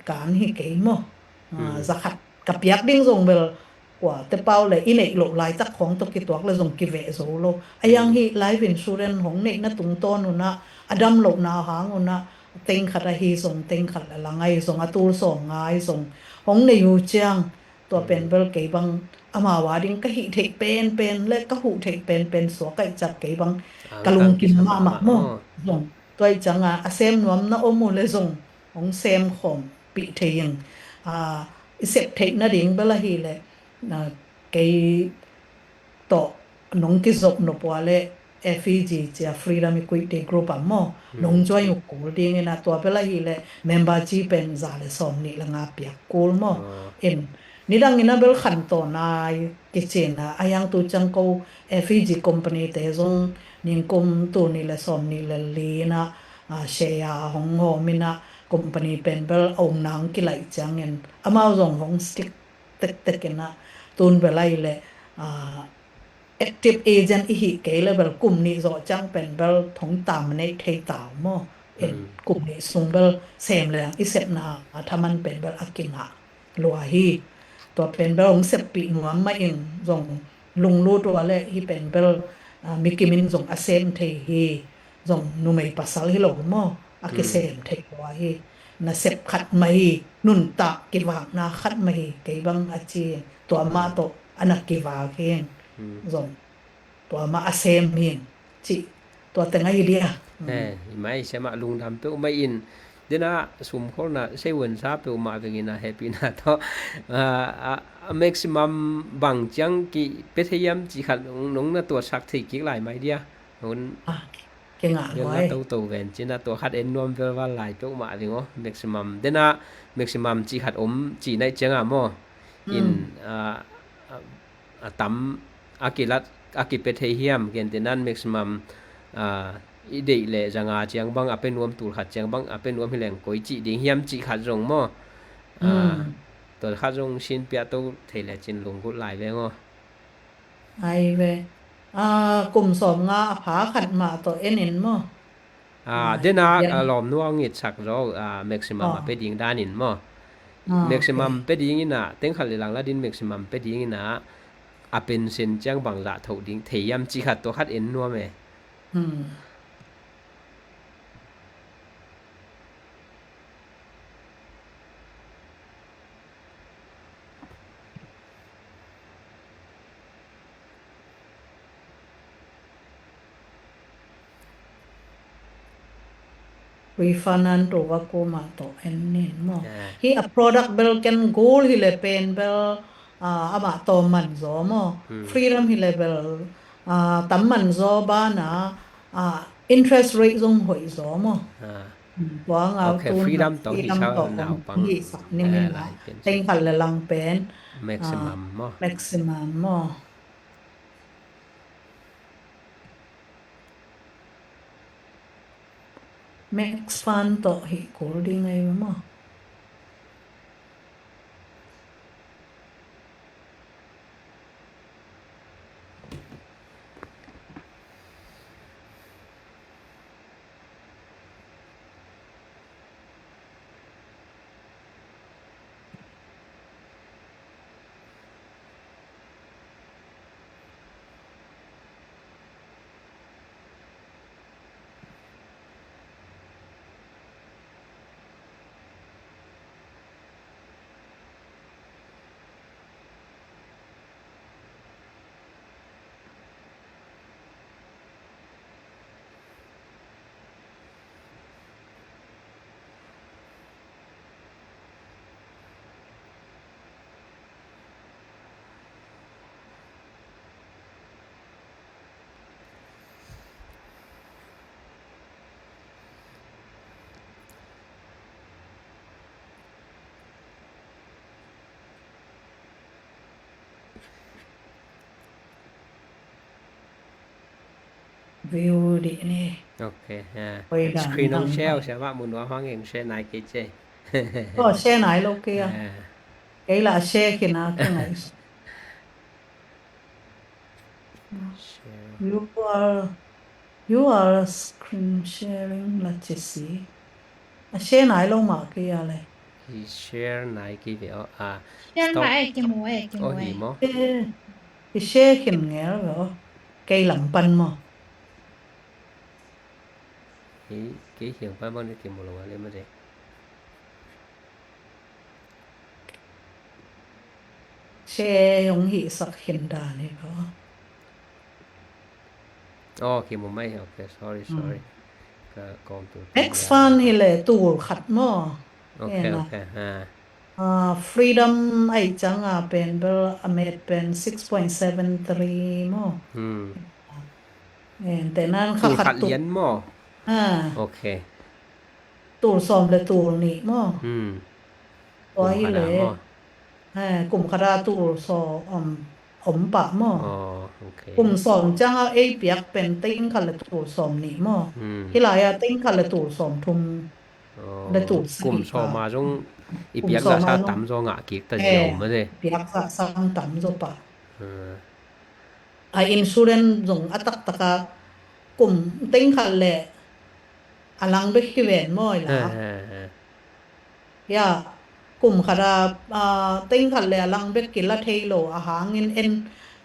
kan hi kei maw. Ah, za khat ka piak ding zong bel kua te pau leh i neih loh laitak khawng tawh kituak leh zong kiveh zo lo. A yang hih life insurance hong neihna tungtawn un a, a dam lohna hang un a, teng khat ahi zong, teng khat a lang ahi zong, a tul sawm nga ahi zong hong nei uh ciang, tua pen bel kei bang amau a ding ka hih theih penpen le ka huh theih penpen suak aih ciang kei bang ka lungkim mahmah maw. Zong tua ih ciangin a sem nuam na om uh le zong hong sem khawm pih thei ing. I sep theih nading bel ahih leh kei tawh nong kizop nop uh le F E G ci a Freedom Equity Group ah maw, nong join uh kul dingin a, tua bel ahih leh member ci pen za le sawm nih le nga piak kul maw. In nidangin a bel khantawn a i kicin a, a hiang tu ciang ko F E G company te zong ningkum tul nih le sawm nih le li in a, share hong hawm in a, company pen bel a omna hong kilaih ciangin amau zong hong stick tektek in a, tun bel ahih leh active agent i hih kei le bel kum nih zawh ciang pen bel thong tam neih thei tau maw. In kum nih sung bel sem leng i sepna a thaman pen bel a kingah lua hi. Tua pen bel hong seppih nuam mah ing. Zong lunglut uh a le hih pen bel mi kim in zong a sem thei hi. Zong numei pasal hi lo maw, a kisem thei lua hi. Nasep khat mah hi, nuntak kivakna khat mah hi, kei bang a ci. Tua mah tawh a na kivak hi. Zong tua mah a sem hi cih tua teng ahi dia. I mai sem ah lungdam peuhmah in, dena sumkholna seiwonsa peuhmah vengin a hehpihna tawh a maximum bang ciang kipia thei hiam cih khat nong na tuatsak thei kik lai mai dia. Hun kingah lua toto ven cin a, tua khat en nuam velval lai peuhmah veng aw. Maximum dena maximum cih khat om cih naih cianga maw. In a tam a kilat a kipia thei hiam, gentehnan maximum i deih le zanga ciang bang a pia nuam, tul khat ciang bang a pia nuam hi leng koi cih ding hiam cih khat zong maw. Tua khat zong sinpiah to thei le cin lunggulh lai veng aw. Ai ve. Kum sawm nga a pha khat mah tawh en in maw. Dena lawm nuang it sak zo, maximum a pia ding danin maw. Maximum pia ding in a, teng khat le lang la din maximum pia ding in a, a pension ciang bang zah thoh ding thei hiam cih khat tua khat en nuam e. Refund an to va ko mah tawh en nin maw. Hi a product bel ken gold hi le pen bel amah tawh man zaw maw. Freedom hi le bel tam man zaw bana interest rate zong hoih zaw maw. Tua ngau tu Freedom tawh hi sa naupang hi sak nimin la teng khat le lang pen maximum maw. Maximum maw. Max fund tawh hi kul ding ai maw. View dih ni. Ok. Screen hong share uh sia mah mun ua hong eng share nai kei ce. Aw, share nai lo kei a. Kei lah share kina ka ngai. You are, you are screen sharing la ci si. A share nai lo mah kei a le. I share nai kei ve aw. Share nai e, kimu e, kimu e. Hi share khin ngel ve aw. Kei lam pan maw. Kei, kei hiang pan maw ne kimu lo a le ma de. Share hong hihsak khin dan hi ko. Oh, kimu mai. Okay, sorry, sorry. Ka kawm tu. Max Fund hi le tul khat maw? Okay, okay. Ah, Freedom ai cang a pen bel a met pen six point seven three maw? Hmm. En te nan kha khat lian maw? Ah. Okay. Tul sawm le tul nih maw? Hmm. Tua hi le. Kum khat a maw? Eh, kum khat a tul sawm om, om pah maw? Oh, okay. Kum sawm ciang a ei piak pen teng khat le tul sawm nih maw? Hmm. Hi lai a teng khat le tul sawm thum le tul sagih pah. Kum sawm a zong i piak zah sa tam zaw ngah kik ta ziau maw te? Piak zah sa tam zaw pah. Hmm. A insurance zong a taktak a kum teng khat le a lang bek hi ven maw i la. Ya, kum khat a, a, teng khat le a lang bek kila thei lo a hangin en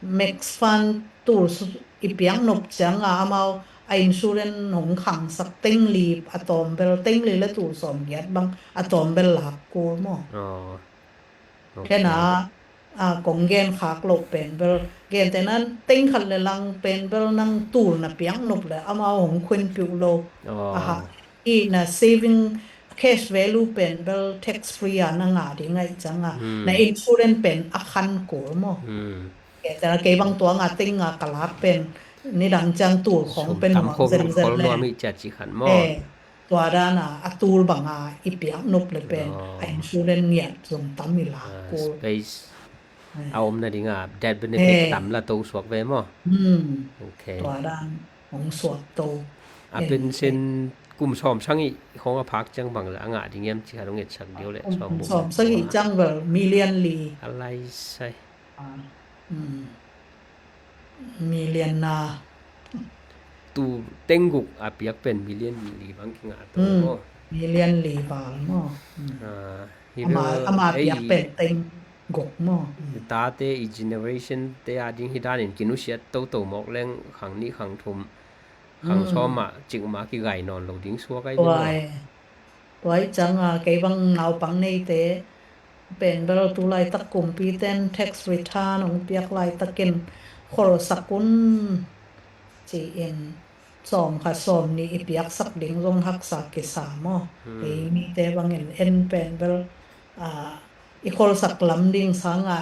Max Fund tul i piak nop ciang a amau a insurance hong khangsak teng li a tawm bel teng li le tul sawm giat bang a tawm bel lak kul maw? Oh. Okay. Kena a kong gen khak loh pen bel, gen te nan teng khat le lang pen bel nang tul na piak nop le amau hong khun piu lo. Oh. Aha. I na saving cash value pen bel tax free a na ngah ding ai cang a. Hmm. Na insurance pen a khan kul maw? Hmm. Gen te na kei bang tua nga teng nga ka lak pen nidang ciang tul khong pen tam khong zen zen le. Tua dan a, a tul bang a i piak nop le pen a insurance ngiat zong tam i lak kul. Space a om na ding a death benefit tam la to suak ve maw? Hmm. Okay. Tua dan hong suak to. A pension kum sawm sagih khong a phak ciang bang la a ngah ding em ci khat hong etsak ding le. Kum sawm sagih ciang bel million li. A lai sai. Ah, hmm. Million na. Tu teng guk a piak pen million li bang kingah to maw? Million li val maw? Hmm. Ah, hi ama, ama piak pen teng guk maw? Hmm. Tate i generation te a ding hi danin kinusiat toto mawk leng khang nih khang thum. Khang sawm ah cikmah kigai nawn lo ding suak ai ding maw? Tua ai cang a kei bang naupang neite pen bel tu laitak kumpi ten tax return hong piak laitakin kholsak un ci-in sawm khat sawm nih i piaksak ding zong haksa kisa maw? Hmm. Kei mite bangin en pen bel, ah, i kholsak lam ding sanga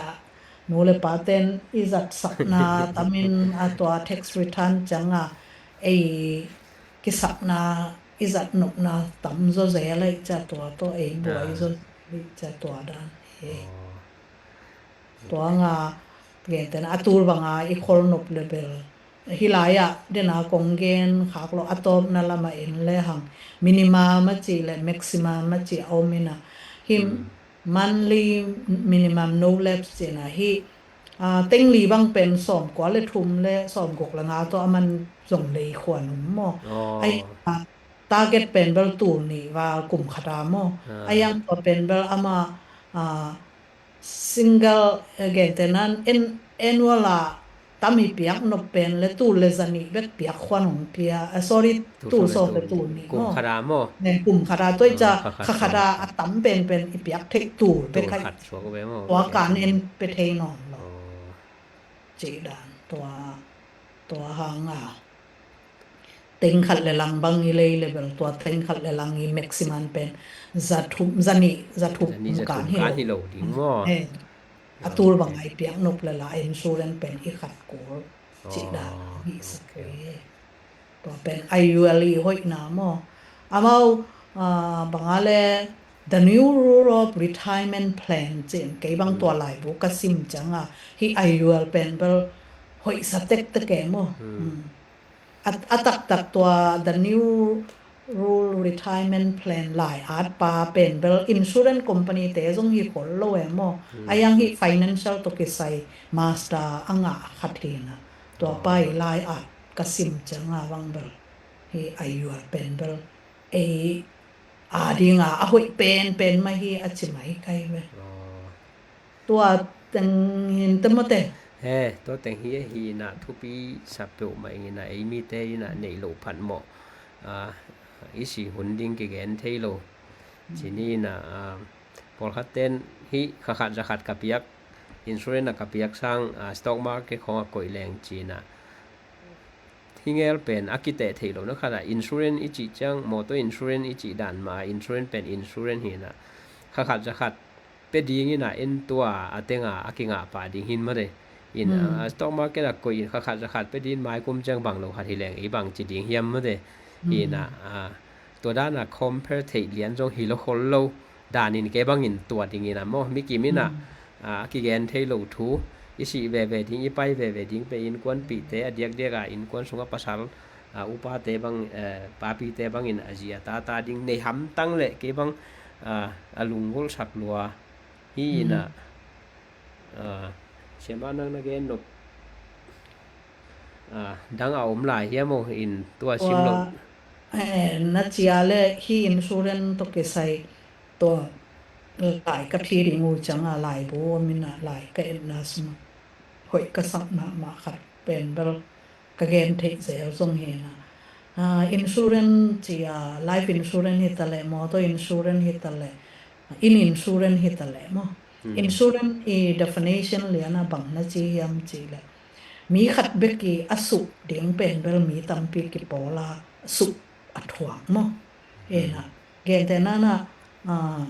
nu le pa ten i zatsakna tamin a tua tax return cianga ei kisakna i zatnopna tam zaw zel ei cia tua tawh ei buai zaw zel ei cia tua dan hi. Tua nga gen ten a tul banga i kholnop le bel hi lai-ah dena kong gen khak lo a tawpna lama en le hang minimum a cih le maximum a cih a om ina hi. Monthly minimum no lapse cihna hi, ah, teng li bang pen sawm kua le thum le sawm guk le nga tawh a man zong lei khuan um maw? Ai, ah, target pen bel tul nih val kum khat a maw? Ai ang tua pen bel ama, ah, single, eh, gen te nan en, annual a tam i piak nop pen le tul le zanih bek piak khuan hong pia, eh, sorry, tul sawm le tul nih maw? Kum khat a maw? Ne, kum khat a tua i ca kha khat a a tam pen pen i piak theih tul bek khat. Tua kan en pe thei nawn lo. Cih dan tua, tua hang a teng khat le lang bang i lei le bel tua teng khat le lang i maximum pen za thum, za nih, za thum kan hi lo ding maw? Eh, a tul bang a i piak nop le la insurance pen i khat kul cih dan hi sak ve. Tua pen I U L i hoihna maw? Amau, ah, banga le The New Rule of Retirement Plan cih kei bang tua laibu ka sim cianga hi I U L pen bel hoihsa tektek e maw? A, a taktak tua The New Rule Retirement Plan lai at pa pen bel insurance company te zong hi khol lo e maw? A yang hi financial tawh kisai master a ngah khat hi na. Tua pa i lai at ka sim cianga bang bel hi I U L pen bel ei a dinga a hoih pen pen mah hi a ci mai kai ve. Tua teng hin te maw te? He, tua teng hi, hi na thupi sa peuhmah ing ina ei mite ina neih loh phat mawh. Ah, i si hun ding kigen thei lo. Ci ni ina, ah, pawlkhat ten hi kha khat za khat ka piak insurance a ka piak sang, ah, stock market khong a koih leng cina. Hi ngel pen a kiteh theih lo na khat ah insurance i cih ciang, motor insurance i cih dan mah, insurance pen insurance hi na. Kha khat za khat pe ding ina en tua a tenga a kingah pah ding hin mate. In, hmm, ah, stock market a koih in kha khat za khat pe ding mai kum ciang bang lo khat hi leng i bang ci ding hiam mate. Hmm. Ina, ah, tua dan a compare theih lian zong hi lo khol lo. Dan in kei bangin tua ding ina maw. Mi kim ina, hmm, ah, a kigen thei lo thu. I sih veve ding, i pai veve ding pe innkuanpihte, a diakdiak a innkuan sung a pasal, ah, upate bang, eh, papite bangin a zi a tata ding nei hamtang le kei bang, ah, a lunggulhsak lua. Hi ina, hmm, ah, siama nang na gen nop, ah, dang a om lai hiam aw in tua sim lo. Tua, eh, na cia le hi insurance tawh kisai tua lai ka thi ding uh ciang a laibu om ina lai ka etna sung hoih ka sak mahmah khat pen bel ka gen theih zel zong hi na. Ah, insurance ci a, life insurance hi ta leh, motor insurance hi ta leh, inn insurance hi ta leh maw. Hmm. Insurance i definition lian a bang na ci hiam ci leh, mi khat bek i a sup ding pen bel mi tampi kipawl a sup a thuak maw. Hmm. Ina, gentehna na, ah,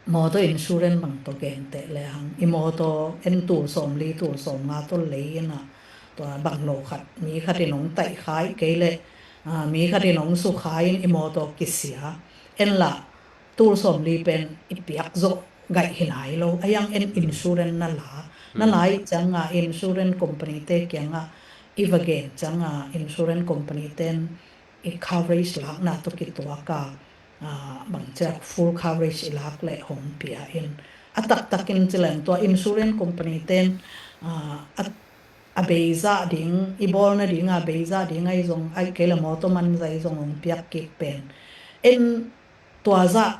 motor insurance bang tawh genteh le hang, i motor en tul sawmli, tul sawmnga tawh lei ina, tua bang lo khat, mi khat in hong taih khai kei le, ah, mi khat in hong su khai in i motor kisia. En la, tul sawmli pen i piak zawh gaih hi nai lo. A yang en insurance na la, na, hmm, lai ciang a insurance company te kiang a i va gen ciang a insurance company ten i coverage lakna tawh kituak a, ah, bang ciak full coverage i lak leh hong pia in. A taktakin ci leng tua insurance company ten, ah, a, a beizah ding, i bawlna ding a beizah ding ahi zong, ahih kei leh motor man zah ahi zong hong piak kik pen. En tua zah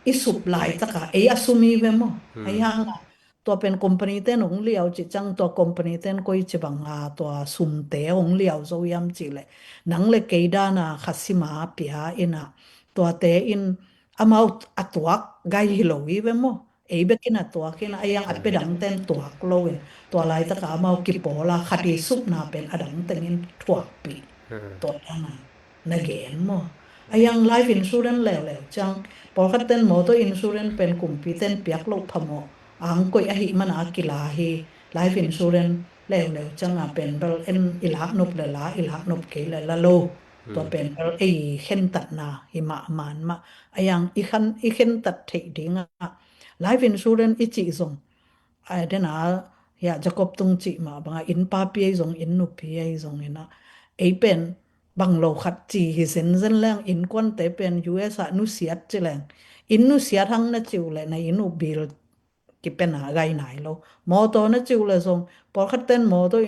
i sup laitak a, ei a sum hi ve maw. Hmm. Ahi hang a, tua pen company ten hong liau cih ciang tua company ten koi ci bang a tua sumte hong liau zo hiam cih leh, nang le kei dan a kha sim a pia ina, tuate in amau a tuak gaih hi lo hi ve maw. Ei bek in a tuak ina, a yang a pe dang ten tuak lo in, tua laitak a amau kipawl a khat i supna pen a dang teng in thuakpih. Hmm. Tua dan a na gen maw. A yang life insurance leuleu ciang, pawlkhat ten motor insurance pen kumpi ten piak loh phamawh ang koih ahih man a kila hi. Life insurance leuleu ciang a pen bel en i lak nop le la, i lak nop kei le la lo. Tua, hmm, pen bel ei khentatna hi mahmah mah. A yang i khan, i khentat theih ding a, life insurance i cih zong, a, den a, hia Jacob Tung cih mah bang a, innpapi ahi zong, innupi ahi zong ina, ei pen bang lo khat ci hi zenzen leng, innkuante pen U S a nusiat ci leng, inn nusiat hang na ci uh leh na inn uh bill kipen a gai nai lo. Motor na ci uh leh zong, pawlkhat ten motor,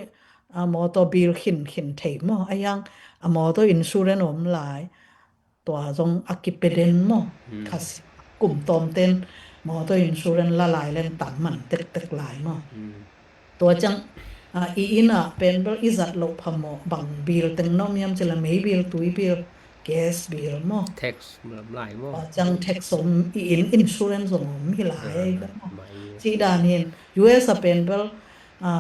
a, motor bill khinkhin thei maw. A yang a motor insurance om lai, tua zong a kipe den maw. Hmm. Kha sim, kum tawm ten motor insurance la lai leng tang man tektek lai maw. Hmm. Tua ciang, a, i inn a pen bel i zat loh phamawh bang bill teng na om hiam ci leh, mei bill, tui bill, gas bill maw. Tax lam lai maw. Tua ciang tax om, i inn insurance zong om hi lai, ah, maw. Mai. Ci dan hin U S a pen bel, a,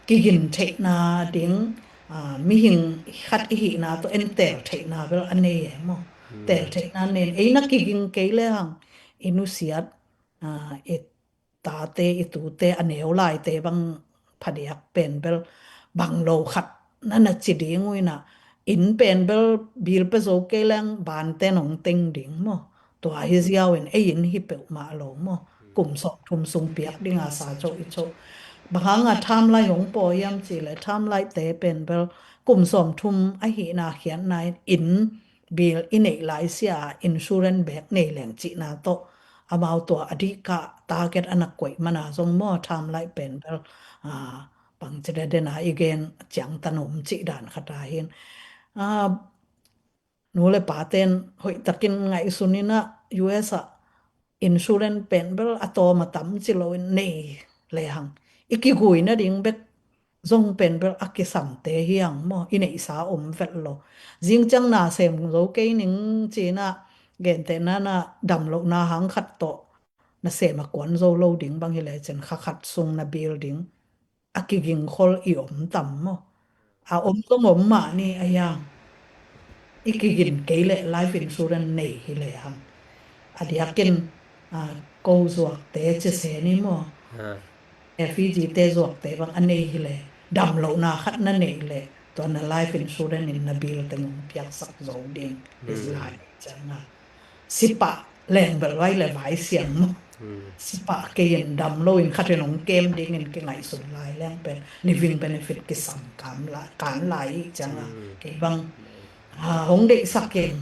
kigin theihna ding, a, mihing khat i hihna tawh en tel theihna bel a nei e maw. Hmm. Tel theihna nei in, ei na kiging kei le hang, i nusiat, a, i tate, i tute, a neu laite bang phadiak pen bel bang lo khat na na ci ding uh ina, inn pen bel bill pe zo kei leng ban ten hong teng ding maw. Tua hi ziau in ei inn hi peuhmah lo maw. Kum sawmthum sung piak ding a sa coh i coh. Bang hang a term life hong pua hiam ci leh, term life te pen bel kum sawmthum ahihna khiatna in inn bill i neih lai sia insurance bek nei leng cihna tawh amau tua a dih kah target a na koih man a zong maw, term life pen bel, a, bang ci leh den a i gen ciangtan om cih dan khat a hin. A, nu le pa ten hoih takin ngaihsun ina, U S a insurance pen bel a tawm a tam ci lo in nei le hang, i kiguina ding bek zong pen bel a kisamte hi hang maw, i neihsa om vet lo. Zing ciang na sem zo kei ning ci ina, gentehna na damlohna hang khat tawh na sem a kuan zo lo ding bang hi le cin kha khat sung na bill ding a kiging khol i om tam maw? A om zong om mah ni a hiang. I kigin kei le life insurance nei hi le hang. A diakin, a, ko zuakte ci se ni maw? Refugee te zuakte bang a nei hi le, damlohna khat na nei le, tua na life insurance in na bill teng hong piaksak zo ding. Is lai ciang a. Sipah leng bel vai le vai siang maw? Sipah kei in dam lo in khat in hong kem ding in kingaihsun lai leng pen living benefit kisam kan lai, kan lai i ciang a. Kei bang, a, hong deihsak in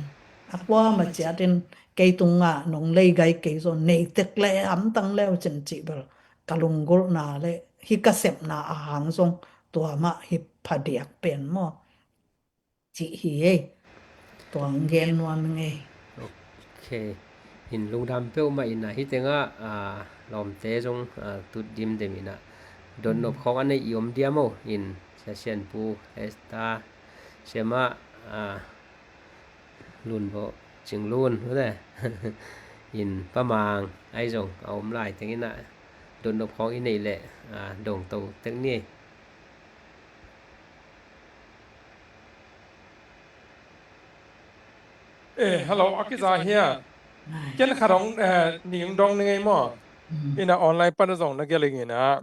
a kua ma ciat in kei tung a nong lei gai kei zo nei tek le am tang leu cin cih bel ka lunggulhna le hi ka sepna a hang zong tua mah hi phadiak pen maw? Cih hi ei. Tuang gen nuam ngei. Ok. In lungdam peuhmah in a hi tengah, a, lawmte zong, a, tut dimdem in a dotnop khawng a nei i om diam o in Sia Sian Pu, Esther, Siamah, a, Lun Bawh, Cing Lun, ute. In Pa Mang, ai zong a om lai teng in a dotnop khawng i nei leh, a, dong to tek ni. Eh, hello, a kiza hia. Ken khat hong, eh, ning dong ning ei maw. Ina online pan zong na gelh ing ina.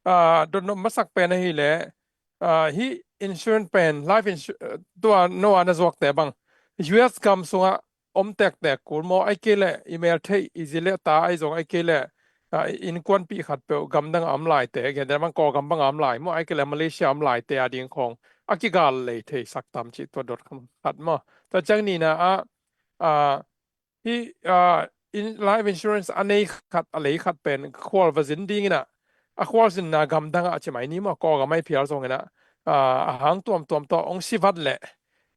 Ah, dotnop masak pen ahi le, ah, hi insurance pen, life insurance, tua no ana zuakte bang. U S gam sunga om tektek kul maw, ai kei le i mel theih i zi le ta ai zong ai kei le, ah, innkuanpih khat peuh gamdang a om laite, gentehna bang Kawlgam bang a om lai maw, ai kei le Malaysia a om laite a ding khawng a kigal lei thei sak tam cih tua dot khat maw. Tua ciang nihna ah, ah, hi, ah, in, life insurance a nei khat a lei khat pen khual va zin ding ina, a khual zinna gamdang ah a ci mai ni maw, Kawlgam ai phial zong ina, ah, a hang tuamtuam tawh hong si vat leh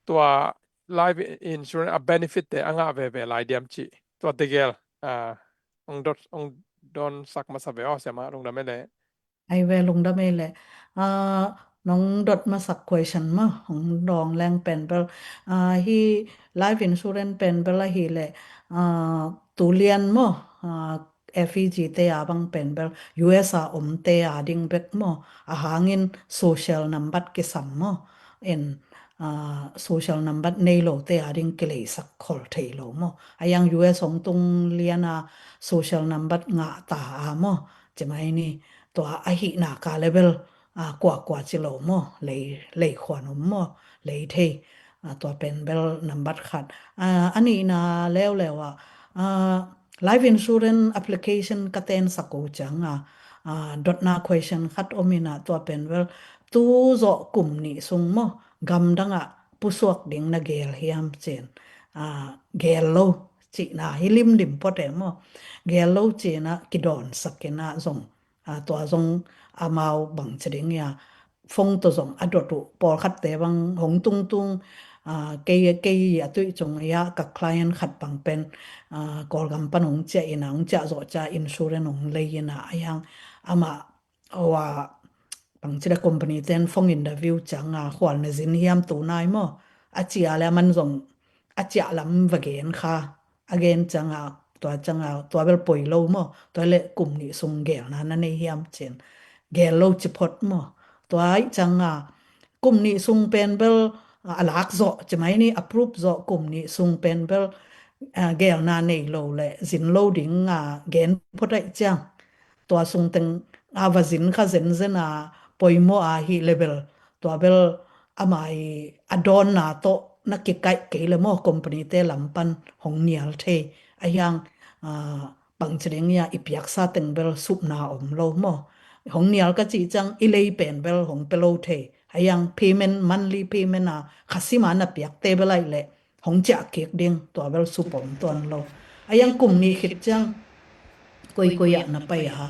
tua life insurance a benefit te a ngah veve lai diam cih tua tegel, ah, hong dot, hong donsak masa ve aw, Siamah, lungdam e le. Ai ve, lungdam e le. Ah, nong dot masak question maw, hong dawng leng pen bel, ah, hi life insurance pen bel ahi le, ah, tu lian maw, ah, F E G te a bang pen bel U S a om te a ding bek maw, a hangin social number kisam maw, in, ah, social number nei lo te a ding kileisak khol thei lo maw. A yang U S hong tung lian a social number ngah ta a maw, ci mai ni, tua ahihna ka le bel, ah, kuakua ci lo maw, lei, lei khuan om maw, lei thei, ah, tua pen bel number khat. Ah, a nihna leuleu ah, ah, life insurance application ka tensak uh ciang a, ah, dotna question khat om ina tua pen bel tu zawh kum nih sung maw, gamdang ah pusuak ding na gel hiam cin, ah, gel lo cihna hi limlim phot e maw, gel lo cina kidawnsak ina zong, ah, tua zong amau bang ci ding ia, phone tawh zong a dot uh, pawlkhatte bang hong tungtung, ah, kei, kei a tuih cung ia ka client khat bang pen, ah, Kawlgam pan hong ciah ina, hong ciah zawh cia insurance hong lei ina, a hiang amah, aw, bang ci da company ten phone interview ciang a khual na zin hiam tu nai maw, a cia le a man zong a ciah lam va gen kha, a gen ciang a, tua ciang a, tua bel poi lo maw, tua le kum nih sung gelna na nei hiam cin, gel lo ci phot maw, tua ai ciang a, kum nih sung pen bel, a, a lak zawh ci mai ni, approve zawh kum nih sung pen bel, a, gelna nei lo le zin lo ding a gen phot ai ciang. Tua sung teng a va zin kha zenzen a poimawh a hi le bel, tua bel amah i a dawnna tawh na kikaih kei le maw, company te lam pan hong nial thei. A hiang, ah, bang ci ding ia i piaksa teng bel supna om lo maw. Hong nial ka cih ciang i lei pen bel hong pe lo thei. A hiang payment, monthly payment a khasim a na piak te bel ai le hong ciah kik ding, tua bel supom tuan lo. A hiang kum nih khit ciang koikoi ah na pai a,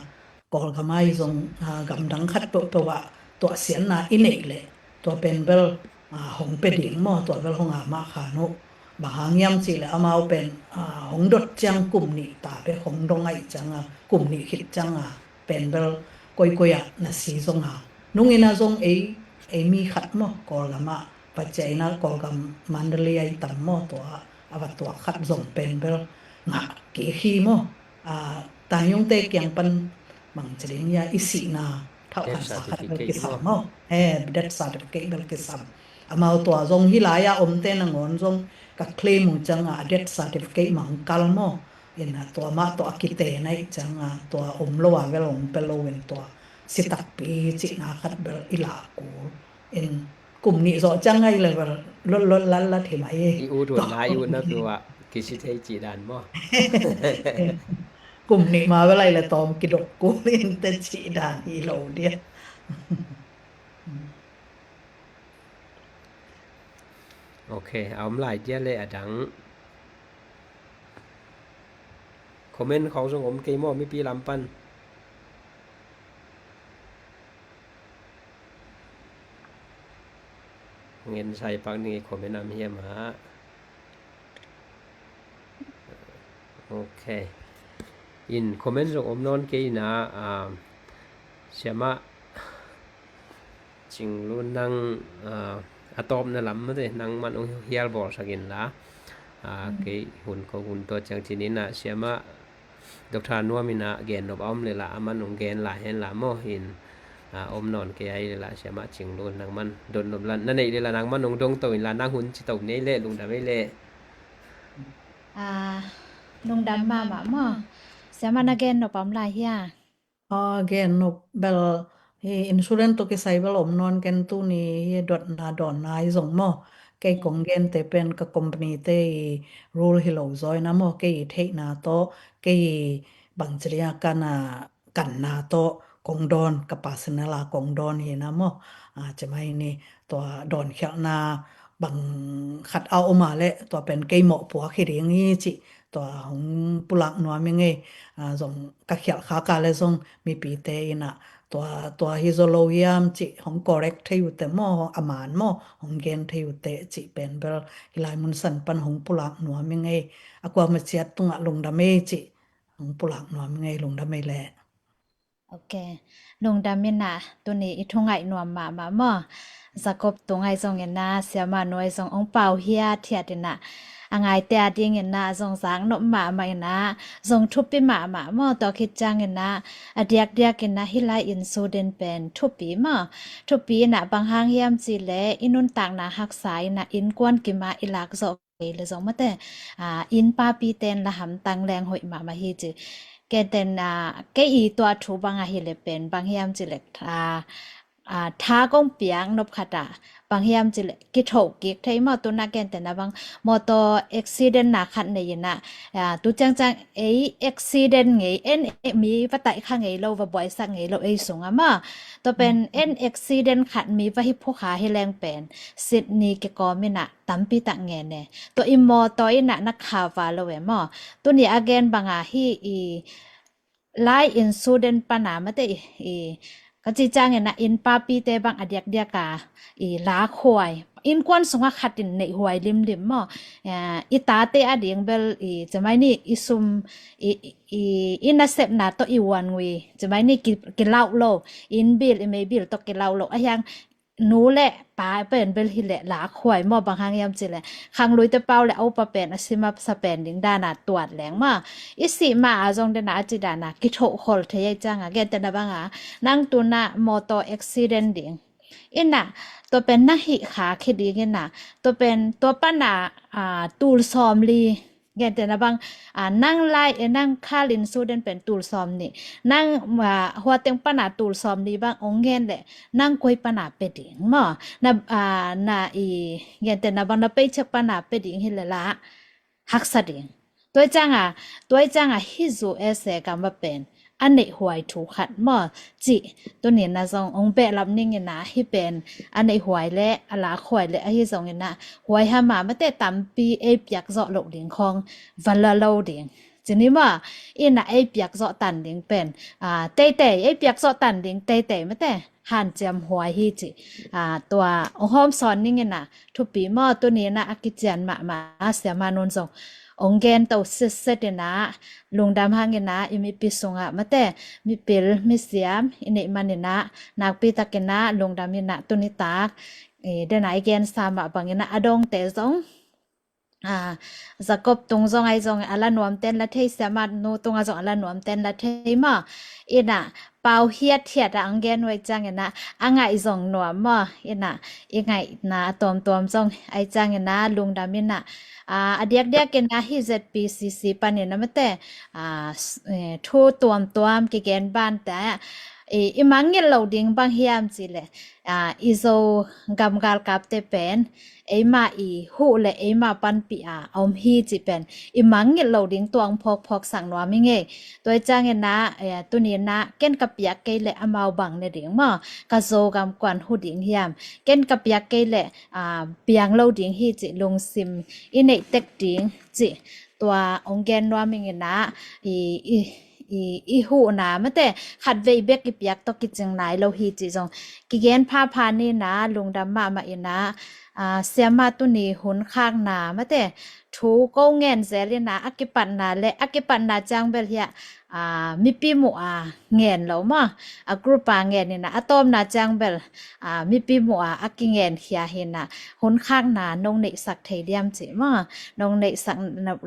Kawlgam ai zong, ah, gamdang khat peuhpeuh ah tuahsiatna i neih leh tua pen bel, ah, hong pe ding maw, tua bel hong a mah khan uh. Bang hang hiam cih leh amau pen, ah, hong dot ciang kum nih ta bek hong dong ai ciang a, kum nih khit ciang a pen bel koikoi ah na si zong a, nung in a zong ei, ei mi khat maw, Kawlgam ah va ciah in a, Kawlgam Mandalay ai tam maw, tua a va tuak khat zong pen bel ngah kik hi maw. A, Tahyungte kiang pan bang ci ding hia, i sihna thauhkansa khat bel kisam maw. He, death certificate bel kisam. Amau tua zong hih lai-a omte nangawn zong ka claim uh ciangah a death certificate mah hong kal maw. In a tua mah tawh a kite na ih ciangah tua om lo a bel hong pia lo in tua si takpi cihna khat bel i lah kul. In kum nih zawh ciang ai le bel lotlot latlat hi mai. I ut hun lai i ut na tua kisi thei cih dan maw. Kum nih ma bel ai le tawm kidok kul in te cih dan hi lo dia. Ok, a om lai dia le a dang comment khawng zong om kei maw mipi lam pan. Ngen sai pak ni comment am hiam ha. Ok. In comment zong om nawn kei ina, ah, siamah Cing Lun nang, ah, a tawpna lam mate nang man ong hial bawlsak inla, ah, kei hun ko hun tua ciang cin ina siamah Doctor Nuam ina gen nop a om lela a man ong gen lai hen la maw in, ah, om nawn kei ai lela siamah Cing Lun nang man dot nop la na neih lela nang man ong dong to inla nang hun ci to nei le lungdam ei le. Ah, lungdam mahmah maw. Siamah na gen nop a om lai hia? Ah, gen nop bel hi insurance tawh kisai bel om nawn ken tuni hi dotna dawnna hi zong maw. Kei kong gente pen ka company te i rule hi lo zaw ina maw. Kei i theihna tawh kei i bang ci ding a kana kanna tawh kong dawn ka personal a kong dawn hi na maw. Ah, ci mai ni tua dawnkhialhna bang khat a om a le tua pen kei mawhpuak hi ding hi cih tua hong pulak nuam i ngei. Ah, zong ka khialh khak a le zong mipite ina tua, tua hi zaw lo hiam cih hong correct thei uh te maw, a man maw hong gen thei uh te cih pen bel hi lai mun san pan hong pulak nuam i ngei. A kuamah ciat tungah lungdam ei cih hong pulak nuam i ngei, lungdam ei le. Ok. Lungdam ina tuni i thu ngaih nuam mahmah maw. Jacob tung ai zong ina siamah nuai zong ong pau hiat hiat ina a ngaite a ding ina zong zak nop mahmah ina zong thupi mahmah maw. Tua khit ciang ina a diakdiak ina hi lai incident pen thupi maw. Thupi ina bang hang hiam cih le i nuntakna haksa ina innkuan kim a i lak zawh kei le zong mate, ah, inn papi ten la hamtang leng hoih mahmah hi ci. Kei ten, ah, kei i tua thu bang ahi le pen bang hiam ci le, ah, ah, tha kong piak nop khat ah bang hiam ci le kithoh kik thei maw. Tuna ken ten a bang motor accident na khat nei ina, ah, tu ciangciang ei accident ngei en mi va taih kha ngei lo, va buaisak ngei lo ei sung a maw. Tua pen en accident khat mi va hi phukha hi leng pen Sydney kikawm ina tampi tak ngen e. Tua i mawtaw ina na kha va lo e maw. Tuni a gen banga hi i lai incident pana mate i, i ka ci ciang ina inn papite bang a diakdiak a i lakhuai. Innkuan sunga khat in neihhuai limlim maw. Eh, i tate a ding bel i cemai ni i sum i, i, i nasepna tawh i uan ngui cemai ni ki, kilauh lo. Inn bil i mei bil tawh kilauh lo. A hiang nu le pa pen bel hi le lakhuai maw bang hang hiam ci le khangluite pau le aupa pen a simap sa pen ding dana tuat leng maw. I sih ma a zong dena a ci dana kithoh khol thei ai cianga gen tena banga nang tuna motor accident ding ina tua pen na hih kha khi ding ina tua pen tua pana, ah, tul sawm li Gentehna bang, ah, nang lai, eh, nang khal in student pen tul sawm nih. Nang, ah, huateng pana tul sawm nih bang ong gen le, nang koi pana pe ding maw. Na, ah, na i, gentehna bang na paycheck pana pe ding hi le la, haksa ding. Tua cianga, tua cianga hi zu ese kama pen. A neihhuai thu khat maw cih tuni na zong ong behlap ningina hi pen a neihhuai le a lakhuai le ahi zongina huai hama mate tampi ei piak zawh loh ding khong va la lo ding. Cini maw ina ei piak zawh tan ding pen, ah, teitei ei piak zawh tan ding teitei mate hanciam huai hi cih, ah, tua ong hawm sawn ningina thupi maw tuni na a kician mahmah a siama nun zong ong gen to sitset ina lungdam hang ina i mipi sunga mate mipil misiam i neih man ina nakpi tak ina lungdam ina tuni tak i dena i gen sa mah bang ina a dongte zong Jacob tung zong ahi zong a la nuam ten la thei, siamah nu tungah zong a la nuam ten la thei maw. Ina pau hiathiat a ang gen uh ahi ciangina a ngaih zong nuam maw. Ina i ngaihna a tuamtuam zong ahi ciangina lungdam ina a diakdiak ina hih Z P C C panin a mate thu tuamtuam kigen bante i mangngilh lo ding bang hiam cih leh i Zogam galkapte pen eima i huh le eima panpih a om hi cih pen i mangngilh lo ding tua hong phawkphawksak nuam i ngei. Tua i ciangina tunina ken ka piak kei le amau bang ne ding maw, ka Zogam kuan huh ding hiam, ken ka piak kei le piang lo ding hi cih lungsim i neih tek ding cih tua hong gen nuam ingina i i huhna mate khatvei bek i piak tawh kicing nai lo hi cih zong kigen phapha nina lungdam mahmah ina siamah tuni hun khakna mate thu ko ngen zel ina a kipatna le a kipatna ciang bel hiah mipi muh a ngen lo maw, a group a ngen ina a tawpna ciang bel mipi muh a a kingen khia hina hun khakna nong neihsak thei diam cih maw, nong neihsak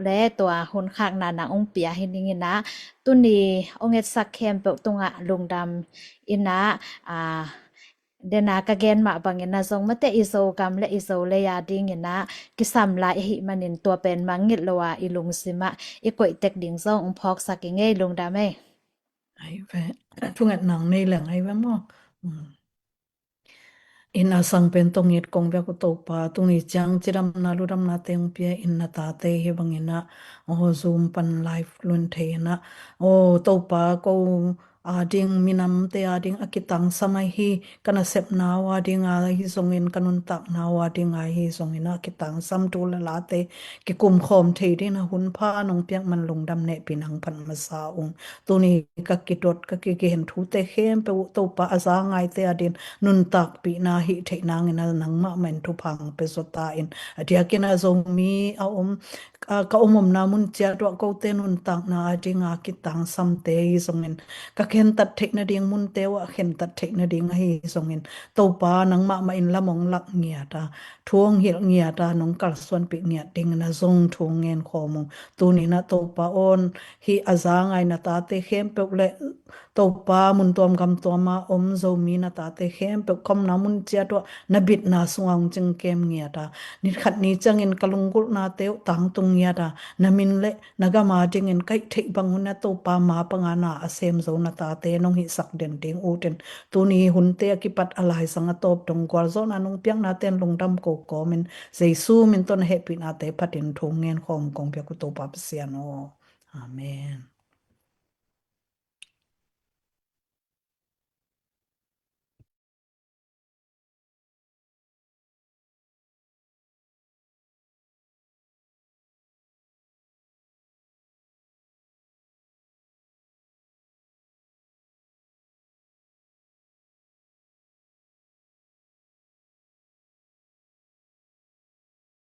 le tua hun khakna nang hong pia hi ningina tuni hong etsak khempeuh tungah lungdam ina dena ka gen mah bangina zong mate i Zogam le i Zolei a dingina kisam lai ahih manin tua pen mangngilh lo a i lungsimah i koih tek ding zong hong phawksak i ngei. Lungdam ei. Ai ve, thunget nang nei leng ai ve maw. Ina sang pen tong it kong bek uh Topa, tuni ciang cidamna ludamna teng pia in na tate hi bangina aw Zoom pan live lun thei ina aw Topa ko ading minamte ading a kitangsam ahi, ka nasepna uh ading ahi zongin ka nuntakna uh ading ahi zongin a kitangsam thu le late kikumkhawm thei dina hun pha nong piak man lungdam nehpih nang phat masa ung. Tuni ka kidot ka kigen thute khempeuh uh Topa a za ngaite adin nuntakpihna hih theih nangin a nangmah mah in thupha hong pia zaw ta in a diakin a Zomi a om ka om omna mun ciat uah kote nuntakna a dinga kitangsamte hi zongin ka khentat theih nading munte uah khentat theih nading ahi zongin Topa nangmah mah in lam hong lak ngiat a thu hong hilh ngiat a nong kalsuanpih ngiat dingin a zong thu ngen khawm ung. Tuninah Topa awn hih a za ngai na tate khempeuh le Topa mun tuam gam tuama om Zomi na tate khempeuh ka omna mun ciat uah na bitna sungah hong cingkem ngiat a, nikhat ni ciangin ka lunggulhnate uh tangtung ngiat a, na min le na gam a dingin ka hih theih bang hun a Topa ma panga na a sem zo na tate nong hihsak den ding utin tuni hunte a kipat a laizang a tawp dong gualzawhna nong piaknate in lungdam ko kawmin Jesu min tawh na hehpihnate phatin thu ngen khawm kong piak uh Topa Pasian aw. Amen.